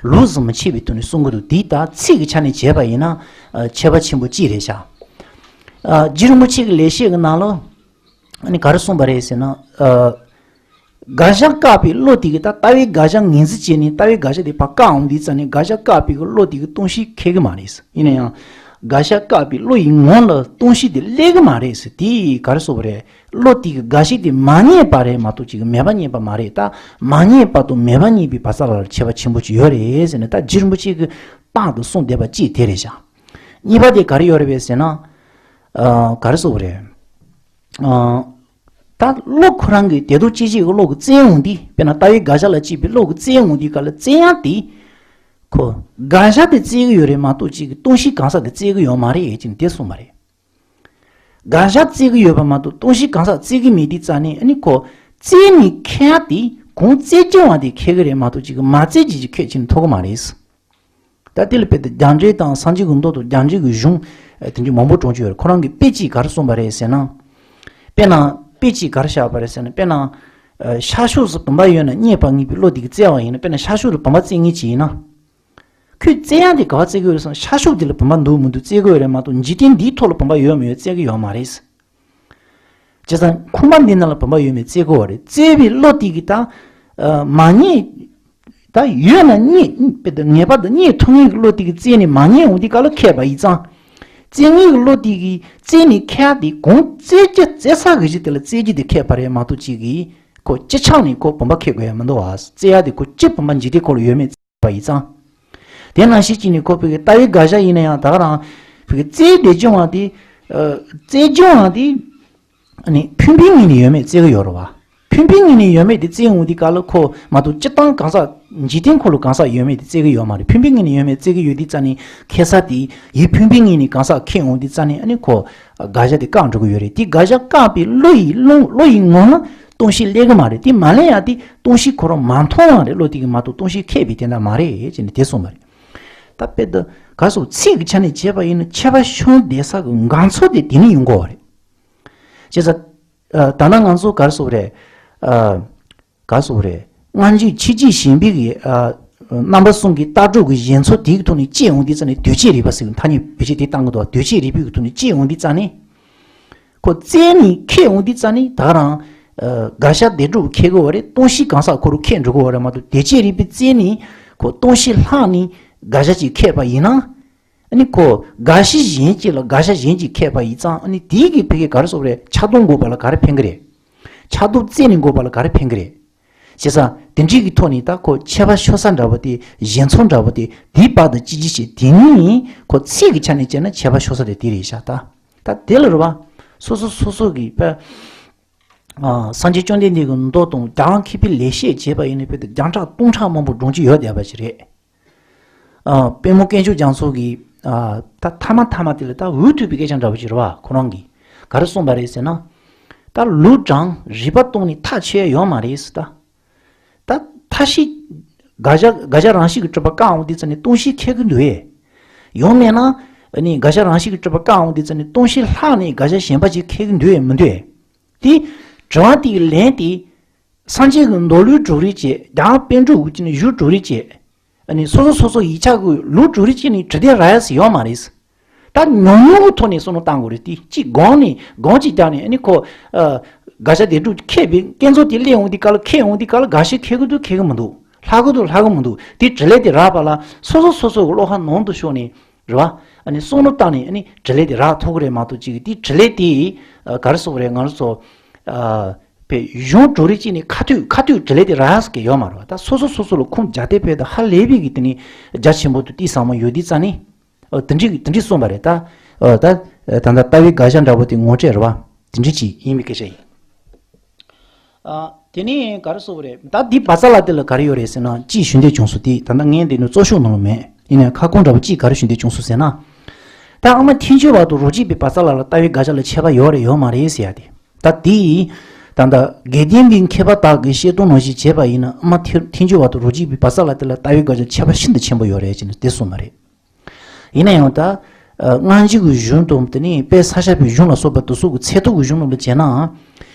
ལོགས་སུ་མི་ཕྱེ་བའི་ཐོག་ནས་གསུང་གི་འདུག་དེ་ད་ཚིག་གི་ཆ་ནས་བྱས་པ་ཡིན་ན་ཨ་ཁྱད་པར་ཆེན་པོ་གཅིག་རེད་ཤག་ཨ་རྗེ་རིན་པོ་ཆེ་གི་ལེགས་བཤད་ཀྱི་ནང་ལ་ཨ་ནི་ག་རེ་གསུངས་པ་རེད་ཟེར་ན། ཨ་དགག་བྱ་བཀག་པའི་བློ་དེ་གིས། ད་ལྟ་བའི་དགག་བྱ་ངོས་འཛིན་བྱས་ནས་ལྟ་བའི་དགག་བྱ་དེ་ཕར་བཀག་འོང་དུས་ཙ་ནས། དགག་བྱ་བཀག་པའི་གི་བློ་དེ་གིས་སྟོང་གཞི་ཁེགས་ཀྱི་མ་རེད། ཡིན་ན་ཡང་ དགག་བྱ་བཀག་པའི་བློ་ཡི་ངོ་ལ་སྟོང་གཞི་དེ་སླེབས་ཀྱི་མ་རེད་ཟེར། དེ་ག་རེ་ཟེར་བ་རེད། བློ་དེ་གི་དགག་བྱ་དེ་མ་རྙེད་པ་རེད་མ་གཏོགས་ཅིག་མེད་པ་རྙེད་པ་མ་རེད། ད་མ་རྙེད་པ་དང་མེད་པ་རྙེད་པའི་བར་ས་ལ་ཁྱད་པར་ཆེན་པོ་ཅིག་ཡོད་རེད་ཟེར་ནས། ད་རྗེ་རིན་པོ་ཆེ་གིས་རྟག་ཏུ་གསུངས་བསྡད་པ་གཅིག་དེ་རེད་ཤག་གཉིས་པ་དེ་ག་རེ་ཡོད་རེད་པས་ཟེར་ན། ཨ། ག་རེ་ཟེར་བ་རེད། ཨ། ད་བློ་ཁོ་རང་གི་དེ་ལྟར་དཔྱད་བྱེད་ཀྱི་བློ་གི་བཙལ་འོང་དུས། དཔེར་ན་ལྟ་བའི་དགག་བྱ་ལ་དཔྱད་པའི་བློ་གི་བཙལ་འོང་དུས་ག་ལ་བཙལ་ཡག་དེ། ཁོ་དགག་བྱ་དེ་བཙལ་གྱི་ཡོད་རེད་མ་གཏོགས་ཅིག་གི་སྟོང་གཞི་གང་ཟག་དེ་བཙལ་གྱི་ཡོད་མ་རེད་ཅེས་དེ་གསུངས་པ་རེད། དགག་བྱ་བཙལ་གྱི་ཡོད་པ་མ་གཏོགས་སྟོང་གཞི་གང་ཟག་བཙལ་གྱི་མེད་དུས་ཙ་ནས། ཨ་ནི་ཁོ་བཙལ་ནས་ཁེགས་ཡག་དེ་གང་བཙལ་རྒྱུ་བ་དེ་ཁེགས་ཀྱི་རེད་མ་གཏོགས་ཅིག་གི་མ་བཙལ་རྒྱུ་ཅིག་ཁེགས་ཀྱི་ཐོགས་ཀྱི་མ་རེད། ད་དེ་ལ་དཔེ་དེ་རྒྱ་འགྲེལ་དང་སངས་རྒྱས་ཀྱི་མདོ་དང་རྒྱ་འགྲེལ་གྱི་གཞུང་དེ་འདྲ་མང་པོ་དྲངས་ཀྱི་ཡོད་རེད། ཁོ་རང་གིས་དཔེ་གཅིག་ག་རེ་གསུངས་པ་རེད་ཟེར་ན། དཔེར་ན་དཔེ་གཅིག་ག་རེ་བཞག་པ་རེད་ཟེར་ན། དཔེར་ན་ཤར་ཕྱོགས་སུ་བུམ་པ་ཡོད་ན་རྙེད་པར་ངེས་པའི་བློ་དེ་གིས་བཙལ་བ་ཡིན་ན། དཔེར་ན་ཤར་ཕྱོགས་ལ་བུམ་པ་བཙལ་མཁན་ཅིག་ཡིན་ན། ཁོས་བཙལ་ཡག་དེ་ག་པར་བཙལ་གྱི་ཡོད་རེད་ཟེར་ན། ཤར་ཕྱོགས་དེ་ལ་བུམ་པ་འདུག་མི་འདུག་བཙལ་གྱི་ཡོད་རེད་མ་གཏོགས་འཇིག་རྟེན་འདིའི་ཐོག་ལ་བུམ་པ་ཡོད་མི་ཡོད་བཙལ་གྱི་ཡོད་མ་རེད། བྱས་ཙང་ཁང་པ་འདི་ནང་ལ་བུམ་པ་ཡོད་མེད་བཙལ་དགོས་པ་རེད། བཙལ་བའི་བློ་དེ་གིས་ད་མ་རྙེད། ད་ཡོད་ན་རྙེད། དཔེ་དེ་ངེས་པར་དུ་རྙེད་ཐུབ་མཁན་གྱི་བློ་དེ་གིས་བཙལ་ནས་མ་རྙེད་འོང་དུས་ག་ལ་ཁེགས་པ་ཡིན་ཙང་། བཙལ་མཁན་གྱི་བློ་དེ་གིས་བཙལ་ནས་ཁེགས་དེ་གང་བཙལ་རྒྱུ་བཙལ་ས་གི་གཞི་དེ་ལ་བཙལ་རྒྱུ་དེ་ཁེགས་པ་རེད་མ་གཏོགས་ཅིག་གིས་ཁོ་སྤྱི་ཆ་ནས་ཁོ་བུམ་པ་ཁེགས་དགོས་ཡ་མི་འདུག་བ། བཙལ་ཡག་དེ་ཁོ་སྤྱི་བུམ་པ་འཇིག་རྟེན་ཁོ་ལ་ཡོད་མེད་བཙལ་བ་ཡིན་ཙང་། དེ་ནང་བཞིན་བྱས་ནས་ཁོ་བོད་ཀྱི་ལྟ་བའི་དགག་བྱ་ཡིན་ན་ཡང་། ད་ག་རང་བོད་ཀྱི་བཙལ་བསྡད་རྒྱུ་བ་དེ། ཨ། བཙལ་རྒྱུ་བ་དེ། ཨ་ནི་ཕན་པའི་ངོས་ནས་ཡོད་མེད་བཙལ་གྱི་ཡོད་རེད་བ། ཕན་པའི་ངོས་ནས་ཡོད་མེད་དེ་བཙལ་འོང་དུས་ག་ལ་ཁོ་མ་གཏོགས་སྤྱིར་བཏང་གང་ཟག་འཇིག་རྟེན་ཁོ་ལ་གང་ཟག་ཡོད་མེད་དེ་བཙལ་གྱི་ཡོད་མ་རེད། ཕན་པའི་ངོས་ནས་ཡོད་མེད་བཙལ་གྱི་ཡོད་དུས་ཙ་ནས་ཁེགས་ས་དེ་ཡིན། ཕན་པའི་ངོས་ནས་གང་ཟག་ཁེགས་འོང་དུས་ཙ་ནས། ཨ་ནི་ཁོ་དགག་བྱ་དེ་བཀག་འགྲོ་གི་ཡོད་རེད། དེ་དགག་བྱ་བཀག་པའི་བློ་ཡི་བློ་བློ་ཡི་ངོ་ལ་སྟོང་གཞི་སླེབས་གི་མ་རེད། དེ་མ་སླེབས་ཡག་དེ་སྟོང་གཞི་ཁོ་རང་མ་མཐོང་བ་རེད། བློ་དེ་གིས་མ་གཏོགས་སྟོང་གཞི་ཁེགས་པའི་དོན་དག་མ་རེད་ཅེས་ནས་དེ་གསུངས་པ་རེད། ད་དཔེ་དེ་ག་རེ་ཟེར། ཚིག་གི་ཆ་ནས་བྱས་པ་ཡིན་ན་ཁྱད་པར་ཤོར་བསྡད་ས་གི་འགག་རྩ་དེ་དེ་ནས་ཡོང་གི་ཡོད་རེད། བྱས་ཙང་། ཨ། ད་ལྟ་ང་ཚོ་ག་རེ་ཟེར་རེད། ཨ། ག་རེ་ཟེར་རེད། སྔ་འཇུག་ཕྱི་འཇུག་གཞན་ཕན་གྱི། ཨ། རྣམ་པ་གསུམ་གྱི་ལྟ་གྲུབ་ཀྱི་བཞེད་མཚོན་དེའི་ཐོག་ནས་དཔྱད་འོང་དུས་ཙ་ནས། དོན་བྱེད་རིགས་པ་ཟེར་བའི་ཐ་སྙད་བེད་སྤྱོད་དེ་བཏང་གི་འདུག་དོན་བྱེད་རིགས་པའི་ཐོག་ནས་དཔྱད་འོང་དུས་ཙ་ནས། ཁོ་བཙལ་ནས་ཁེགས་འོང་དུས་ཙ་ནས་ད་ག་རང་། ཨ། དགག་བྱ་བདེན་གྲུབ་ཁེགས་གི་ཡོད་རེད། སྟོང་གཞི་གང་ཟག་ཁོ་རང་ཁེགས་འགྲོ་གི་ཡོད་རེད་མ་གཏོགས། དོན་བྱེད་རིགས་པས་བཙལ་ནས་ཁོ་སྟོང་གཞི་ལྷག་ནས་དགག་བྱ་ཅིག་ཁེགས་པ་ཡིན་ན། ཨ་ནི་ཁོ་དགག་གཞི་གཞན་གཅིག་ལ་དགག་བྱ་གཞན་གཅིག་ཁེགས་པ་ཡིན་ཙང་། ཨ་ནི་དེའི་གི་བོད་སྐད་ག་རེ་ཟེར་རེད། ཆགས་རྡུང་འགོག་པ་ལ་ག་རེ་ཕན་གི་རེད། ཆགས་རྡུང་བཙལ་ནས་འགོག་པ་ལ་ག་རེ་ཕན་གི་རེད། བྱས་ཙང་དེ་འདྲའི་གི་ཐོག་ནས་ད་ཁོ་ཁྱད་པར་ཤོར་ས་འདྲ་པོ་དེ། བཞེད་མཚོན་འདྲ་པོ་དེ་དེའི་བར་དུ་ཅི་ཅི་བྱེད། དེ་ནི་ཁོ་ཚིག་གི་ཆ་ནས་བྱས་ན་ཁྱད་པར་ཤོར་ས་དེ་དེ་རེད་ཤག་ད་ད་དེ་ལ་རེད་བ། སོ་སོ་སོ་སོ་གི་དཔེ། ཨ། སངས་རྒྱས་བཅོམ་ལྡན་འདས་ཀྱི་མདོ་དང་རྒྱ་གར་མཁས་པའི་ལེགས་བཤད་བྱས་པ་ཡིན་ན། དཔེ་དེ་རྒྱང་གྲགས་སྟོང་ཕྲག་མང་པོ་སྒྲུང་གི་ཡོད་བསྡད་པ་ཞིག་རེད། ཨ། པདྨ་དཀོན་མཆོག་རྒྱ་མཚོ་གིས། ཨ། ད་ཐ་མ་ཐ་མ་དེ་ལ་ད་འུ་ཐུག་པའི་སྐད་ཆ་འདྲ་པོ་ཅིག་རེད་བ། ཁོ་རང་གིས་ག་རེ་གསུངས་པ་རེད་ཟེར་ན། ད་ལུགས་དང་རིགས་པ་སྟོང་ནས་ཐག་ཆོད་ཡོད་མ་རེད་ཟེར། ད་ད་ཐབས་ཤེས་དགག་བྱ་དགག་བྱ་རང་བཞིན་གྱིས་གྲུབ་པ་བཀག་འོང་དུས་ཙ་ནས་སྟོང་གཞི་ཁེགས་ཀྱི་འདུག་ཨེ། ཡང་མིན་ན། ཨ་ནི་དགག་བྱ་རང་བཞིན་གྱིས་གྲུབ་པ་བཀག་འོང་དུས་ཙ་ནས་སྟོང་གཞི་ལྷག་ནས་དགག་བྱ་གཞན་པ་ཅིག་ཁེགས་ཀྱི་འདུག་ཨེ། མི་འདུག་ཨེ། དེ་དྲི་བ་དེའི་ལན་དེ། སངས་རྒྱས་ཀྱི་མདོ་ལུགས་གྲོགས་རེད་བྱས། རྒྱ་གར་པཎ་གྲུབ་ཀྱི་ནི་གཞུང་གྲོགས་རེད་བྱས། ཨ་ནི་སོ་སོ་སོ་སོ་ཡིག་ཆ་གི་ལུགས་གྲོགས་རེད་བྱས་ནས་དྲི་དེ་རག་ཡ་ཟིག་ཡོད་མ་རེད། ད་ཉུང་ཉུང་གི་ཐོག་ནས་བསམ་བློ་བཏང་དགོས་རེད། དེ་གཅིག་སྒོམ་ནས་སྒོམ་གཅིག་བརྒྱབ་ནས། ཨ་ནི་ཁོ། ཨ། དགག་བྱ་བདེན་གྲུབ་ཁེགས་པའི་སྐྱེ་ཚུལ་དེ་སླེབས་འོང་དུས་ག་ལ། ཁེགས་འོང་དུས་ག་ལ་དགག་བྱ་ཁེགས་ཀྱི་འདུག་ཁེགས་ཀྱི་མི་འདུག་ལྷག་གི་འདུག་ལྷག་གི་མི་འདུག་དེ་དྲི་ལན་དེ་རག་པ་ལ་སོ་སོ་སོ་སོ་གི་བློ་ཁ་ནང་དུ་ཤོར་ནས། རེད་བ། ཨ་ནི་བསམ་བློ་བཏང་ནས། ཨ་ནི་དྲི་ལན་དེ་རག་ཐུབ་ཀྱི་རེད་མ་གཏོགས་ཅིག་དེ་དྲི་ལན་དེ། ཨ། ག་རེ་ཟེར་དགོས་རེད། ང་རང་ཚོ། ཨ། དཔེ་གཞུང་གྲོགས་རེད་བྱས་ནས་ཁ་ཐུག་ཁ་ཐུག་དྲི་ལན་དེ་རག་ཡ་ཟིག་ཡོད་མ་རེད་བ། ད་སོ་སོ་སོ་སོ་ལ་ཁུངས་རྒྱག་དེ་དཔེ་ད་ཧ་ལས་པའི་གི་དེ་ནི་རྒྱ་ཆེན་པོ་དང་གཏིང་ཟབ་མོ་ཡོད་དུས་ཙ་ནི། ཨ། དེ་འདྲའི་དེ་འདྲའི་གསུངས་པ་རེད། ད། ཨ། ད། ད་ལྟ་ལྟ་བའི་དགག་བྱ་འདྲ་པོ་དེ་ངོ་སྤྲོད་རེད་བ། དེ་འདྲའི་ཅིག་ཡིན་པའི་སྐད་ཆ་ཡིན། ཨ། དེ་ནས་ག་རེ་ཟེར་དགོས་རེད། ད་འདི་བ་ཚ་ལ་དེ་ལ་ག་རེ་ཡོད་རེད་ཟེར་ན། ཅིག་ཞུ་འདོད་བྱུང་སོང་། དེ་ད་ལྟ་ངས་འདི་ནས་རྩོམ་ཤོག་ནང་ལ་མེད། ཡིན་ནའི་ཁ་སྐོང་འདྲ་པོ་ཅིག་ག་རེ་ཞུ་འདོད་བྱུང་སོང་ཟེར་ན། ད་ཨ་མ་ཐལ་འགྱུར་བ་དང་རོ་གཅིག་པའི་བ་ཚ་ལ་ལ་ལྟ་བའི་དགག་བྱ་ལ་ཁྱད་པར་ཡོད་རེད་ཡོད་མ་རེད་ཟེར་ཡ་དེ། ད་དེ་ད་ལྟ་དགེ་ལྡན་པའི་མཁས་པ་དག་གིས་བཤད་སྟངས་ནང་བཞིན་བྱས་པ་ཡིན་ན། ཨ་མ་ཐལ་ཐལ་འགྱུར་བ་དང་རོ་གཅིག་པའི་བ་ཚ་ལ་དེ་ལ་ལྟ་བའི་དགག་བྱ་ཁྱད་པར་ཤིན་ཏུ་ཆེན་པོ་ཡོད་རེད་ཅེས་ནས་དེ་གསུངས་པ་རེད། ཡིན་ན་ཡང་ད། ཨ། སྔ་འཇུག་གི་གཞུང་དང་། དེ་ནས་དཔལ་ས་སྐྱ་པའི་གཞུང་ལ་སོགས་པ་དེ་ཚོ་གི་ཚད་ཐུབ་ཀྱི་གཞུང་རྣམས་ལ་བྱས་ན།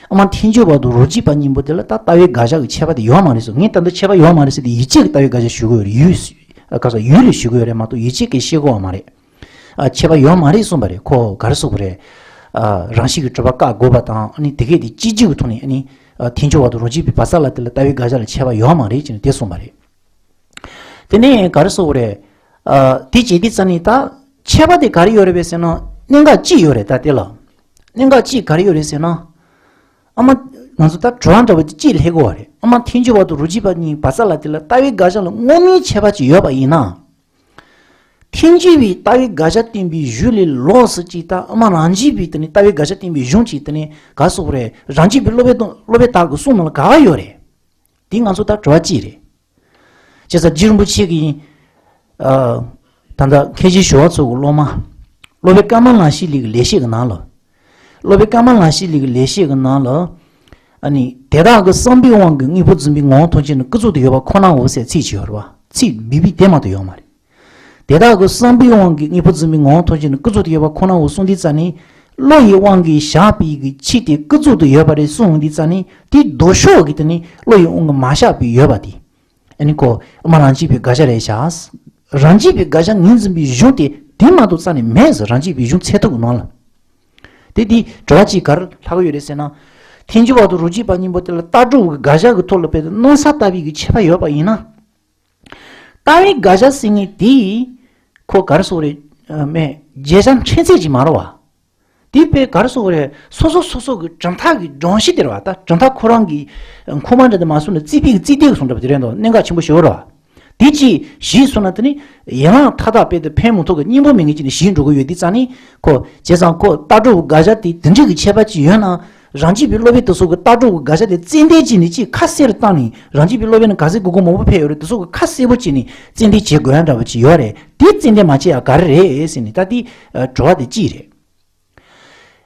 ཨ་མ་ཐལ་འགྱུར་བ་དང་རོ་གཅིག་པ་གཉིས་པོ་དེ་ལ་ད་ལྟ་བའི་དགག་བྱ་གི་ཁྱད་པར་དེ་ཡོད་མ་རེད་ཟེར། ངས་ད་ལྟ་ཁྱད་པར་ཡོད་མ་རེད་ཟེར་དེ་ཡིད་ཆེས་ཀྱི་ལྟ་བའི་དགག་བྱ་ཞུ་དགོས་རེད། ཡུལ། ཨ། ག་ས་ཡུལ་ལ་ཞུ་དགོས་རེད་མ་གཏོགས་ཡིད་ཆེས་ཀྱི་བཤད་དགོས་པ་མ་རེད། ཨ། ཁྱད་པར་ཡོད་མ་རེད་གསུངས་པ་རེད། ཁོ་ག་རེ་གསུངས་པ་རེད། ཨ། རང་བཞིན་གྱིས་གྲུབ་པ་བཀག་དགོས་པ་དང་། ཨ་ནི་དེ་གས་དེ་སྤྱི་རྒྱུ་གི་ཐོག་ནས། ཨ་ནི། ཨ། ཐལ་འགྱུར་བ་དང་རོ་གཅིག་པའི་བ་ཚ་ལ་དེ་ལ་ལྟ་བའི་དགག་བྱ་ལ་ཁྱད་པར་ཡོད་མ་རེད་ཅེས་ནས་དེ་གསུངས་པ་རེད། དེ་ནས་ག་རེ་ཟེར་དགོས་རེད། ཨ། དེ་བྱེད་དུས་ཙ་ནི་ད། ཁྱད་པར་དེ་ག་རེ་ཡོད་རེད་པས་ཟེར་ན། གནད་འགག་གཅིག་ཡོད་རེད། ད་དེ་ལ་གནད་འགག་གཅིག་ག་རེ་ཡོད་རེད་ཟེར་ན། ཨ་མ། ང་ཚོ་ད་དྲི་བ་འདྲ་བོ་གཅིག་སླེབས་ཀྱི་ཡོད་རེད། ཨ་མ་ཐལ་འགྱུར་བ་དང་རོ་གཅིག་པ་གཉིས་བར་ས་ལ་དེ་ལ་ལྟ་བའི་དགག་བྱ་ལ་དངོས་མིན་ཁྱད་པར་ཅིག་ཡོད་པ་ཡིན་ན། ཐལ་འགྱུར་བའི་ལྟ་བའི་དགག་བྱ་བསྟན་པའི་གཞུང་ལས་ལོགས་སུ་ཅིག་ད་ཨ་མ་རང་རྒྱུད་པའི་དེ་ནི་ལྟ་བའི་དགག་བྱ་བསྟན་པའི་གཞུང་ཅིག་དེ་ནི་ག་སོགས་རེད། རང་རྒྱུད་པའི་སློབ་དཔོན་དང་སློབ་དཔོན་དག་གི་གསུང་ནང་ལ་ག་བ་ཡོད་རེད། དེ་ང་ཚོ་ད་དྲི་བ་གཅིག་རེད། བྱས་ཙང་རྗེ་རིན་པོ་ཆེ་གིས། ཨ། ད་ལྟ་མཁན་ཆེན་ཞི་བ་འཚོ་གི་སློབ་མ། སློབ་དཔོན་ཀ་མ་ལ་ཤཱི་ལའི་གི་ལེགས་བཤད་ཀྱི་ནང་ལ། སློབ་དཔོན་ཀ་མ་ལ་ཤཱི་ལའི་གི་ལེགས་བཤད་ཀྱི་ནང་ལ། ཨ་ནི་དེ་དག་གི་བསམ་པའི་དབང་གིས་དངོས་པོ་འཛིན་པའི་ངོ་བོ་ཐམས་ཅད་ནི་ཀུན་རྫོབ་ཏུ་ཡོད་པ་ཁོ་ནའོ་ཟེར་ཚིག་ཅིག་ཡོད་རེད་བ། ཚིག་སྦས་པའི་དེ་མ་གཏོགས་ཡོད་མ་རེད། དེ་དག་གི་བསམ་པའི་དབང་གིས་དངོས་པོ་འཛིན་པའི་ངོ་བོ་ཐམས་ཅད་ནི་ཀུན་རྫོབ་ཏུ་ཡོད་པ་ཁོ་ནའོ་གསུངས་དུས་ཙ་ནི། བློ་ཡི་དབང་གིས་བཞག་པའི་གི་ཆོས་དེ་ཀུན་རྫོབ་ཏུ་ཡོད་པ་རེད་གསུངས་དུས་ཙ་ནི། དེ་ལྡོག་ཕྱོགས་ཀྱི་དེ་ནི་བློ་ཡི་དབང་གིས་མ་བཞག་པའི་ཡོད་པ་དེ། ཨ་ནི་ཁོ་ཨ་མ་རང་རྒྱུད་པའི་དགག་བྱ་རེད་བཞག་རང་རྒྱུད་པའི་དགག་བྱ་ངོས་འཛིན་པའི་གཞུང་དེ་དེ་མ་གཏོགས་རྩ་ནས་མེད་ཟེར། རང་རྒྱུད་པའི་གཞུང་ཚད་ཐུབ་ཀྱི་ནང་ལ། དེ་དེ་དྲི་བ་གཅིག་ག་རེ་ལྷག་གི་ཡོད་རེད་ཟེར་ན། ཐལ་འགྱུར་བ་དང་རོ་གཅིག་པ་གཉིས་པོ་དེ་ལ་ལྟ་གྲུབ་ཀྱི་དགག་བྱ་གི་ཐོག་ལ་དཔེ་དེ་སྣང་ས་ལྟ་བའི་གི་ཁྱད་པར་ཡོད་པ་ཡིན་ན། ལྟ་བའི་དགག་བྱ་ཟེར་མཁན་དེ། ཁོ་ག་རེ་ཟེར་དགོས་རེད། ཨ། མེད། བརྗོད་བྱ་ཕྲན་ཚེགས་ཅིག་མ་རེད་བ། དེ་དཔེ་ག་རེ་ཟེར་དགོས་རེད། སོ་སོ་སོ་སོ་གི་གྲུབ་མཐའ་གི་སྒྲོམ་གཞི་དེ་རེད་བ། ད་གྲུབ་མཐའ་ཁོ་རང་གི་ཁོ་མ་འདྲ་དེ་མ་སོང་ན་རྩིས་པའི་གི་རྩིས་ཐེབས་གསུང་འདྲ་པོ་དེ་རེད་འདུག་གནད་འགག་ཆེན་པོ་ཞེ་པོ་རེད་བ། དེ་ཅིག་གཞི་སོང་ན་དེ་ནི་ཡན་ལག་མཐའ་དག་དཔེ་དེ་ཕན་མི་ཐོགས་ཀྱི་སྙིང་པོ་མེད་མཁན་ཅིག་ནི་གཞི་འགྲོ་གི་ཡོད་དུས་ཙང་ནི། ཁོ་བྱས་ཙང་ཁོ་ལྟ་གྲུབ་དགག་བྱ་དེ་དེ་འདྲ་གི་ཁྱད་པར་ཅིག་ཡོད་ན། རང་རྒྱུད་པའི་སློབ་དཔོན་དེ་ཚོ་གི་ལྟ་གྲུབ་ཀྱི་དགག་བྱ་དེ་ཙན་དན་བྱས་ནས་ཅིག་ཁ་གསལ་རུ་བཏང་ནས། རང་རྒྱུད་པའི་སློབ་དཔོན་ནི་ག་ཚོད་གོ་གོ་མང་པོ་ཕེབས་ཡོད་རེད། དེ་ཚོ་གི་ཁ་གསལ་པོ་བྱས་ནས་ཙན་དན་བྱེད་དགོས་ཡ་འདྲ་བོ་ཅིག་ཡོད་རེད། དེ་ཙན་དན་མ་བྱེད་ཡ་ག་རེ་རེད་ཟེར་ནས་ད་དེ་དྲི་བ་དེ་གཅིག་རེད།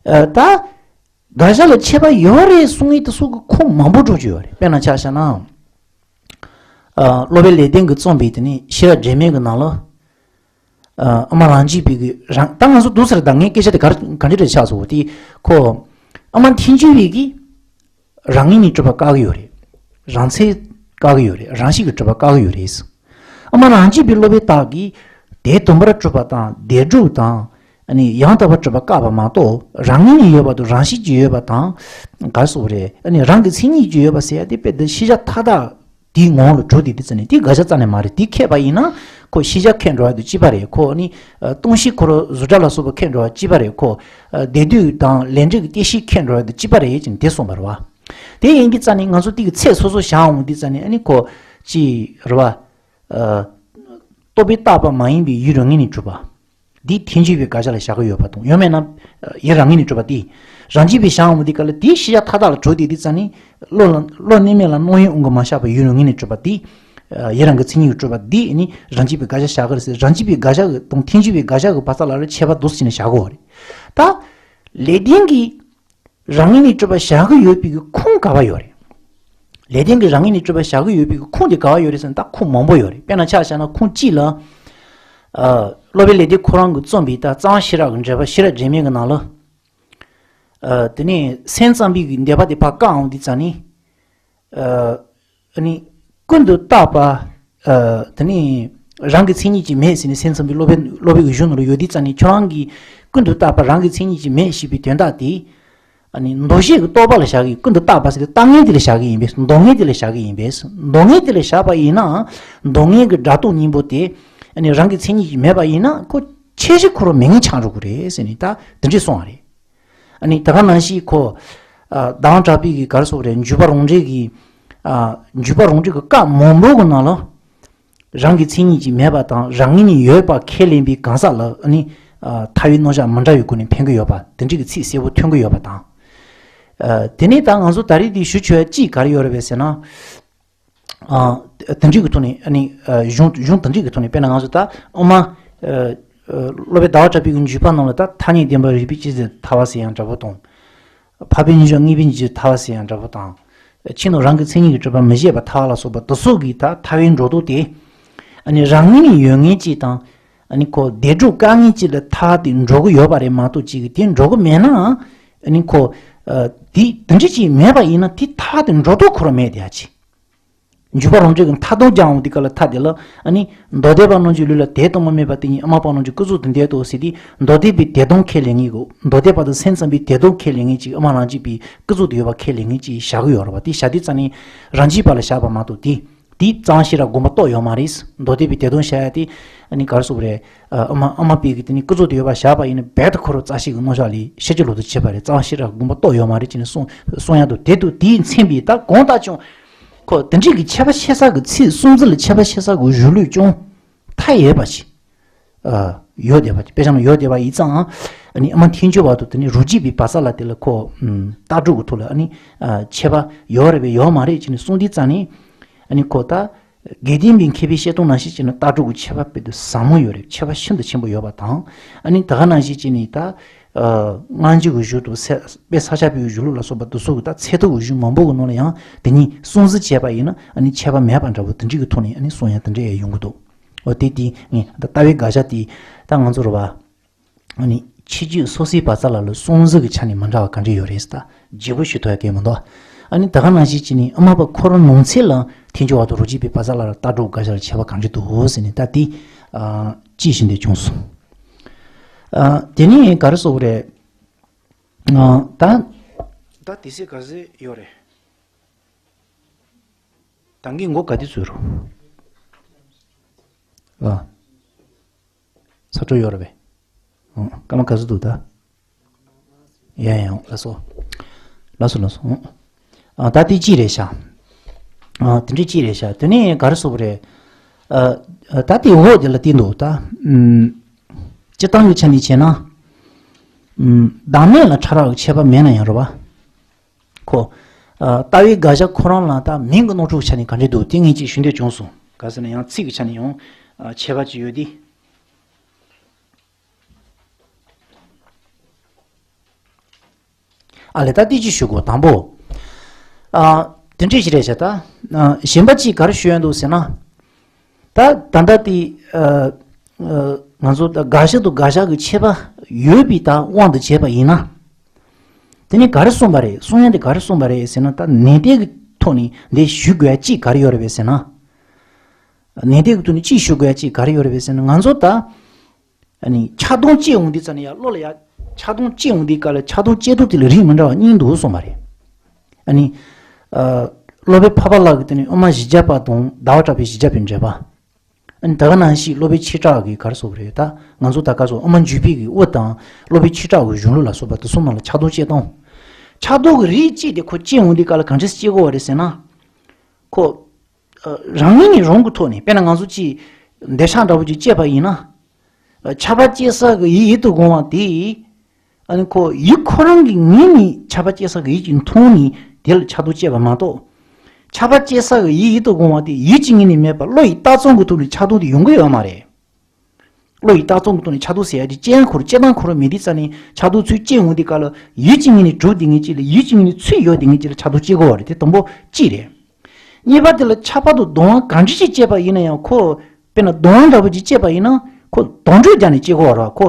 ཨ། ད་དགག་བྱ་ལ་ཁྱད་པར་ཡོད་རེད་གསུང་མཁན་དེ་ཚོ་གི་ཁུངས་མང་པོ་འགྲོ་གི་ཡོད་རེད། དཔེར་ན་ཆ་བཞག་ན། ཨ། སློབ་དཔོན་ལེགས་ལྡན་གྱིས་རྩོམ་པའི་དེ་ནི་ཤེས་རབ་འབྲེལ་མེད་ཀྱི་ནང་ལ། ཨ། ཨ་མ་རང་རྒྱུད་པའི་གི་རང་། ད་ང་ཚོ་འདུག་ཟེར། ད་ངའི་སྐད་ཆ་དེ་ག་རེ་ག་འདྲ་རེད་ཆགས་སོང་དེ། ཁོ་ཨ་མ་ཐལ་འགྱུར་བའི་གི་རང་ངོས་ནས་གྲུབ་པ་བཀག་གི་ཡོད་རེད། རང་མཚན་བཀག་གི་ཡོད་རེད། རང་བཞིན་གྱིས་གྲུབ་པ་བཀག་གི་ཡོད་རེད། ཨ་མ་རང་རྒྱུད་པའི་སློབ་དཔོན་དག་གིས་དེ་དུམ་པར་གྲུབ་པ་དང་དེ་སྒྲུབ་དང་། ཨ་ནི་ཡང་དག་པར་གྲུབ་པ་བཀག་པ་མ་གཏོགས། རང་ངོས་ནས་ཡོད་པ་དང་རང་བཞིན་གྱིས་ཡོད་པ་དང་། ག་རེ་ཟེར་དགོས་རེད། ཨ་ནི་རང་གི་མཚན་ཉིད་ཀྱིས་ཡོད་པ་ཟེར་ཡ་དེ་དཔེ་དེ་ཤེས་བྱ་མཐའ་དག་དེའི་ངོ་བོ་ལ་གྲུབ་དེ་དེ་ཙམ་ནས་དེ་དགག་བྱ་རྩ་ནས་མ་རེད། དེ་འཁྱེར་བ་ཡིན་ན་ཁོ་ཤེས་བྱ་འཁྱེར་འགྲོ་བ་དང་གཅིག་པ་རེད། ཁོ་ནི་ཨ་སྟོང་གཞི་འཁོར་བཟོ་གྲྭ་ལ་སོགས་པ་འཁྱེར་འགྲོ་བ་གཅིག་པ་རེད། ཁོ་ཨ་བདེ་སྡུག་དང་ལས་འབྲས་ཀྱི་རྟེན་གཞི་འཁྱེར་འགྲོ་བ་དང་གཅིག་པ་རེད་ཅེས་དེ་གསུངས་པ་རེད་བ། དེ་ཡིན་གྱི་རྩ་ནས་ང་ཚོ་དེ་གི་ཚད་སོ་སོ་བཞག་འོང་དུས་ཙ་ནས། ཨ་ནི་ཁོ་ཅི་རེད་བ། ཨ་རྟོག་པས་བཏགས་པ་མ་ཡིན་པའི་ཡུལ་རང་ངོས་ནས་གྲུབ་པ། འདི་ཐལ་འགྱུར་བའི་དགག་བྱ་ལ་བཞག་གི་ཡོད་པ་དང་། ཡང་མིན་ན་ཡུལ་རང་ངོས་ནས་གྲུབ་པ་དེ་རང་རྒྱུད་པས་བཞག་འོང་དུས་སྐབས་ལ་དེའི་ཤེས་བྱ་མཐའ་དག་ལ་གྲུབ་དེ་དུས་ཙ་ནས། བློ་ལ་བློ་གནས་མེད་ལ་སྣང་ཡུལ་དབང་གིས་མ་བཞག་པའི་ཡུལ་རང་ངོས་ནས་གྲུབ་པ་དེ། ཡུལ་རང་གི་མཚན་ཉིད་ཀྱིས་གྲུབ་པ་དེ་ནི་རང་རྒྱུད་པའི་དགག་བྱ་བཞག་གི་རེད་ཟེར། རང་རྒྱུད་པའི་དགག་བྱ་གི་དང་ཐལ་འགྱུར་བའི་དགག་བྱ་གི་བར་ས་ལ་ལ་ཁྱད་པར་འདུག་ཟེར་ནས་བཞག་གི་ཡོད་རེད། ད་ལེགས་ལྡན་གྱིས་རང་ངོས་ནས་གྲུབ་པ་བཞག་གི་ཡོད་པའི་གི་ཁུངས་ག་བ་ཡོད་རེད། ལེགས་ལྡན་གྱིས་རང་ངོས་ནས་གྲུབ་པ་བཞག་གི་ཡོད་པའི་གི་ཁུངས་དེ་ག་བ་ཡོད་རེད་ཟེར་ན། ད་ཁུངས་མང་པོ་ཡོད་རེད། དཔེར་ན་ཆ་བཞག་ན་ཁུངས་གཅིག་ལ། ཨ་སློབ་དཔོན་ལེགས་ལྡན་ཁོ་རང་གིས་རྩོམ་པའི་ད་རྩ་བ་ཤེས་རབ་ཀྱི་འགྲེལ་པ་ཤེས་རབ་འབྲེལ་མེད་ཀྱི་ནང་ལ། ཨ་དེ་ནས་སེམས་ཙམ་པའི་གི་འདོད་པ་དེ་ཕར་བཀག་འོང་དུས་ཙ་ནས། ཨ་ནི་ཀུན་ཏུ་བརྟགས་པ། ཨ་དེ་ནས་རང་གི་མཚན་ཉིད་ཀྱིས་མེད་ཟེར་ནས་སེམས་ཙམ་པའི་སློབ་དཔོན་སློབ་དཔོན་གྱི་གཞུང་ནང་ལ་ཡོད་དུས་ཙ་ནས། ཁྱོད་རང་གིས་ཀུན་ཏུ་བརྟགས་པ་རང་གི་མཚན་ཉིད་ཀྱིས་མེད་ཞེས་པའི་དོན་དག་དེ། ཨ་ནི་མདོ་བཞི་གི་རྟོག་པ་ལ་བཞག་གི། ཀུན་ཏུ་བརྟགས་པ་ཟེར་དུས་བརྟགས་ངན་དེ་ལ་བཞག་གི་ཡིན་པས། མདོ་ངན་དེ་ལ་བཞག་གི་ཡིན་པས། མདོ་ངན་དེ་ལ་བཞག་པ་ཡིན་ན། མདོ་ངན་གྱི་སྒྲ་རྟོག་གཉིས་པོ་དེ་ཨ་ནི་རང་གི་མཚན་ཉིད་ཀྱིས་མེད་པ་ཡིན་ན། ཁོ་ཁྱད་གཞི་ཁོ་རང་མེད་མཁན་ཆགས་འགྲོ་གི་རེད་ཟེར་ནས་ད་དེ་འདྲས་གསུངས་པ་རེད། ཨ་ནི་ད་ག་ནང་བཞིན་ཁོ། ཨ་ཟླ་བ་གྲགས་པའི་གི་ག་རེ་ཟེར་དགོས་རེད། འཇུག་པ་རང་འགྲེལ་གྱི། ཨ་འཇུག་པ་རང་འགྲེལ་གྱི་སྐབས་མང་པོ་གི་ནང་ལ། རང་གི་མཚན་ཉིད་ཀྱིས་མེད་པ་དང་རང་ངོས་ནས་ཡོད་པ་ཁས་ལེན་པའི་གང་ཟག་ལ། ཨ་ནི་ཨ་ཐལ་བའི་རྣམ་གཞག་མི་འདྲ་བའི་སྒོ་ནས་ཕན་གྱི་ཡོད་པ་དེ་འདྲ་གི་ཚིག་གསལ་པོ་ཐོན་གྱི་ཡོད་པ་དང་། ཨ་དེ་ནས་ད་ང་ཚོ་ད་རེས་འདི་ཞུ་ཆོག་ཡ་གཅིག་ག་རེ་ཡོད་རེད་པས་ཟེར་ན། ཨ་དེ་འདྲ་གི་ཐོག་ནས། ཨ་ནི་ཨ་གཞུང་གཞུང་དེ་འདྲ་གི་ཐོག་ནས། དཔེར་ན་ང་ཚོ་ད་དབུ་མ། ཨ་ཨ་སློབ་དཔོན་ཟླ་བ་གྲགས་པའི་གི་འཇུག་པ་ནང་ལ་ད་ཐ་སྙད་བདེན་པ་རིགས་པས་དཔྱད་ཟེར་ཐལ་བ་ཟེར་ཡ་འདྲ་པོ་དང་། འཕགས་པའི་རྣམ་གཞག་ངེས་པའི་འཇུག་ཐལ་བ་ཟེར་ཡ་འདྲ་པོ་དང་། ཕྱི་ནང་རང་གི་མཚན་ཉིད་ཀྱིས་གྲུབ་པ་མི་བཞེད་པ་ཐལ་བ་ལ་སོགས་པ་དེ་ཚོ་གི་ད་ཐལ་བའི་སྒྲོ་འདོགས་དེ། ཨ་ནི་རང་ངོས་ནས་ཡོད་མཁན་གཅིག་དང་། ཨ་ནི་ཁོ་བདེན་གྲུབ་བཀག་མཁན་གཅིག་ལ་ཐལ་བ་དེ་འགྲོ་གི་ཡོད་པ་རེད་མ་གཏོགས། གཅིག་གིས་དེ་འགྲོ་གི་མེད་ནའང་། ཨ་ནི་ཁོ་ཨ་དེ་དེ་འདྲ་གཅིག་མེད་པ་ཡིན་ན་དེ་ཐལ་བ་དེ་སྒྲོ་འདོགས་ཁོ་རང་མེད་དེ་ཡ་གཅིག་འཇུག་པ་རང་འགྲེལ་གྱི་མཐར་ལྡོག་རྒྱག་འོང་དུས་སྐབས་ལ་ཐལ་དེ་ལ། ཨ་ནི་མདོ་སྡེ་པ་རྣམས་ཀྱི་ལུགས་ལ་དེ་ལྟ་བུ་མེད་པ་དེ་ཉིད་ཨ་མ་པ་རྣམས་ཀྱི་ཀུན་རྫོབ་ཏུ་འདོད་དོ་ཟེར་དུས། མདོ་སྡེ་པའི་དེ་སྟོང་ཁས་ལེན་མཁན་གྱི། མདོ་སྡེ་པ་དང་སེམས་ཙམ་པའི་དེ་སྟོང་ཁས་ལེན་མཁན་གྱི་ཨ་མ་རང་རྒྱུད་པའི་ཀུན་རྫོབ་ཏུ་ཡོད་པ་ཁས་ལེན་མཁན་གྱི་བཞག་གི་ཡོད་རེད་བ། དེ་བཞག་དུས་ཙ་ནས་རང་རྒྱུད་པ་ལ་བཞག་པ་མ་གཏོགས། དེ་ དེ་གཙང་ཤེས་རབ་སྒོམ་པ་རྟོགས་ཡོད་མ་རེད། མདོ་སྡེ་པའི་སྡེ་དོན་བཤད་ཡ་དེ་ཨ་ནི་ག་རེ་ཟེར་དགོས་རེད། ཨ་ཨ་མ་ཨ་མ་པའི་གི་དེ་ནི་སྐུ་གཟུགས་དེ་ཡོད་པ་བཞག་པ་ཡིན་ན་རྦད་དེ་ཁོ་རང་རྩ་ཤེས་ཀྱི་རྣོ་ཤག་ལས་ཤེས་བྱ་ལོག་ཏུ་བྱེད་པ་རེད། གཙང་ཤེས་རབ་སྒོམ་པ་རྟོགས་ཡོད་མ་རེད་ཅེས་ནས་གསུང་གསུང་ཡ་འདུག་དེ་འདུག་དེས་མཚོན་པའི་ད་གང་ལྟར་ཀྱང་ཁོ་དེ་འདྲའི་གི་ཁྱད་པར་ཕྱེ་ས་གི་ཚིག་གསུམ་ཚིག་ལ་ཁྱད་པར་ཕྱེ་ས་གི་གཞུང་ལུགས་ཀྱང་མཐའ་ཡས་པ་ཞིག་ཨ་ཡོད་བསྡད་པ། དཔེ་བཞག་ན་ཡོད་བསྡད་པ་ཡིན་ཙང་། ཨ་ནི་ཨ་མ་ཐལ་འགྱུར་བ་དང་དེ་ནི་རོ་གཅིག་པའི་བག་ཚ་ལ་དེ་ལ་ཁོ་ཨམ་ལྟ་གྲུབ་ཀྱི་ཐོག་ལ་ཨ་ནི་ཨ་ཁྱད་པར་ཡོད་རེད་པས་ཡོད་མ་རེད་ཅེས་ནས་གསུངས་དུས་ཙང་ནས། ཨ་ནི་ཁོ་ད་དགེ་ལྡན་པའི་མཁས་པའི་བཤད་སྟངས་ནང་བཞིན་བྱས་ན་ལྟ་གྲུབ་ཀྱི་ཁྱད་པར་དཔེ་དེ་ཟབ་མོ་ཡོད་རེད། ཁྱད་པར་ཤིན་ཏུ་ཆེན་པོ་ཡོད་པ་དང་། ཨ་ནི་ད་ག་ནང་བཞིན་བྱས་ནས་ད་ཨ་སྔ་འགྱུར་གྱི་གཞུང་དང་ས་དཔེ་ས་སྐྱ་པའི་གཞུང་ལུགས་ལ་སོགས་པ་དེ་ཚོ་གི་ད་ཚད་ཐུབ་ཀྱི་གཞུང་མང་པོ་གི་ནང་ལ་ཡང་དེ་གཉིས་ཟུང་འཛིན་བྱས་པ་ཡིན་ན་ཨ་ནི་ཁྱད་པར་མེད་པ་འདྲ་པོ་དེ་འདྲའི་གི་ཐོག་ནས་ཨ་ནི་གསུང་ཡ་དེ་འདྲ་ཡང་ཡོང་གི་འདུག་འོ་དེ་དེ་ངས་ད་ལྟ་བའི་དགག་བྱ་དེ་ད་ང་ཚོ་རེད་པ། ཨ་ནི་ཕྱི་རྒྱུད་སོ་སོའི་བག་ཚ་ལ་ལ་གསུང་ཟིག་གི་ཆ་ནས་མི་འདྲ་བ་ག་འདྲ་ཡོད་རེད་ཟེར། ད་བརྗེ་པོ་ཞུ་ཐུབ་ཡ་གལ་མི་འདུག་ཨ་ནི་ད་ག་ནང་བཞིན་བྱས་ནས་ཨ་མ་པ་ཁོ་རང་ནང་ཚན་ལ་ཐལ་འགྱུར་བ་དང་རོ་གཅིག་པའི་བག་ཚ་ལ་ལ་ལྟ་གྲུབ་དགག་བྱ་ལ་ཁྱད་པར་ག་འདྲ་འདུག་ཟེར་ནས་ད་དེ་ཨ་དཔྱད་བཞིན་དུ་བྱུང་སོང་། ཨ་དེ་ནས་ག་རེ་ཟེར་དགོས་རེད། ཨ་ད་ད་དེ་སྲིད་ག་ཚོད་ཡོད་རེད། ད་གིན་མགོ་ག་དུས་ཚོད་རུ། ཨ། ཚ་དྲོད་ཡོད་རེད་པས། ཨ། སྐར་མ་ག་ཚོད་འདུག་ད། ཡ་ཡ་ལགས་སོ། ལགས་སོ་ལགས་སོ། ཨ། ད་དེ་གཅིག་རེད་ཤག་ཨ། དེ་འདྲའི་གཅིག་རེད་ཤག་དེ་ནས་ག་རེ་ཟེར་དགོས་རེད། ཨ། ད་དེ་འོག་དེ་ལ་བལྟས་འདུག་ད། ཨུམ། སྤྱིར་བཏང་གི་ཆ་ནས་བྱས་ན། ཨུམ། བདག་མེད་ལ་ཕྲ་རགས་ཀྱི་ཁྱད་པར་མེད་ན་ཡང་རེད་པ། ཁོ། ཨ། ལྟ་བའི་དགག་བྱ་ཁོ་རང་ལ་ད་མིང་གི་རྣམ་གྲངས་ཆ་ནས་ག་འདྲ་འདུག་དེ་ངས་ཅིག་ཞུ་འདོད་བྱུང་སོང་། ག་ཟེར་ན་ཡང་ཚིག་གི་ཆ་ནས་ཡང་། ཨ། ཁྱད་པར་ཅིག་ཡོད་དེ། ཨ་ལས་ད་ལྟ་ཅིག་ཞུ་དགོས་དང་པོ། ཨ། དེ་འདྲ་ཞིག་རེད་ཤག་ད། ཨ། གཞན་པ་ཅིག་ག་རེ་ཞུ་ཡ་འདུག་ཟེར་ན། ད་ད་ལྟ་དེ། ཨ། ཨ། ང་ཚོ་ད་དགག་བྱ་དང་དགག་བྱ་གི་ཁྱད་པར་ཡོད་པའི་ད་དབང་དུ་བྱས་པ་ཡིན་ན། དེ་ནས་ག་རེ་གསུངས་པ་རེད། གསུང་ཡ་དེ་ག་རེ་གསུངས་པ་རེད་ཟེར་ན། ད་ནན་ཏན་གྱི་ཐོག་ནས་འདི་ཞུ་དགོས་ཡ་གཅིག་ག་རེ་ཡོད་རེད་པས་ཟེར་ན། ནན་ཏན་གྱི་ཐོག་ནས་གཅིག་ཞུ་དགོས་ཡ་གཅིག་ག་རེ་ཡོད་རེད་པས་ཟེར་ན། ང་ཚོ་ད་ཨ་ནི་ཆགས་སྡང་སྐྱེ་འོང་དུས་ཙམ་ནས་ཡ་བློ་ལ་ཡ་ཆགས་སྡང་སྐྱེ་འོང་དུས་སྐབས་ལ་ཆགས་སྡང་སྐྱེ་སྟངས་དེ་ལ་རིགས་མི་འདྲ་བ་གཉིས་འདུག་གསུངས་པ་རེད། ཨ་ནི། ཨ། སློབ་དཔོན་འཕགས་པ་ལྷ་གིས་དེ་ནི་དབུ་མ་བཞི་བརྒྱ་པ་དང་ཟླ་བ་གྲགས་པའི་བཞི་བརྒྱ་པའི་འགྲེལ་པ། ཨ་ནི་ད་ག་ནང་བཞིན་སློབ་དཔོན་ཆོས་གྲགས་ཀྱིས་ག་རེ་གསུངས་པ་རེད། ད་ང་ཚོ་ད་ག་ཚོ་དབུ་མ་འཇུག་པའི་གི་དབུ་དང་སློབ་དཔོན་ཆོས་གྲགས་ཀྱི་གཞུང་ལུགས་ལ་སོགས་པ་དེ་གསུམ་ནང་ལ་ཆགས་སྡང་སྐྱེ་སྟངས། ཆགས་སྡང་གི་རིགས་གཅིག་དེ་ཁོ་སྐྱེ་འོང་དུས་སྐབས་ལ་གང་འདྲ་སེ་སྐྱེ་དགོས་པ་རེད་ཟེར་ན། ཁོ། ཨ། རང་ངོས་ནས་རང་གི་ཐོག་ནས་དཔེར་ན་ང་ཚོ་གཅིག་འདོད་ཆགས་འདྲ་པོ་ཅིག་སྐྱེས་པ་ཡིན་ན། ཨ། ཆགས་པ་སྐྱེ་ས་གི་ཡིད་ཡིད་དུ་འོང་བ་དེ། ཨ་ནི་ཁོ་ཡིད་ཁོ་རང་གི་ངོས་ནས་ཆགས་པ་སྐྱེ་ས་གི་ཡིད་ཀྱིས་མཐོང་ནས་དེ་ལ་ཆགས་སྡང་སྐྱེས་པ་མ་གཏོགས། ཆགས་པ་སྐྱེ་ས་གི་ཡིད་ཡིད་དུ་འོང་བ་དེ་ཡིད་ཀྱི་ངོས་ནས་མེད་པར་བློ་ཡི་ལྟ་སྟངས་ཀྱི་ཐོག་ནས་ཆགས་སྡང་དེ་ཡོང་གི་ཡོད་མ་རེད། བློ་ཡི་ལྟ་སྟངས་ཀྱི་ཐོག་ནས་ཆགས་སྡང་ཟེར་ཡ་དེ་སྐྱེ་ཡ་ཁོ་རང་སྐྱེ་སྟངས་ཁོ་རང་མེད་དུས་ཙ་ནས་ཆགས་སྡང་ཚུར་སྐྱེ་འོང་དུས་སྐབས་ལ་ཡིད་ཀྱི་ངོས་ནས་གྲུབ་བསྡད་མཁན་ཅིག་ལ་ཡིད་ཀྱི་ངོས་ནས་ཚུར་ཡོད་བསྡད་མཁན་ཅིག་ལ་ཆགས་སྡང་སྐྱེ་དགོས་པ་རེད། དེ་དང་པོ་གཅིག་རེད། གཉིས་པ་དེ་ལ་ཆགས་པ་དང་གདུང་བ་གང་འདྲ་ཞིག་སྐྱེས་པ་ཡིན་ན་ཡང་ཁོ། དཔེར་ན་གདུང་བ་འདྲ་པོ་ཅིག་སྐྱེས་པ་ཡིན་ན་ཁོ་དོང་གྲོད་རྒྱག་ནས་སྐྱེ་དགོས་པ་རེད་བ་ཁོ།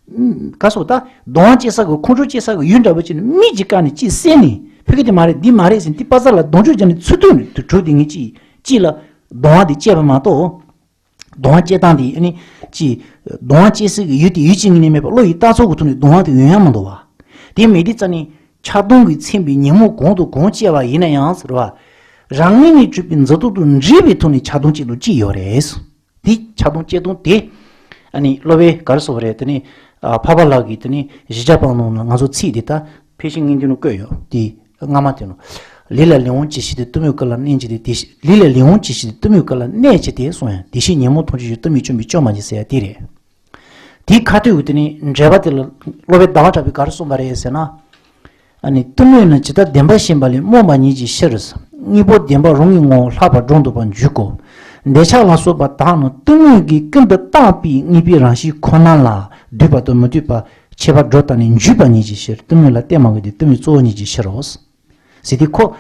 ཨུམ། ག་སོགས་ད་གདུང་བ་སྐྱེ་ས་གི་ཁོང་ཁྲོ་སྐྱེ་ས་གི་ཡུལ་འདྲ་པོ་ཅིག་ནི་མིག་གིས་བཀག་ནས་ཅིག་གསལ་ནས་ཕ་གི་དེ་མ་རེད་འདི་མ་རེད་ཟེར་འདི་པ་ཚ་ལ་གདོང་གྲོད་རྒྱག་ནས་ཚུར་ཐོན་ནས་དུ་གྲུབ་བསྡད་མཁན་ཅིག་ཅིག་ལ་གདུང་བ་དེ་སྐྱེས་པ་མ་གཏོགས། གདུང་བ་སྐྱེ་སྟངས་དེ་ཨ་ནི་ཅིག་གདུང་བ་སྐྱེ་སའི་གི་ཡུལ་དེ་ཡིད་ཀྱི་ངོས་ནས་མེད་པར་བློ་ཡི་ལྟ་ཚུལ་གྱི་ཐོག་ནས་གདུང་བ་དེ་ཡོང་ཡ་མི་འདུག་བ། དེ་མེད་དུས་ཙ་ནས་ཆགས་སྡང་གིས་མཚན་པའི་ཉོན་མོངས་གང་དང་གང་སྐྱེ་བ་ཡིན་ན་ཡང་ཟེར་བ། རང་ངོས་ནས་གྲུབ་པའི་འཛིན་སྟངས་དང་འདྲེས་པའི་ཐོག་ནས་ཆགས་སྡང་སྐྱེ་དང་གཅིག་ཡོད་རེད། དེ་ཆགས་སྡང་སྐྱེ་སྟངས་དེ། ཨ་ནི་སློབ་དཔོན་ག་རེ་ཟེར་བ་རེད་དེ་ནི། ཨ། འཕགས་པ་ལྷ་གིས་དེ་ནི་བཞི་བརྒྱ་པ་ནང་ལ་ང་ཚོ་ཚིག་དེ་ད་ཕལ་ཆེར་ངས་འདི་ནང་བཀོད་ཡོད་དེ། སྔ་མ་དེ་ནང་། ལས་ལ་ལས་དབང་ཅི་ཞིག་དེ་གཏི་མུག་ཀུན་ལ་གནས་ཀྱི་དེ། དེ་ལས་ལ་ལས་དབང་ཅི་ཞིག་དེ་གཏི་མུག་ཀུན་ལ་གནས་ཀྱི་དེ་གསུངས་ཡང་དེ་བཞིན་ཉོན་མོངས་ཐམས་ཅད་ཀྱི་གཏི་མུག་བཅོམ་པའི་སྐྱོན་མ་མཆིས་ཟེར་ཡ་དེ་རེད། དེའི་ཁ་ཐུག་གི་དེ་ནི་འགྲེལ་པ་དེ་ལ་སློབ་དཔོན་ཟླ་བ་གྲགས་པས་ག་རེ་གསུངས་པ་རེད་ཟེར་ན། ཨ་ནི་གཏི་མུག་ནི་ཇི་ལྟར་བདེན་པར་ཞེན་པ་ལས་རྨོངས་པ་ཉིད་ཀྱི་ཕྱིར། དངོས་པོ་བདེན་པ་རང་གི་ངོ་བོ་ལྷག་པར་སྒྲོ་འདོགས་པར་འགྱུར་གོ། འདོད་ཆགས་ལ་སོགས་པ་དག་ནི་གཏི་མུག་གིས་ཀུན་ཏུ་བཏགས་པའི་དངོས་པོའི་རང་བཞིན་ཁོ་ན་ལ་འདོད་པ་དང་མི་འདོད་པ་ཁྱད་པར་སྒྲོ་བཏགས་ནས་འཇུག་པ་ཉིད་ཀྱི་ཕྱིར། གཏི་མུག་ལ་བརྟེན་པ་གི་དེ་གཏི་མུག་གཙོ་བོ་ཉིད་ཀྱི་ཕྱིར་རོ། ཟེར་དུས་ཁོ།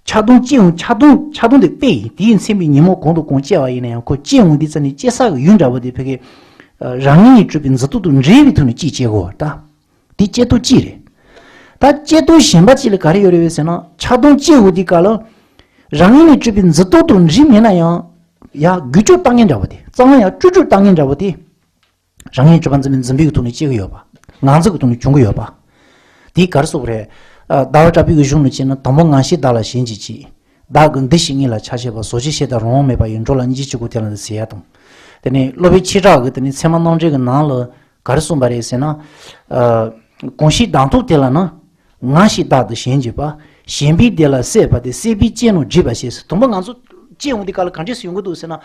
ཆགས་སྡང་སྐྱེ་འོང་ཆགས་སྡང་ཆགས་སྡང་དེ་དཔེ་ཡིན་དེའི་མཚན་པའི་ཉོན་མོངས་གང་དང་གང་སྐྱེ་བ་ཡིན་ན་ཡང་ཁོ་སྐྱེ་འོང་དུས་ཙ་ནས་སྐྱེ་ས་གི་ཡུལ་འདྲ་བོ་དེ་ཕ་གི། རང་ངོས་ནས་གྲུབ་པའི་འཛིན་སྟངས་དང་འདྲེས་པའི་ཐོག་ནས་གཅིག་སྐྱེ་དགོས་པ་ད། དེ་སྐྱེ་སྟངས་གཅིག་རེད། ད་སྐྱེ་སྟངས་གཞན་པ་གཅིག་ལ་ག་རེ་ཡོད་རེད་བས་ཟེར་ན་ཆགས་སྡང་སྐྱེ་འོང་དུས་སྐབས་ལ། རང་ངོས་ནས་གྲུབ་པའི་འཛིན་སྟངས་དང་འདྲེས་མེད་ན་ཡང་། ཡ་འགུལ་སྐྱོད་བཏང་མཁན་འདྲ་བོ་དེ་གཙང་ཡ་དཀྲུག་དཀྲུག་བཏང་མཁན་འདྲ་བོ་དེ། རང་ངོས་གྲུབ་པ་འཛིན་པའི་འཛིན་པའི་གི་ཐོག་ནས་སྐྱེ་གི་ཡོད་པ། ངང་ཚུལ་གི་ཐོག་ནས་བྱུང་གི་ཡོད་པ། དེ་ག་རེ་ཟེར་དགོས་རེད། ཨ། ཟླ་བ་གྲགས་པའི་གི་གཞུང་ནང་བྱས་ན་དང་པོ་ངང་ཤེས་བདག་ལ་ཞེན་གྱིས་བྱེད། བདག་གི་འདི་ཞིག་ཉིད་ལ་ཆ་ཤས་པ། ཟོ་ཆོས་ཤེས་དང་རང་དབང་མེད་པ་ཡི། འགྲོ་ལ་སྙིང་རྗེ་གཅིག་པུ་དེ་ལ་འདི་ཟེར་ཡ་དང་། དེ་ནས་སློབ་དཔོན་ཆོས་གྲགས་ཀྱིས་དེ་ནས་ཚད་མ་རྣམ་འགྲེལ་གྱི་ནང་ལ་ག་རེ་གསུངས་པ་རེད་ཟེར་ན། ཨ། གང་ཞིག་གདམས་ཐོབ་དེ་ལ་ན། ང་ཞེས་བདག་ཏུ་ཞེན་བགྱིད་པ། ཞེན་པས་དེ་ལ་སྲེད་པ་སྟེ། སྲེད་པས་སྐྱེས་རྣམས་བགྱིས་པ་ཞེས་ཟེར། དང་པོ་ང་ཚོ་སྐྱེ་འོང་དུས་སྐབས་ལ་གང་འདྲས་སུ་ཡོང་གི་འདུག་ཟེར་ན།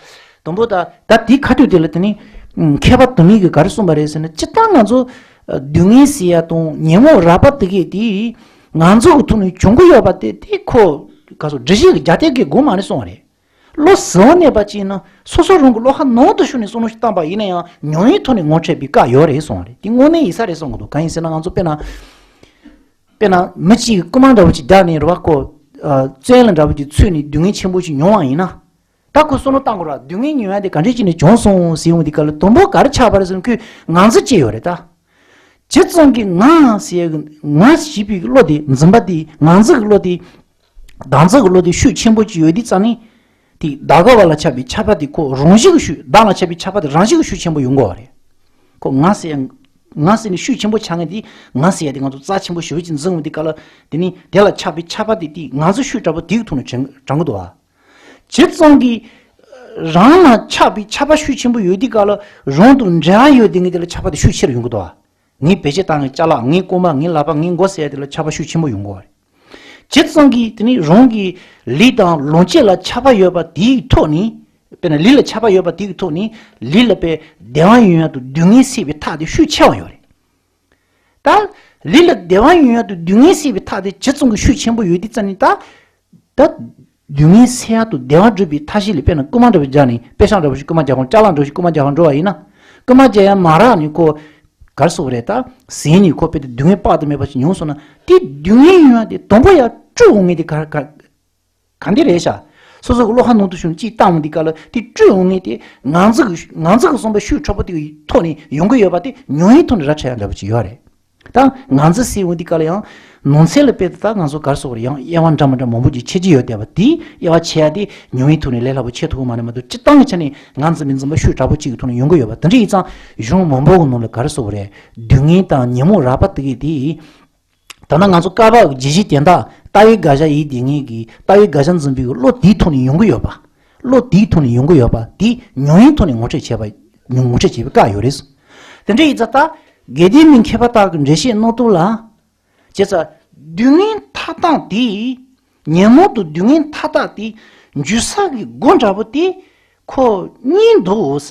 དང་པོ་ད་ད་དེའི་ཁ་ཐུག་དེ་ལ་དེ་ནི་མཁས་པ་དུ་མས་ཀྱིས་ག་རེ་གསུངས་པ་རེད་ཟེར་ན། སྤྱིར་བཏང་ང་ཚོ་སྡུག་བསྔལ་ཟེར་ཡ་དང་ཉོན་མོངས་རགས་པ་དེ་གས་དེ་ང་ཚོ་གི་ཐོག་ནས་བྱུང་གི་ཡོད་པ་དེ་དེ་ཁོ་ག་ཚོད་འགྲེལ་བཤད་ཀྱི་རྒྱ་གཏད་ཀྱི་དགོས་མ་རེད་གསུངས་པ་རེད། བློ་གཟུ་བ་གནས་པ་ཅིག་ཡིན་ན་སོ་སོ་རང་གི་བློ་ཁ་ནང་དུ་ཤོར་ནས་བསམ་བློ་ཞིག་བཏང་པ་ཡིན་ན་ཡང་མྱོང་བའི་ཐོག་ནས་ངོ་འཕྲད་པའི་སྐབས་ཡོད་རེད་གསུངས་པ་རེད། དེ་དངོས་གནས་ཡིན་ས་རེད་བསམ་གི་འདུག་གང་ཡིན་ཟེར་ན་ང་ཚོ་དཔེར་ན། དཔེར་ན་མི་གཅིག་གིས་རྐུ་མ་འདྲ་བོ་ཅིག་བརྒྱབ་ནས་རེད་བ། ཁོ་ཨ་བཙོན་ལ་འདྲ་བོ་ཅིག་ཚུད་ནས་སྡུག་བསྔལ་ཆེན་པོ་ཞིག་མྱོང་བ་ཡིན་ན། ད་ཁོ་བསམ་བློ་བཏང་དགོས་ར། སྡུག་བསྔལ་མྱོང་ཡ་དེ་ག་འདྲས་ཅིག་ནས་བྱུང་སོང་ཟེར་ཡོང་དུས་སྐབས་ལ་དང་པོ་ག་རེ་ཆགས་པ་རེད་ཟེར་ན་ཁོས་ང་ཚོ་སྐྱེས་ཡོད་རེད་ད། ཇི་ཙམ་གྱིས་ང་ཟེར་ཡ་གི་ང་ཞེས་པའི་བློ་དེ་འཛིན་པ་དེ་ང་ཚོ་གི་བློ་དེ། བདག་འཛིན་གྱི་བློ་དེ་ཤུགས་ཆེན་པོ་ཅིག་ཡོད་དུས་ཙང་ནི། དེ་བདག་ག་བ་ལ་ཆགས་པའི་ཆགས་པ་དེ་ཁོ་རང་བཞིན་གྱི་ཤུགས། བདག་ལ་ཆགས་པའི་ཆགས་པ་དེ་རང་བཞིན་གྱི་ཤུགས་ཆེན་པོ་ཡོང་གི་ཡོད་རེད། ཁོ་ང་ཟེར་ཡ། ང་ཟེར་ནས་ཤུགས་ཆེན་པོ་ཆགས་མཁན་དེ་ང་ཟེར་ཡ་དེ་ང་ཚོ་རྩ་ཆེན་པོ་ཞེ་པོ་ཅིག་འཛིན་འོང་དུས་སྐབས་ལ། དེ་ནི་དེ་ལ་ཆགས་པའི་ཆགས་པ་དེ་དེ་ང་ཚོ་ཤུགས་དྲག་པོ་དེ་གི་ཐོག་ནས་དྲངས་དྲངས་གི་འདུག་ཨ། ཇི་ཙམ་གྱིས་རང་ལ་ཆགས་པའི་ཆགས་པ་ཤུགས་ཆེན་པོ་ཡོད་དུས་སྐབས་ལ་རང་དང་འབྲེལ་བ་ཡོད་དེ་ངས་དེ་ལ་ཆགས་པ་དེ་ཤུགས་ཆེ་རུ་ཡོང་གི་འདུག་ཨ། ངའི་བེད་སྤྱོད་བཏང་བའི་ཅ་ལག་ངའི་རྐུན་མ་ངའི་ལག་པ་ངའི་མགོ་ཟེར་ཡ་དེ་ལ་ཆགས་པ་ཤུགས་ཆེན་པོ་ཡོང་གི་ཡོད་རེད། ཇི་ཙམ་གྱིས་དེ་ནི་རང་གི་ལུས་དང་ལོངས་སྤྱོད་ལ་ཆགས་པ་ཡོད་པ་དེའི་ཐོག་ནས། དཔེར་ན་ལུས་ལ་ཆགས་པ་ཡོད་པ་དེའི་ཐོག་ནས་ལུས་ལ་དཔེ་བདེ་བ་ཡོང་ཡ་དང་སྡུག་བསྔལ་སེལ་བའི་ཐབས་དེ་ཤུགས་ཆེ་བ་ཡོད་རེད། ད་ལུས་ལ་བདེ་བ་ཡོང་ཡ་དང་སྡུག་བསྔལ་སེལ་བའི་ཐབས་དེ་ཇི་ཙམ་གྱི་ཤུགས་ཆེན་པོ་ཡོད་དུས་ཙམ་ནས་ད། ད། སྡུག་བསྔལ་སེལ་ཡ་དང་བདེ་བ་སྒྲུབ་པའི་ཐབས་ཤེས་ལ་དཔེར་ན་རྐུན་མ་འདྲ་བོ་བརྒྱབ་ནས་པེ་ཤག་འདྲ་བོ་ཞིག་རྐུན་མ་རྒྱག་ཁོང་ཅ་ལག་འདྲ་བོ་ཞིག་རྐུན་མ་རྒྱག་ཁོང་འགྲོ་བ་ཡིན་ན། རྐུན་མ་རྒྱག་ཡ་མ་རག་ནས་ཁོ། གར་སོགས་རེད་ད། ཟིན་ནས་ཁོ་དཔེ་དེ་སྡུག་བསྔལ་དཔག་ཏུ་མེད་པ་ཞིག་མྱོང་སོང་ན་དེ་སྡུག་བསྔལ་ཡོང་ཡ་དེ་དང་པོ་ཡ་སྤྲོད་འོང་ངེས་དེ་ག་ག་ག་འདི་རེད་ཤག་སོ་སོ་གི་བློ་ཁ་ནང་དུ་ཤོང་གཅིག་བཏང་འོང་དུས་སྐབས་ལ་དེ་སྤྲོད་འོང་ངེས་དེ་ང་ཚོ་གི་ང་ཚོ་གི་བསམ་པ་ཤུགས་དྲག་པོ་དེ་གི་ཐོག་ནས་ཡོང་གི་ཡོད་པ་དེ་མྱོང་བའི་ཐོག་ནས་ར་འཕྲད་ཡ་འདྲ་པོ་ཅིག་ཡོད་རེད། ད་ང་ཚོ་ཟེར་འོང་དུས་སྐབས་ལ་ཡང་ནང་ཚན་ལ་དཔེ་དེ་ད་ང་ཚོ་གར་སོགས་རེད་ཡང་དབྱེ་བ་འདྲ་མི་འདྲ་མང་པོ་ཅིག་ཕྱེ་ཀྱི་ཡོད་བསྡད་པ་དེ་དབྱེ་བ་ཕྱེ་ཡ་དེ་མྱོང་བའི་ཐོག་ནས་ལས་སླ་པོ་ཕྱེ་ཐུབ་ཀྱི་མ་རེད་མ་གཏོགས་སྤྱིར་བཏང་གི་ཆ་ནས་ང་ཚོ་མི་འཛིན་པ་ཤུགས་དྲག་པོ་ཅིག་གི་ཐོག་ནས་ཡོང་གི་ཡོད་པ་དེ་འདྲ་ཡིན་ཙང་གཞུང་མང་པོ་གི་ནང་ལ་གར་སོགས་རེད་སྡུག་བསྔལ་དང་ཉོན་མོངས་རགས་པ་དེ་གས་དེ། ད་ནང་ང་ཚོ་བསྐལ་པ་གི་བརྗོད་གཞི་དེ་འདྲ་ལྟ་བའི་དགག་བྱ་ཡིན་དེ་ངེས་ཀྱི་ལྟ་བའི་དགག་བྱ་འཛིན་པའི་བློ་དེའི་ཐོག་ནས་ཡོང་གི་ཡོད་པ། བློ་དེའི་ཐོག་ནས་ཡོང་གི་ཡོད་པ་དེ་མྱོང་བའི་ཐོག་ནས་ངོ་སྤྲོད་བྱས་པ། ངོ་སྤྲོད་བྱས་པའི་བཀའ་ཡོད་རེད། དེ་འདྲ་ཡིན་ཙང་ད་དགེ་ལྡན་པའི་མཁས་པ་དག་གི་འགྲེལ་བཤད་གནང་སྟངས་ལ། བྱས་ཙང་སྡུག་བསྔལ་མཐའ་དག་དེ། ཉོན་མོངས་དང་སྡུག་བསྔལ་མཐའ་དག་དེ་འཇུག་ས་གི་སྒོ་འདྲ་པོ་དེ་ཁོ་གཉིས་འདུག་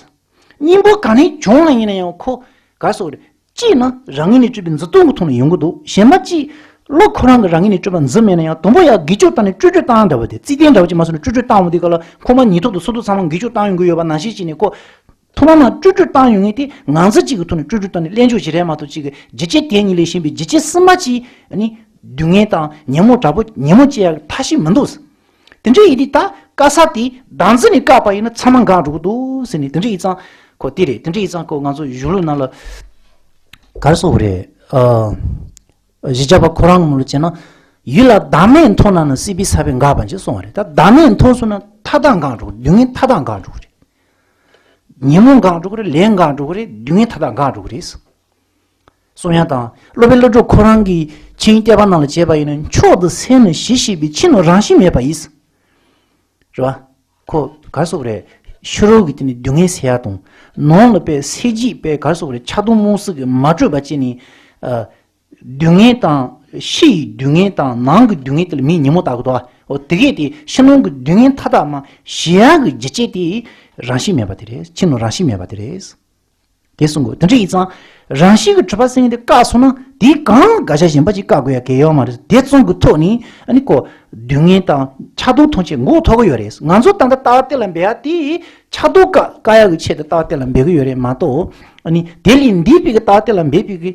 གཉིས་པོ་ག་ནས་བྱུང་བ་ཡིན་ན་ཡང་ཁོ་ག་སོགས་རེད། གཅིག་ནི་རང་ངོས་ནས་སྤྲུལ་པའི་འཛིན་སྟངས་ཀྱི་ཐོག་ནས་ཡོང་གི་འདུག་གཞན་པ་གཅིག་བློ་ཁོ་རང་གི་རང་ངོས་ནས་སྤྲུལ་པ་འཛིན་མེད་ན་ཡང་དང་པོ་ཡང་དགེ་སྦྱོར་བཏང་ནས་སྤྲོས་བྲལ་བཏང་འདྲ་བ་དེ་རྩིས་ལྡན་འདྲ་བ་ཅིག་མ་སོང་ནས་སྤྲོས་བྲལ་བཏང་འོང་དུས་ག་ལ་ཁོ་མ་ཉིས་ཐོག་ཏུ་སོ་ཐོག་ཚང་མ་དགེ་སྦྱོར་བཏང་ཡོང་གི་ཡོད་པ་ནང་བཞིན་བྱས་ནས་ཁོ། ཐོག་མ་མ་སྤྲོས་བྲལ་བཏང་ཡོང་ངེས་དེ་ང་ཚོ་གཅིག་གི་ཐོག་ནས་སྤྲོས་བྲལ་བཏང་ནས་གླེང་ཕྱོགས་ཅིག་རེད་མ་གཏོགས་གཅིག་གི་རྒྱུ་རྐྱེན་དེ་ཉིད་ལས་གཞན་པའི་རྒྱུ་རྐྱེན་གསུམ་པ་ཅིག་ནི་སྡུག་བསྔལ་དང་ཉོན་མོངས་དྲག་པོ་ཉོན་མོངས་སྐྱེ་ཡག་ཐབས་ཤེས་མི་འདུག་དེ་འདྲ་ཡིན་དུས་ད་བཀག་ས་དེ་བདག་འཛིན་ནས་བཀག་པ་ཡིན་ན་ཚང་མ་འགག་འགྲོ་གི་འདུག་ཟེར་ནས་དེ་འདྲ་ཡིན་ཙང་ཁོ་དེ་རེད། དེ་འདྲ་ཡིན་ཙང་ཁོ་ང་ཚོ་གཞུང་ལུགས་ནང་ལ་ག་རེ་གསུངས་པ་རེད། ཨ། བཞི་བརྒྱ་པ་ཁོ་རང་གི་ནང་ལ་བྱས་ན་ཡུལ་ལ་བདག་མེད་མཐོང་ན་ནི་སྲིད་པའི་ས་བོན་འགག་པ་ཞེས་གསུངས་པ་རེད། ད་བདག་མེད་མཐོང་སོང་ན་མཐའ་དག་འགག་འགྲོ་གི་རེད། སྡུག་བསྔལ་མཐའ་དག་འགག་འགྲོ་གི་རེད། ཉོན་མོངས་འགག་འགྲོ་གི་རེད། ལས་འགག་འགྲོ་གི་རེད། སྡུག་བསྔལ་མཐའ་དག་འགག་འགྲོ་གི་རེད། གསུང་ཡག་དང་སློབ་དཔོན་ཀླུ་སྒྲུབ་ཁོ་རང་གིས་ཆོས་དབྱིངས་བསྟོད་པ་ནང་ལ་བྱས་པ་ཡིན་ན་མཆོག་ཏུ་སེམས་ནི་ཞི་ཞེས་པའི་ཆོས་རྣམས་རང་བཞིན་མེད་པ་ཡིས། རེད་བ། ཁོ་ག་རེ་ཟེར་དགོས་རེད། ཕྱི་རོལ་གྱི་དེ་ནི་སྡུག་བསྔལ་སེལ་ཡག་དང་ནང་ལ་དཔེ་སེམས་རྒྱུད་དཔེ་ག་རེ་ཟེར་དགོས་རེད། ཆགས་སྡང་རྨོངས་གསུམ་གྱིས་མ་གྲོལ་བ་བྱས་ནས། ཨ། སྡུག་བསྔལ་དང་ཕྱི་ཡི་སྡུག་བསྔལ་དང་ནང་གི་སྡུག་བསྔལ་དེ་ལ་མིས་ཉོན་མོངས་བཏགས་ཀྱི་འདུག་བ། འོ་དེ་གས་དེ་ཕྱི་ནང་གི་སྡུག་བསྔལ་མཐའ་དག་མ་ཞི་ཡག་གི་རྒྱུ་རྐྱེན་དེ་རང་བཞིན་མེད་པ་དེ་རེད། ཆོས་རྣམས་རང་བཞིན་མེད་པ་དེ་རེད། དེ་གསུང་དགོས། དེ་འདྲ་ཡིན་ཙང་རང་བཞིན་གྱིས་གྲུབ་པ་ཟེར་མཁན་དེ་བཀག་སོང་ན་དེའི་སྒང་ལ་དགག་བྱ་གཞན་པ་ཅིག་བཀག་དགོས་ཡ་གལ་ཡོད་མ་རེད། དེ་གསུམ་གྱི་ཐོག་ནས་ཨ་ནི་ཁོ་སྡུག་བསྔལ་དང་ཆགས་སྡང་ཐམས་ཅད་འགོག་ཐུབ་ཀྱི་ཡོད་རེད། ང་ཚོ་ད་ལྟ་ལྟ་བ་གཏན་ལ་འབེབས་ཡ་དེ་ཆགས་སྡང་བཀག་བཀག་ཡ་གི་ཆེད་དུ་ལྟ་བ་གཏན་ལ་འབེབས་ཀྱི་ཡོད་རེད་མ་གཏོགས། ཨ་ནི་དེ་ལས་འདས་པའི་གི་ལྟ་བ་གཏན་ལ་འབེབས་པའི་གི་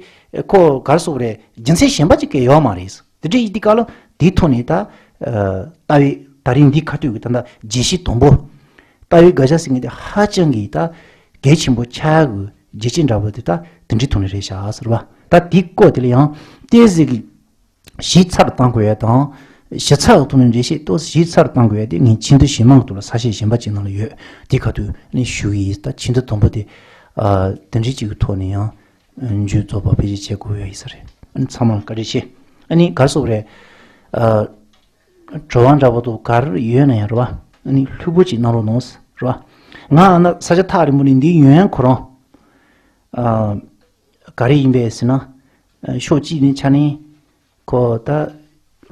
ཁོ་ག་རེ་ཟེར་དགོས་རེད། རྒྱུ་མཚན་གཞན་པ་ཅིག་གལ་ཡོད་མ་རེད། དེ་འདྲ་ཡིན་དུས་སྐབས་ལ་དེའི་ཐོག་ནས་ད། ཨ། ལྟ་བའི་ད་རིང་འདིའི་ཁ་ཐུག་གི་ད་ལྟ་བརྗོད་གཞི་དང་པོ། ལྟ་བའི་དགག་བྱ་ཟེར་མཁན་དེ་ཧ་ཅང་གི་ད་གལ་ཆེན་པོ་ཆགས་ཡག་གི་རྒྱུ་རྐྱེན་འདྲ་པོ་དེ་ད་དེ་འདྲའི་ཐོག་ནས་རེད་ཤག་ཟེར་བ། ད་དེའི་སྐོར་དེ་ལ་ཡང་ཏོག་ཙམ་གི་ཞིབ་ཚགས་བཏང་དགོས་ཡ་དང་། ཞིབ་ཚགས་ཀྱི་ཐོག་ནས་འགྲེལ་བཤད་ཏོག་ཙམ་ཞིབ་ཚགས་བཏང་དགོས་ཡ་དེ་ངས་ཆེད་དུ་ཞིབ་མང་གི་ཐོག་ལ་ས་བཤད་གཞན་པ་ཅིག་ནང་ལ་ཡོད། དེའི་ཁ་ཐུག་ནས་ཞུ་གི་ཡིན། ད་ཆེད་དུ་དང་པོ་དེ། ཨ། དེ་འདྲའི་ཅིག་གི་ཐོག་ནས་ཡང་མཇུག་རྫོགས་པ་ཕལ་ཆེར་བྱེད་དགོས་ཡ་ཡིན་ས་རེད། ཨ་ནི་ཚང་མ་ལ་བཀའ་དྲིན་ཆེ། ཨ་ནི་ག་རེ་ཟེར་དགོས་རེད། ཨ། བྲོ་བ་འདྲ་པོ་འདུག་ག་རེ་ཡོད་ན་ཡང་རེད་བ། ཨ་ནི་ལྷུག་པོ་ཅིག་གནང་རོགས་གནང་རེད་བ། ང་ཨ་ན་ས་ཆ་ཐག་རིང་པོ་ནས་འདི་ཡོང་ཡང་ཁོ་རང་། ཨ། ག་རེ་ཡིན་པས་ཟེར་ན། ཨ། ཕྱོགས་གཅིག་ནས་ཆ་ནས། ཁོ་ད་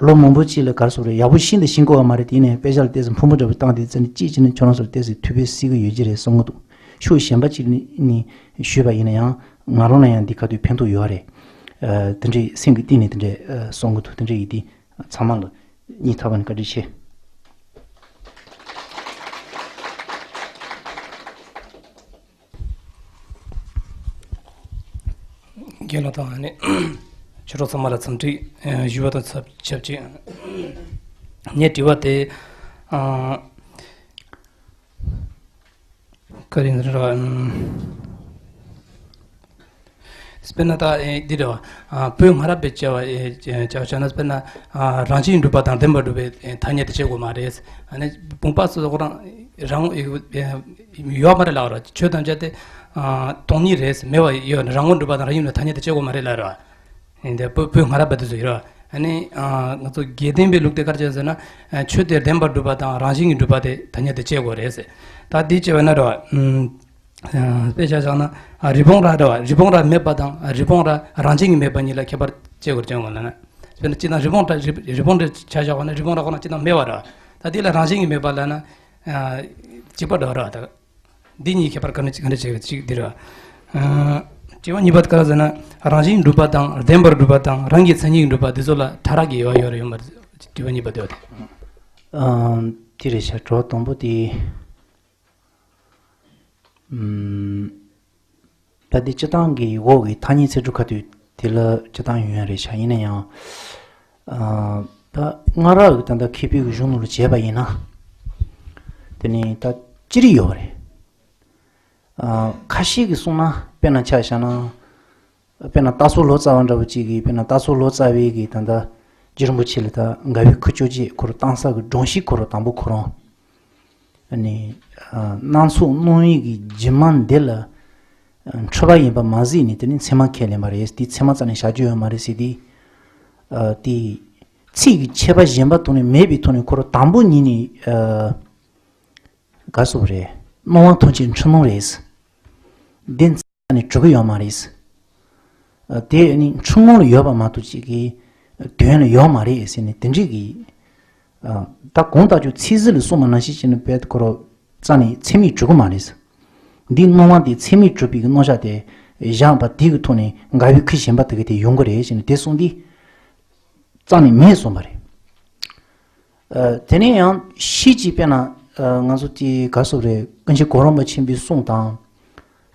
ལོ་མང་པོ་གཅིག་ལ་ག་རེ་ཟེར་རེད། ཡག་པོ་ཤེས་འདི་ཤེས་དགོས་པ་མ་རེད། དེ་ནས་དཔེ་ཆ་ལ་ལྟས་ཟེར་ཕུང་པོ་འདྲ་པོ་བཏང་དེ་ཙམ་ནས་གཅིག་བྱས་ན་ཁྱོད་རང་ཚོར་ལྟས་ཟེར་ཐུགས་ཕན་གསོས་ཀྱི་ཡོད་ཀྱི་རེད་གསུང་གི་འདུག་ཕྱོགས་གཞན་པ་གཅིག་ནས་ནས་ཞུས་པ་ཡིན་ན་ཡང་ང་རང་ལ་ཡང་འདི་ག་དུས་ཕན་ཐོགས་ཡོད་རེད། ཨ། དེ་འདྲའི་སེམས་ཀྱི་གཏིང་ནས་དེ་འདྲའི་ཨ། གསུང་གི་འདུག་དེ་འདྲ་ཡིན་དུས་ཚང་མ་ལ་སྙིང་ཐག་པ་ནས་བཀའ་དྲིན་ཆེ། རྒན་ལགས་དང་ཨ་ནི་ཆོས་གྲོགས་ཚང་མ་ལ་འཚམས་འདྲི་ཞུ་བ་དང་ཆབས་ཅིག་ངས་དྲི་བ་དེ། ཨ། ག་རེ་ཡིན་རེད་བ། དཔེར་ན་ད་ཨེ་འདི་རེད་བ། ཨ། བོད་སྔ་རབས་པའི་བྱ་བ་ཨེ་བྱ་བ་བྱས་ན་དཔེར་ན། ཨ། རང་བཞིན་གྲུབ་པ་དང་བདེན་པར་གྲུབ་པའི་ཨེ་ཐ་སྙད་དེ་བྱེད་དགོས་མ་རེད། ཨ་ནི་བུམ་པ་སོ་སོ་ཁོ་རང་རང་ངོ་ཨེ་ཡོད་མ་རེད་ལབ་ར། ཆོས་ཐམས་ཅད་དེ་ཨ་སྟོང་ཉིད་རེད། མེད་པ་ཡོད་ན་རང་ངོ་གྲུབ་པ་དང་རང་བཞིན་གྲུབ་པའི་ཐ་སྙད་དེ་བྱེད་དགོས་མ་རེད་ལབ་ར། འདི་བོད་བོད་སྔ་རབས་པ་དེ་ཚོ་ཡིན་ར། ཨ་ནི་ཨ་ང་ཚོ་དགེ་ལྡན་པའི་ལུགས་དེ་ག་རེ་བྱས་ཟེར་ན། ཨ། ཆོས་དེ་བདེན་པར་གྲུབ་པ་དང་རང་བཞིན་གྱིས་གྲུབ་པ་དེ་ཐ་སྙད་དེ་བྱེད་དགོས་རེད་ཟེར། ད་འདི་བྱས་པ་ན་ར། ཨུམ། ཨ། དཔེ་ཆ་བཞག་ན། ཨ། རི་བོང་རྭ་རེད་བ། རི་བོང་རྭ་མེད་པ་དང་རི་བོང་རྭ་རང་བཞིན་གྱིས་མེད་པ་གཉིས་ལ་ཁྱད་པར་ཅི་དགོས་ཅན་དགོས་ལབ་ན། དཔེར་ན་སྤྱིར་བཏང་རི་བོང་རྭ་རི་རི་བོང་རྭ་ཆ་བཞག་པ་ན་རི་བོང་རྭ་ཁོ་ན་སྤྱིར་བཏང་མེད་པ་རེད་བ། ད་དེ་ལ་རང་བཞིན་གྱིས་མེད་པ་ལབ་ན། ཨ། གཅིག་པ་འདྲ་བ་རེད་བ་ད། འདི་གཉིས་ཁྱད་པར་ག་འདྲ་ག་འདྲ་བྱེད་ཀྱི་གཅིག་འདི་རེད་བ། ཨ། དྲི་བ་གཉིས་པ་དེ་ག་རེ་ཟེར་ན། རང་བཞིན་གྲུབ་པ་དང་བདེན་པར་གྲུབ་པ་དང་རང་གི་མཚན་ཉིད་གྲུབ་པ་འདི་ཚོ་ལ་ཕྲ་རགས་ཀྱི་དབྱེ་བ་ཡོད་རེད་ཡོད་མ་རེད། དྲི་བ་གཉིས་པ་དེ་བ་དེ། ཨ། དེ་རེད་ཤག་དྲི་བ་དང་པོ་དེ། ཨུམ། ད་དེ་སྤྱིར་བཏང་གི་འོག་གི་ཐ་སྙད་ཚིག་གྲུབ་ཁ་ཐུག་དེ་ལ་སྤྱིར་བཏང་ཡོང་ཡ་རེད་ཤག་ཡིན་ན་ཡང་། ཨ། ད་སྔ་རབས་ཀྱི་ད་ལྟ་མཁས་པའི་གི་གཞུང་ནང་ལ་བྱས་པ་ཡིན་ན། དེ་ནི་ད་ཅི་རིགས་ཡོད་རེད། ཨ། ཁ་ཤས་ཀྱིས་གསུངས་ན་དཔེར་ན་ཆ་བཞག་ན། དཔེར་ན་སྟག་ཚང་ལོ་ཙཱ་བ་འདྲ་བོ་གཅིག་གིས་དཔེར་ན་སྟག་ཚང་ལོ་ཙཱ་བའི་གི་ད་ལྟ་རྗེ་རིན་པོ་ཆེ་ལ་ད་དགའ་བའི་ཁུར་ཆོས་རྗེ་ཁོ་རང་བཏང་ས་གི་སྒྲོམ་གཞི་ཁོ་རང་དང་པོ་ཁོ་རང་། ཨ་ནི། ཨ། སྣ་ཚོགས་སྣང་བའི་གི་སྒྱུ་མ་འདི་ལ། ཨ། འཁྲུལ་པ་ཡིན་པ་མ་གཟིགས་ནས་དེ་ནི་མཚན་མ་ཁས་ལེན་པ་རེད། དེ་མཚན་མ་རྩ་ནས་བཞག་རྒྱུ་ཡོད་མ་རེད་ཟེར་དེ། ཨ། དེ། ཚིག་གི་ཁྱད་པར་གཞན་པ་ཐོག་ནས་མེད་པའི་ཐོག་ནས་ཁོ་རང་དང་པོ་ཉིད་ནས། ཨ། ག་རེ་ཟེར་དགོས་རེད། སྣང་བ་ཐམས་ཅད་འཁྲུལ་སྣང་རེད། དེ་རྩ་ནས་གྲུབ་ཀྱི་ཡོད་མ་རེད། ཨ། དེ་ནི་འཁྲུལ་སྣང་ལ་ཡོད་པ་མ་གཏོགས་ཅིག་གི་དོན་ལ་ཡོད་མ་རེད་ཟེར་ནས་དེ་འདྲའི་གི། ཨ། ད་གང་ལྟར་ཀྱང་ཚིག་ཟིན་ལ་གསུངས་པ་ནང་བཞིན་བྱས་ན་དཔེ་ཁོ་རང་རྩ་ནས་ཚད་མས་གྲུབ་ཀྱི་མ་རེད། འདིའི་སྣང་བ་དེ་ཚད་མས་གྲུབ་པའི་གི་རྣམ་གཞག་དེ་བཞག་པ་དེ་གི་ཐོག་ནས་དགའ་བའི་ཁུར་གཞན་པ་དེ་གི་དེ་ཡོང་གི་རེད་ཟེར་ནས་དེ་གསུངས་དུས། རྩ་ནས་མེད་གསུངས་པ་རེད། ཨ། དེ་ནས་ཡང་ཤེས་ཀྱི་དཔེར་ན། ཨ། ང་ཚོ་དེ་ག་རེ་ཟེར་དགོས་རེད། ཀུན་མཁྱེན་གོ་རམས་པ་ཆེན་པོའི་གསུང་དང་།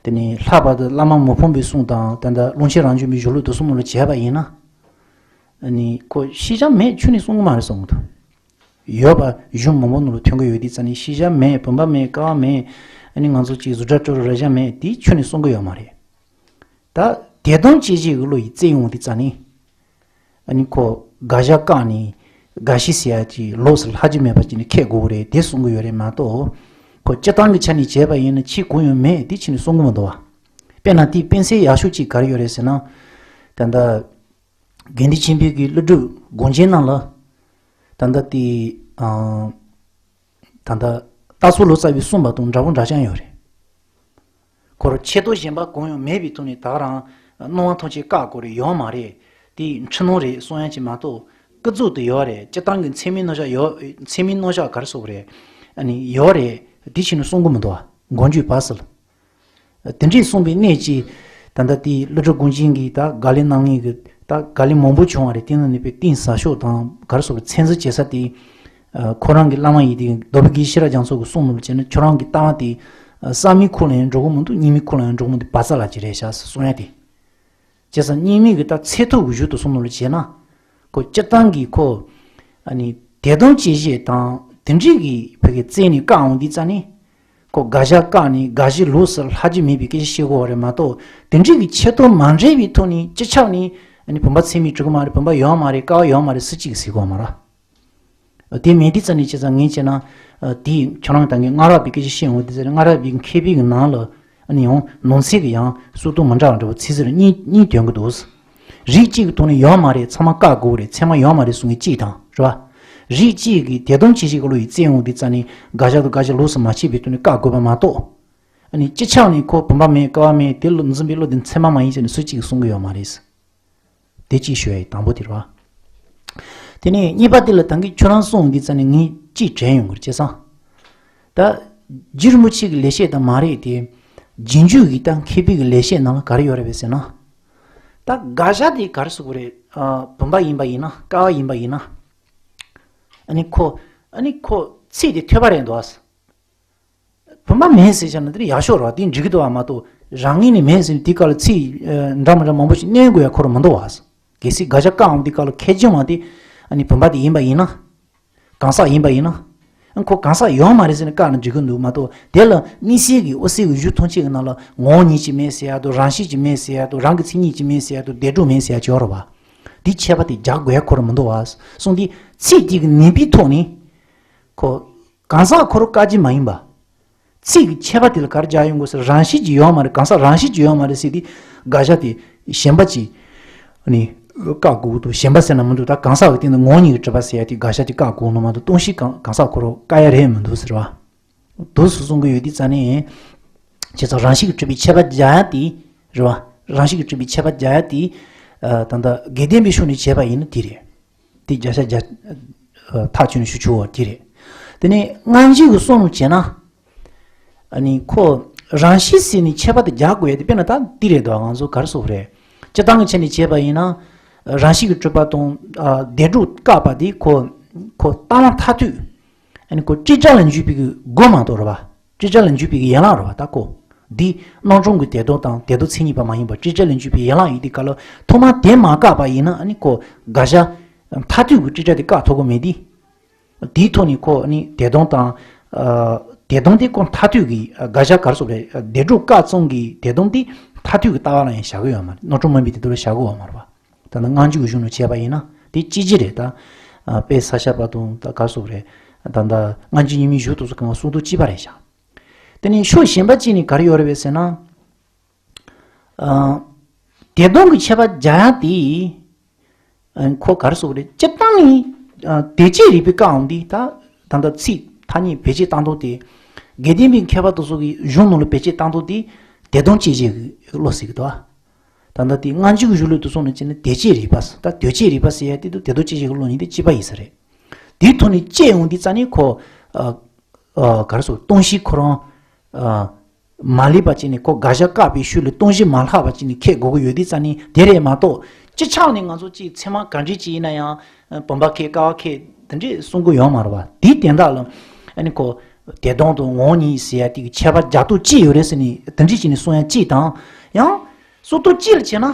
དེ་ནས་ལྷག་པར་དུ་བླ་མ་མི་ཕམ་པའི་གསུང་དང་ད་ལྟ་ཀློང་ཆེན་རང་བྱོན་པའི་གཞུང་ལུགས་དེ་གསུང་ནང་ལ་བྱས་པ་ཡིན་ན། ཨ་ནི་ཁོ་ཤེས་བྱ་མེད་ཁྱོན་ནས་གསུང་གི་མ་རེད་གསུང་གི་འདུག་ཡོད་པ་གཞུང་མང་པོ་ནང་ལ་ཐོན་གི་ཡོད་དུས་རྩ་ནས་ཤེས་བྱ་མེད། བུམ་པ་མེད། ཀ་བ་མེད། ཨ་ནི་ང་ཚོ་ཅིག་གཟུགས་སྒྲ་དྲི་རོ་རེག་བྱ་མེད། དེ་ཁྱོན་ནས་གསུང་གི་ཡོད་མ་རེད། ད་དེ་དང་བཅས་བཞིན་གྱི་བློ་ཡིས་བཙལ་ཡོང་དུས་རྩ་ནས། ཨ་ནི་ཁོ་དགག་བྱ་བཀག་ནས་དགག་གཞི་ཟེར་ཡ་ཅིག་ལོགས་སུ་ལྷག་རྒྱུ་མེད་པ་ཅིག་ནས་འཁྱེར་དགོས་རེད་དེ་གསུང་གི་ཡོད་རེད་མ་གཏོགས། ཁོ་སྤྱིར་བཏང་གི་ཆ་ནས་བྱས་པ་ཡིན་ན་ཕྱིས་གང་ཡང་མེད་དེ་ཕྱིས་ནས་གསུང་གི་མི་འདུག་བ། དཔེར་ན་དེའི་དཔེ་མཚོན་ཡག་ཤོས་ཅིག་ག་རེ་ཡོད་རེད་ཟེར་ན། ད་ལྟ་དགེ་འདུན་ཆོས་འཕེལ་གྱི་ཀླུ་སྒྲུབ་དགོངས་རྒྱན་ནང་ལ། ད་ལྟ་དེ། ཨ། ད་ལྟ་སྟག་ཚང་ལོ་ཙཱ་བས་གསུངས་པ་དང་འདྲ་པོ་འདྲ་རྐྱང་ཡོད་རེད། ཁོ་རང་ཆེ་མཐོ་གཞན་པ་གང་ཡང་མེད་པའི་ཐོག་ནས་ད་ག་རང་སྣང་བ་ཐམས་ཅད་བཀག་དགོས་རེད་ཡོད་མ་རེད། དེ་འཁྲུལ་སྣང་རེད་གསུང་ཡ་ཅིག་མ་གཏོགས་ཀུན་རྫོབ་ཏུ་ཡོད་རེད། སྤྱིར་བཏང་གི་ཚད་མའི་རྣམ་གཞག་ཡོད། ཚད་མའི་རྣམ་གཞག་ག་རེ་ཟེར་དགོས་རེད། ཨ་ནི་ཡོད་རེད་དེ་ཕྱིས་ནས་གསུང་གི་མི་འདུག་བ། མགོ་མཇུག་བར་གསལ། དེ་འདྲས་གསུངས་པའི་གནད་ཀྱིས། ད་ལྟ་དེའི་ཀླུ་སྒྲུབ་དགོངས་རྒྱན་གྱི་ད་དགག་ལན་གནང་མཁན་གྱི་ད་དགག་ལན་མང་པོ་བྱུང་བ་རེད། དེ་ནང་ནས་དཔེ་གཏིང་ཟབ་ཤོས་དང་ག་རེ་ཟེར་དགོས་རེད། ཚད་འཛིན་བྱེད་ས་དེ། ཨ། ཁོ་རང་གི་བླ་མ་ཡིན་དེ་རྡོ་སྦིས་དགེ་བཤེས་ཤེས་རབ་རྒྱ་མཚོ་གི་གསུང་ནང་བྱས་ན་ཁྱོད་རང་གི་ལྟ་བ་དེ། ཨ། གསར་མའི་ཁུལ་ལ་ཡང་འགྲོ་གི་མི་འདུག་རྙིང་མའི་ཁུལ་ལ་ཡང་འགྲོ་གི་མི་འདུག་བར་རྩ་ལ་ཅིག་རེད་ཤག་གསུང་ཡ་དེ། བྱས་ཙང་རྙིང་མའི་གི་ད་ཚད་ཐུབ་ཀྱི་གཞུག་ཏུ་སོང་ནོ་ལ་བྱས་ན། ཁོ་སྤྱིར་བཏང་གི་ཁོ། ཨ་ནི་དེ་དང་བཅས་བཞེས་དང་དེ་འདྲའི་གི་བོད་ཀྱི་བཙན་ནས་བཀག་འོང་དུས་རྩ་ནས། ཁོ་དགག་བྱ་བཀག་ནས་དགག་གཞི་ལོགས་སུ་ལྷག་རྒྱུ་མེད་པའི་སྐད་ཆ་བཤད་དགོས་པ་རེད་མ་གཏོགས་དེ་འདྲའི་གི་ཆེ་མཐོ་མ་འདྲེས་པའི་ཐོག་ནས་སྤྱི་ཁྱབ་ནས་ཨ་ནི་བུམ་པ་ཚད་མས་གྲུབ་ཀྱི་མ་རེད། བུམ་པ་ཡོད་མ་རེད། ཀ་བ་ཡོད་མ་རེད་ཟེར་གཅིག་ཟེར་དགོས་མ་རེད། དེ་མིན་དུས་རྩ་ནས་བྱས་ཙང་ངས་བྱས་ན། དེ་ཁྱོད་རང་ད་ངས་སྔ་རབས་པའི་སྐད་ཆ་བཤད་འོང་དུས་ཙ་ནས་སྔ་རབས་པའི་མཁས་པའི་གི་ནང་ལ་ཨ་ནི་ཡང་ནང་ཚན་གི་ཡང་སྲོལ་གཏོད་མི་འདྲ་བ་འདྲ་བོ་ཚིག་ཟུར་གཉིས་གཉིས་ཐོན་གི་འདུག་རིགས་གཅིག་གི་ཐོག་ནས་ཡོད་མ་རེད། ཚང་མ་བཀག་དགོས་རེད། ཚད་མ་ཡོད་མ་རེད་གསུང་མཁན་གཅིག་དང་རེད་བ། རིགས་གཅིག་གིས་དད་སྟོང་སྐྱེ་བྱེད་ཀྱི་བློ་ཡིས་བཙལ་འོང་དུས་ཙ་ནས་དགག་བྱ་དང་དགག་བྱ་ལོགས་སུ་མ་ཕྱེ་བའི་ཐོག་ནས་བཀག་དགོས་པ་མ་གཏོགས། ཨ་ནི་སྤྱི་ཆ་ནས་ཁོ་བུམ་པ་མེད་ཀ་བ་མེད་དེ་ལ་འཛིན་པའི་བློ་དེ་ཚད་མ་མ་ཡིན་ཟེར་ནས་སུ་གཅིག་གིས་གསུང་གི་ཡོད་མ་རེད། དེ་གཅིག་ཞུ་ཡ་ཡི་དང་པོ་དེ་རེད་བ། དེ་ནས་གཉིས་པ་དེ་ལ་ད་གིན་ཁྱོད་རང་གསུངས་འདི་ཙ་ནས་ངས་གཅིག་དྲན་ཡོང་གི་རེད། བྱས་ཙང་། ད་རྗེ་རིན་པོ་ཆེ་གི་ལེགས་བཤད་དང་མ་རེད་དེ། རྗེས་འཇུག་གི་ད་མཁས་པའི་གི་ལེགས་བཤད་ནང་ལ་ག་རེ་ཡོད་རེད་པས་ཟེར་ན། ད་དགག་བྱ་དེ་ག་རེ་ཟེར་དགོས་རེད། ཨ། བུམ་པ་ཡིན་པ་ཡིན་ན་ཀ་བ་ཡིན་པ་ཡིན་ན། ཨ་ནི་ཁོ་ཨ་ནི་ཁོ་ཚིག་དེ་ཐོས་པ་རེད་འདུག་ཨ། བུམ་པ་མེད་ཟེར་བྱས་ན་དེ་ཡག་ཤོས་རེད་བ། དེ་འགྲིག་གི་འདུག་བ་མ་གཏོགས་རང་ངོས་ནས་མེད་ཟེར་ནས་དེའི་སྐབས་ལ་ཚིག་ཨ། འདྲ་མི་འདྲ་མང་པོ་ཞིག་བསྣན་དགོས་ཡ་ཁོ་རང་མི་འདུག་བ། གལ་སྲིད་དགག་བྱ་བཀག་འོང་དེའི་སྐབས་ལ་ཁེ་ཅིང་བ་དེ་ཨ་ནི་བུམ་པ་དེ་ཡིན་པ་ཡིན་ན། གང་ཟག་ཡིན་པ་ཡིན་ན། ཨ། ཁོ་གང་ཟག་ཡོད་མ་རེད་ཟེར་ནས་བཀག་ན་འགྲིག་གི་འདུག་མ་གཏོགས་དེ་ལ་དམིགས་བསལ་གྱི་འོད་གསལ་གྱི་གཞུང་ཐམས་ཅད་ཀྱི་ནང་ལ་ངོ་བོ་ཉིད་ཅིག་མེད་ཟེར་ཡ་དང་། རང་བཞིན་ཅིག་མེད་ཟེར་ཡ་དང་། རང་གི་མཚན་ཉིད་ཅིག་མེད་ཟེར་ཡ་དང་། བདེན་གྲུབ་མེད་ཟེར་ཡ་ཅིག་ཡོད་རེད་བ། དེ་ཁྱད་པར་དེ་རྒྱག་དགོས་ཡ་ཁོ་རང་མི་འདུག་བ། གསུངས་དེ་ཚིག་དེ་གི་ནུས་པའི་ཐོག་ནས་ཁོ། གང་ཟག་ཁོ་རང་བཀག་རྒྱུ་མ་ཡིན་པ། ཚིག་གི་ཁྱད་པར་དེ་ལ་ག་རེ་རྒྱག་ཡོང་དགོས་ཟེར། རང་བཞིན་གྱིས་ཡོད་མ་རེད། གང་ཟག་རང་བཞིན་གྱིས་ཡོད་མ་རེད་ཟེར་དེ་དགག་བྱ་དེ་གཞན་པ་ཅིག་ནི་བཀག་དགོས་འདུག་གཞན་པ་ཟེར་ན་མི་འདུག་ད་གང་ཟག་གི་སྟེང་དུ་ངོ་བོ་ཉིད་ཀྱིས་གྲུབ་པ་ཟེར་ཡ་དེ་དགག་བྱ་དེ་བཀག་དགོས་ནོ་མ་གཏོགས་སྟོང་གཞི་གང་གང་ཟག་ཁོ་རང་བཀག་ཡ་རེད་མི་འདུག་ཟེར་བ། འདུག་སེ་གསུང་གི་ཡོད་དུས་ཙ་ནས། བྱས་ཙང་རང་བཞིན་གྱིས་གྲུབ་པའི་ཁྱད་པར་སྦྱར་ཡ་དེ་རེད་བ། རང་བཞིན་གྱིས་གྲུབ་པའི་ཁྱད་པར་སྦྱར་ཡ་དེ། ཨ། ད་ལྟ་དགེ་ལྡན་པའི་ཕྱོགས་ནས་བྱས་པ་ཡིན་ན་དེ་རེད། དེ་བརྒྱ་ཆ་བརྒྱ། ཨ། ཐག་ཆོད་ནས་ཞུ་ཆོག་པ་དེ་རེད། དེ་ནས་སྔ་འཇུག་གི་བསམ་བློ་བྱས་ན། ཨ་ནི་ཁོ་རང་བཞིན་ཟེར་ནས་ཁྱད་པར་དེ་རྒྱག་དགོས་ཡ་དེ་དཔེར་ན་ད་འདི་རེད་དོ། ང་ཚོ་ག་རེ་ཟེར་དགོས་རེད། སྤྱིར་བཏང་གི་ཆ་ནས་བྱས་པ་ཡིན་ན། རང་བཞིན་གྱིས་གྲུབ་པ་དང་། ཨ། བདེན་གྲུབ་བཀག་པ་དེ་ཁོ། ཁོ་ལྟ་བ་མཐར་ཐུག་ཨ་ནི་ཁོ་སྤྲོས་བྲལ་ལ་འཇུག་པའི་གི་སྒོ་མ་གཏོགས་རེད་བ། སྤྲོས་བྲལ་ལ་འཇུག་པའི་གི་ཡན་ལག་རེད་བ། ད་ཁོ། འདི་རྣམ་གྲངས་ཀྱི་དོན་དམ་དང་དོན་དམ་མཚན་ཉིད་པ་མ་ཡིན་པ་སྤྲོས་བྲལ་ལ་འཇུག་པའི་ཡན་ལག་ཡིན་དུས་སྐབས་ལ་ཐོག་མར་དེ་མ་བཀག་པ་ཡིན་ན་ཨ་ནི་ཁོ་དགག་བྱ་མཐར་ཐུག་གི་སྤྲོས་བྲལ་དེ་བཀག་ཐུབ་ཀྱི་མེད་དེ། དེའི་ཐོག་ནས་ཁོ་ནི་དོན་དམ་དང་། ཨ། དོན་དམ་དེ་ཁོ་མཐར་ཐུག་གི། ཨ། དགག་བྱ་ག་རེ་ཟེར་དགོས་རེད། བདེན་གྲུབ་བཀག་ཙམ་གྱི་དོན་དམ་དེ་མཐར་ཐུག་གི་ལྟ་བ་ལ་ཡང་བཞག་གི་ཡོད་མ་རེད། རྣམ་གྲངས་སྨིན་པའི་དོན་དུ་ལ་བཞག་གི་ཡོད་མ་རེད་བ། ད་ལྟ་སྔ་འཇུག་གི་གཞུང་ནང་བྱས་པ་ཡིན་ན་དེ་གཅིག་གཅིག་རེད་ད། ཨ། དཔལ་ས་སྐྱ་པ་དང་ད་ག་རེ་ཟེར་དགོས་རེད། ད་ལྟ་སྔ་འཇུག་རྙིང་མའི་གཞུང་དེ་ཚོ་གང་ག་སྲོལ་གཏོད་གཅིག་པ་རེད་ཤག་དེ་ནས་ཕྱོགས་གཞན་པ་གཅིག་ནས་ག་རེ་ཡོད་རེད་པས་ཟེར་ན། ཨ། དོན་དམ་གྱི་ཁྱད་པར་སྦྱར་ཡ་དེ། ཨ། ཁོ་ག་རེ་ཟེར་དགོས་རེད། སྤྱིར་བཏང་ནི། ཨ། དོན་སྤྱིའི་རིགས་པས་བཀག་འོང་དུས་ད། ད་ལྟ་ཚིག་ཐ་སྙད་བེད་སྤྱོད་བཏང་སྟངས་དེ། དགེ་ལྡན་པའི་མཁས་པ་དེ་ཚོ་གི་གཞུང་ནང་ལ་བེད་སྤྱོད་བཏང་སྟངས་དེ། དོན་དམ་དཔྱོད་བྱེད་ཀྱི་བློ་ཟེར་གྱི་འདུག་ད་ལྟ་དེ་སྔ་འཇུག་གི་གཞུང་ལུགས་དེ་ཚོ་ནང་བྱས་ན་དོན་སྤྱིའི་རིགས་པ། ད་དོན་སྤྱིའི་རིགས་པ་ཟེར་ཡ་དེ་དང་དོན་དམ་དཔྱོད་བྱེད་ཀྱི་བློ་གཉིས་དེ་གཅིག་པ་ཡིན་ས་རེད། དེའི་ཐོག་ནས་དཔྱད་འོང་དུས་ཙ་ནས་ཁོ། ཨ། ཨ། ག་རེ་ཟེར། སྟོང་གཞི་ཁོ་རང་། ཨ། མ་ལེགས་པ་ཅིག་ནས་ཁོ་དགག་བྱ་བཀག་པའི་ཤུལ་ལ་སྟོང་གཞི་མ་ལྷག་པ་ཅིག་ནས་ཁྱེར་དགོས་ཀྱི་ཡོད་དུས་ཙ་ནས་དེ་རེད་མ་གཏོགས་སྤྱིའི་ཆ་ནས་ང་ཚོ་གཅིག་ཚད་མ་ག་འདྲ་ཅིག་ཡིན་ན་ཡང་བུམ་པ་ཁྱེར་ཀ་བ་ཁྱེར་དེ་འདྲས་གསུང་གི་ཡོད་མ་རེད་བ། དེའི་དོན་དག་ལ་ཨ་ནི་ཁོ་དོན་དམ་དང་ངོ་བོ་ཉིད་ཟེར་ཡ་དེ་གི་ཁྱད་པར་རྒྱག་སྟངས་གཅིག་ཡོད་རེད་ཟེར་ནས་དེ་འདྲས་ཅིག་ནས་གསུང་ཡ་གཅིག་དང་། ཡང་གསུང་སྟངས་གཅིག་ལ་བྱས་ན།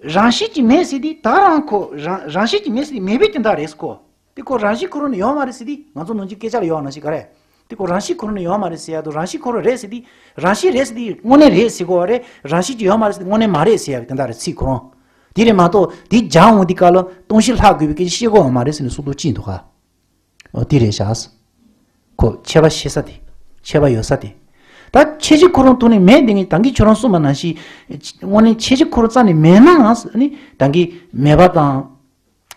རང་བཞིན་གྱིས་མེད་ཟེར་དུས་ད་རང་ཁོ་རང་རང་བཞིན་གྱིས་མེད་ཟེར་དུས་མེད་པའི་དོན་དག་རེད་ཟེར་གོ། དེ་ཁོ་རང་བཞིན་ཁོ་རང་ནས་ཡོད་མ་རེད་ཟེར་དུས་ང་ཚོ་ནང་ཆོས་སྐད་ཆ་ལ་ཡོད་ནང་བཞིན་ག་རེ། དེ་ཁོ་རང་བཞིན་ཁོ་རང་ནས་ཡོད་མ་རེད་ཟེར་ཡ་དང་། རང་བཞིན་ཁོ་རང་རེད་ཟེར་དུས། རང་བཞིན་རེད་ཟེར་དུས་དངོས་གནས་རེད་ཟེར་གོ་བ་རེད། རང་བཞིན་གྱིས་ཡོད་མ་རེད་ཟེར་དུས་དངོས་གནས་མ་རེད་ཟེར་ཡ་གི་དོན་དག་རེད། ཚིག་ཁོ་རང་། དེ་རེད་མ་གཏོགས་དེ་སྦྱར་འོང་དུས་སྐབས་ལ་སྟོང་གཞི་ལྷག་དགོས་པའི་སྐད་ཆ་བཤད་གོ་བ་མ་རེད་ཟེར་ནས་གསུང་སྟངས་གཅིག་འདུག་ག། ཨོ། དེ་རེད་ཤག། ཁོ་ཁྱད་པར་ཤེས་ས་དེ། ཁྱད་པར་ཡོད་ས་དེ། ད་ཁྱད་གཞི་ཁོ་རང་ཐོག་ནས་མེད་དེ་ངས་ད་གིན་ཁྱོད་རང་གསུངས་པ་ནང་བཞིན། དངོས་གནས་ཁྱད་གཞི་ཁོ་རང་རྩ་ནས་མེད་ནའང་ནི་ད་གིན་མེད་པ་དང་།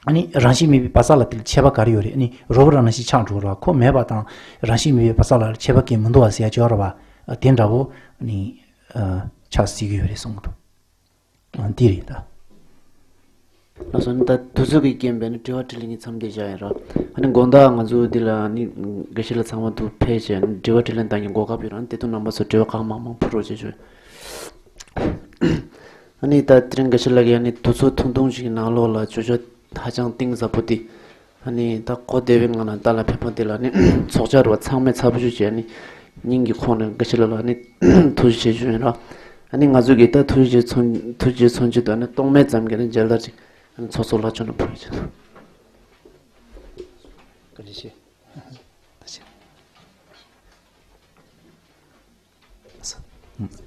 ཨ་ནི་རང་བཞིན་མེད་པའི་བག་ཆགས་ལ་དེ་ལ་ཁྱད་པར་ག་རེ་ཡོད་རེད། ཨ་ནི་རོལ་པ་རང་ནང་བཞིན་ཆགས་འགྲོ་ར། ཁོ་མེད་པ་དང་རང་བཞིན་མེད་པའི་བག་ཆགས་ལ་ཁྱད་པར་གང་མི་འདུག་བ་ཟེར་ཡ་ཅིག་ཡོད་ར་བ། དེ་འདྲ་བོ་ནི་ཆགས་སྲིད་ཀྱི་ཡོད་རེད་གསུང་གི་འདུག། ཨ། འདི་རེད་ད། ལགས་སོ། ད་དུས་ཚོད་ཀྱི་རྐྱེན་པས་ནི་དྲི་བ་དྲིས་ལན་གྱི་མཚམས་འདི་བཞག་ཡིན་ར། ཨ་ནི་དགོང་དག་ང་ཚོ་འདི་ལ་ནི་དགེ་བཤེས་ལགས་ཚང་མ་འདུ་ཕེབས་བྱས་ནི་དྲི་བ་དྲིས་ལན་གཏོང་གི་གོ་སྐབས་ཡོད་ར། དེ་དུས་རྣམ་པ་ཚོ་དྲི་བ་གང་མང་མང་ཕུལ་རོགས་བྱེད་ཞུ། ཨ་ནི་ད་དེ་རིང་དགེ་བཤེས་ལགས་ཀྱིས་ནི་དུས་ཚོད་ཐུང་ཐུང་ཞིག་གི་ནང་ལོགས་ལ་བརྗོད་བྱ་ཧ་ཅང་གཏིང་ཟབ་པོ་དེ། ཨ་ནི་ད་གོ་བདེ་བའི་ངང་ནས་ད་ལ་ཕེབས་པ་དེ་ལ་ནི་ཚོགས་བཅར་བ་ཚང་མས་ཚབ་ཞུས་བྱས་ནི་སྙིང་གི་ཁོང་ནས་དགེ་བཤེས་ལགས་ལ་ནི་ཐུགས་རྗེ་ཆེ་ཞུ་ཡིན་ར། ཨ་ནི་ང་ཚོ་གིས་ད་ཐུགས་རྗེ་མཚོན་ཐུགས་རྗེ་མཚོན་ཆེད་དུ་ཨ་ནི་སྟོང་སྨད་ཙམ་གྱི་ནི་མཇལ་དར་ཅིག་ཨ་ནི་ཚོགས་གཙོ་ལྷག་ཆོས་ནས་ཕུལ་བྱས། བཀའ་དྲིན་ཆེ། ད་ཆེ།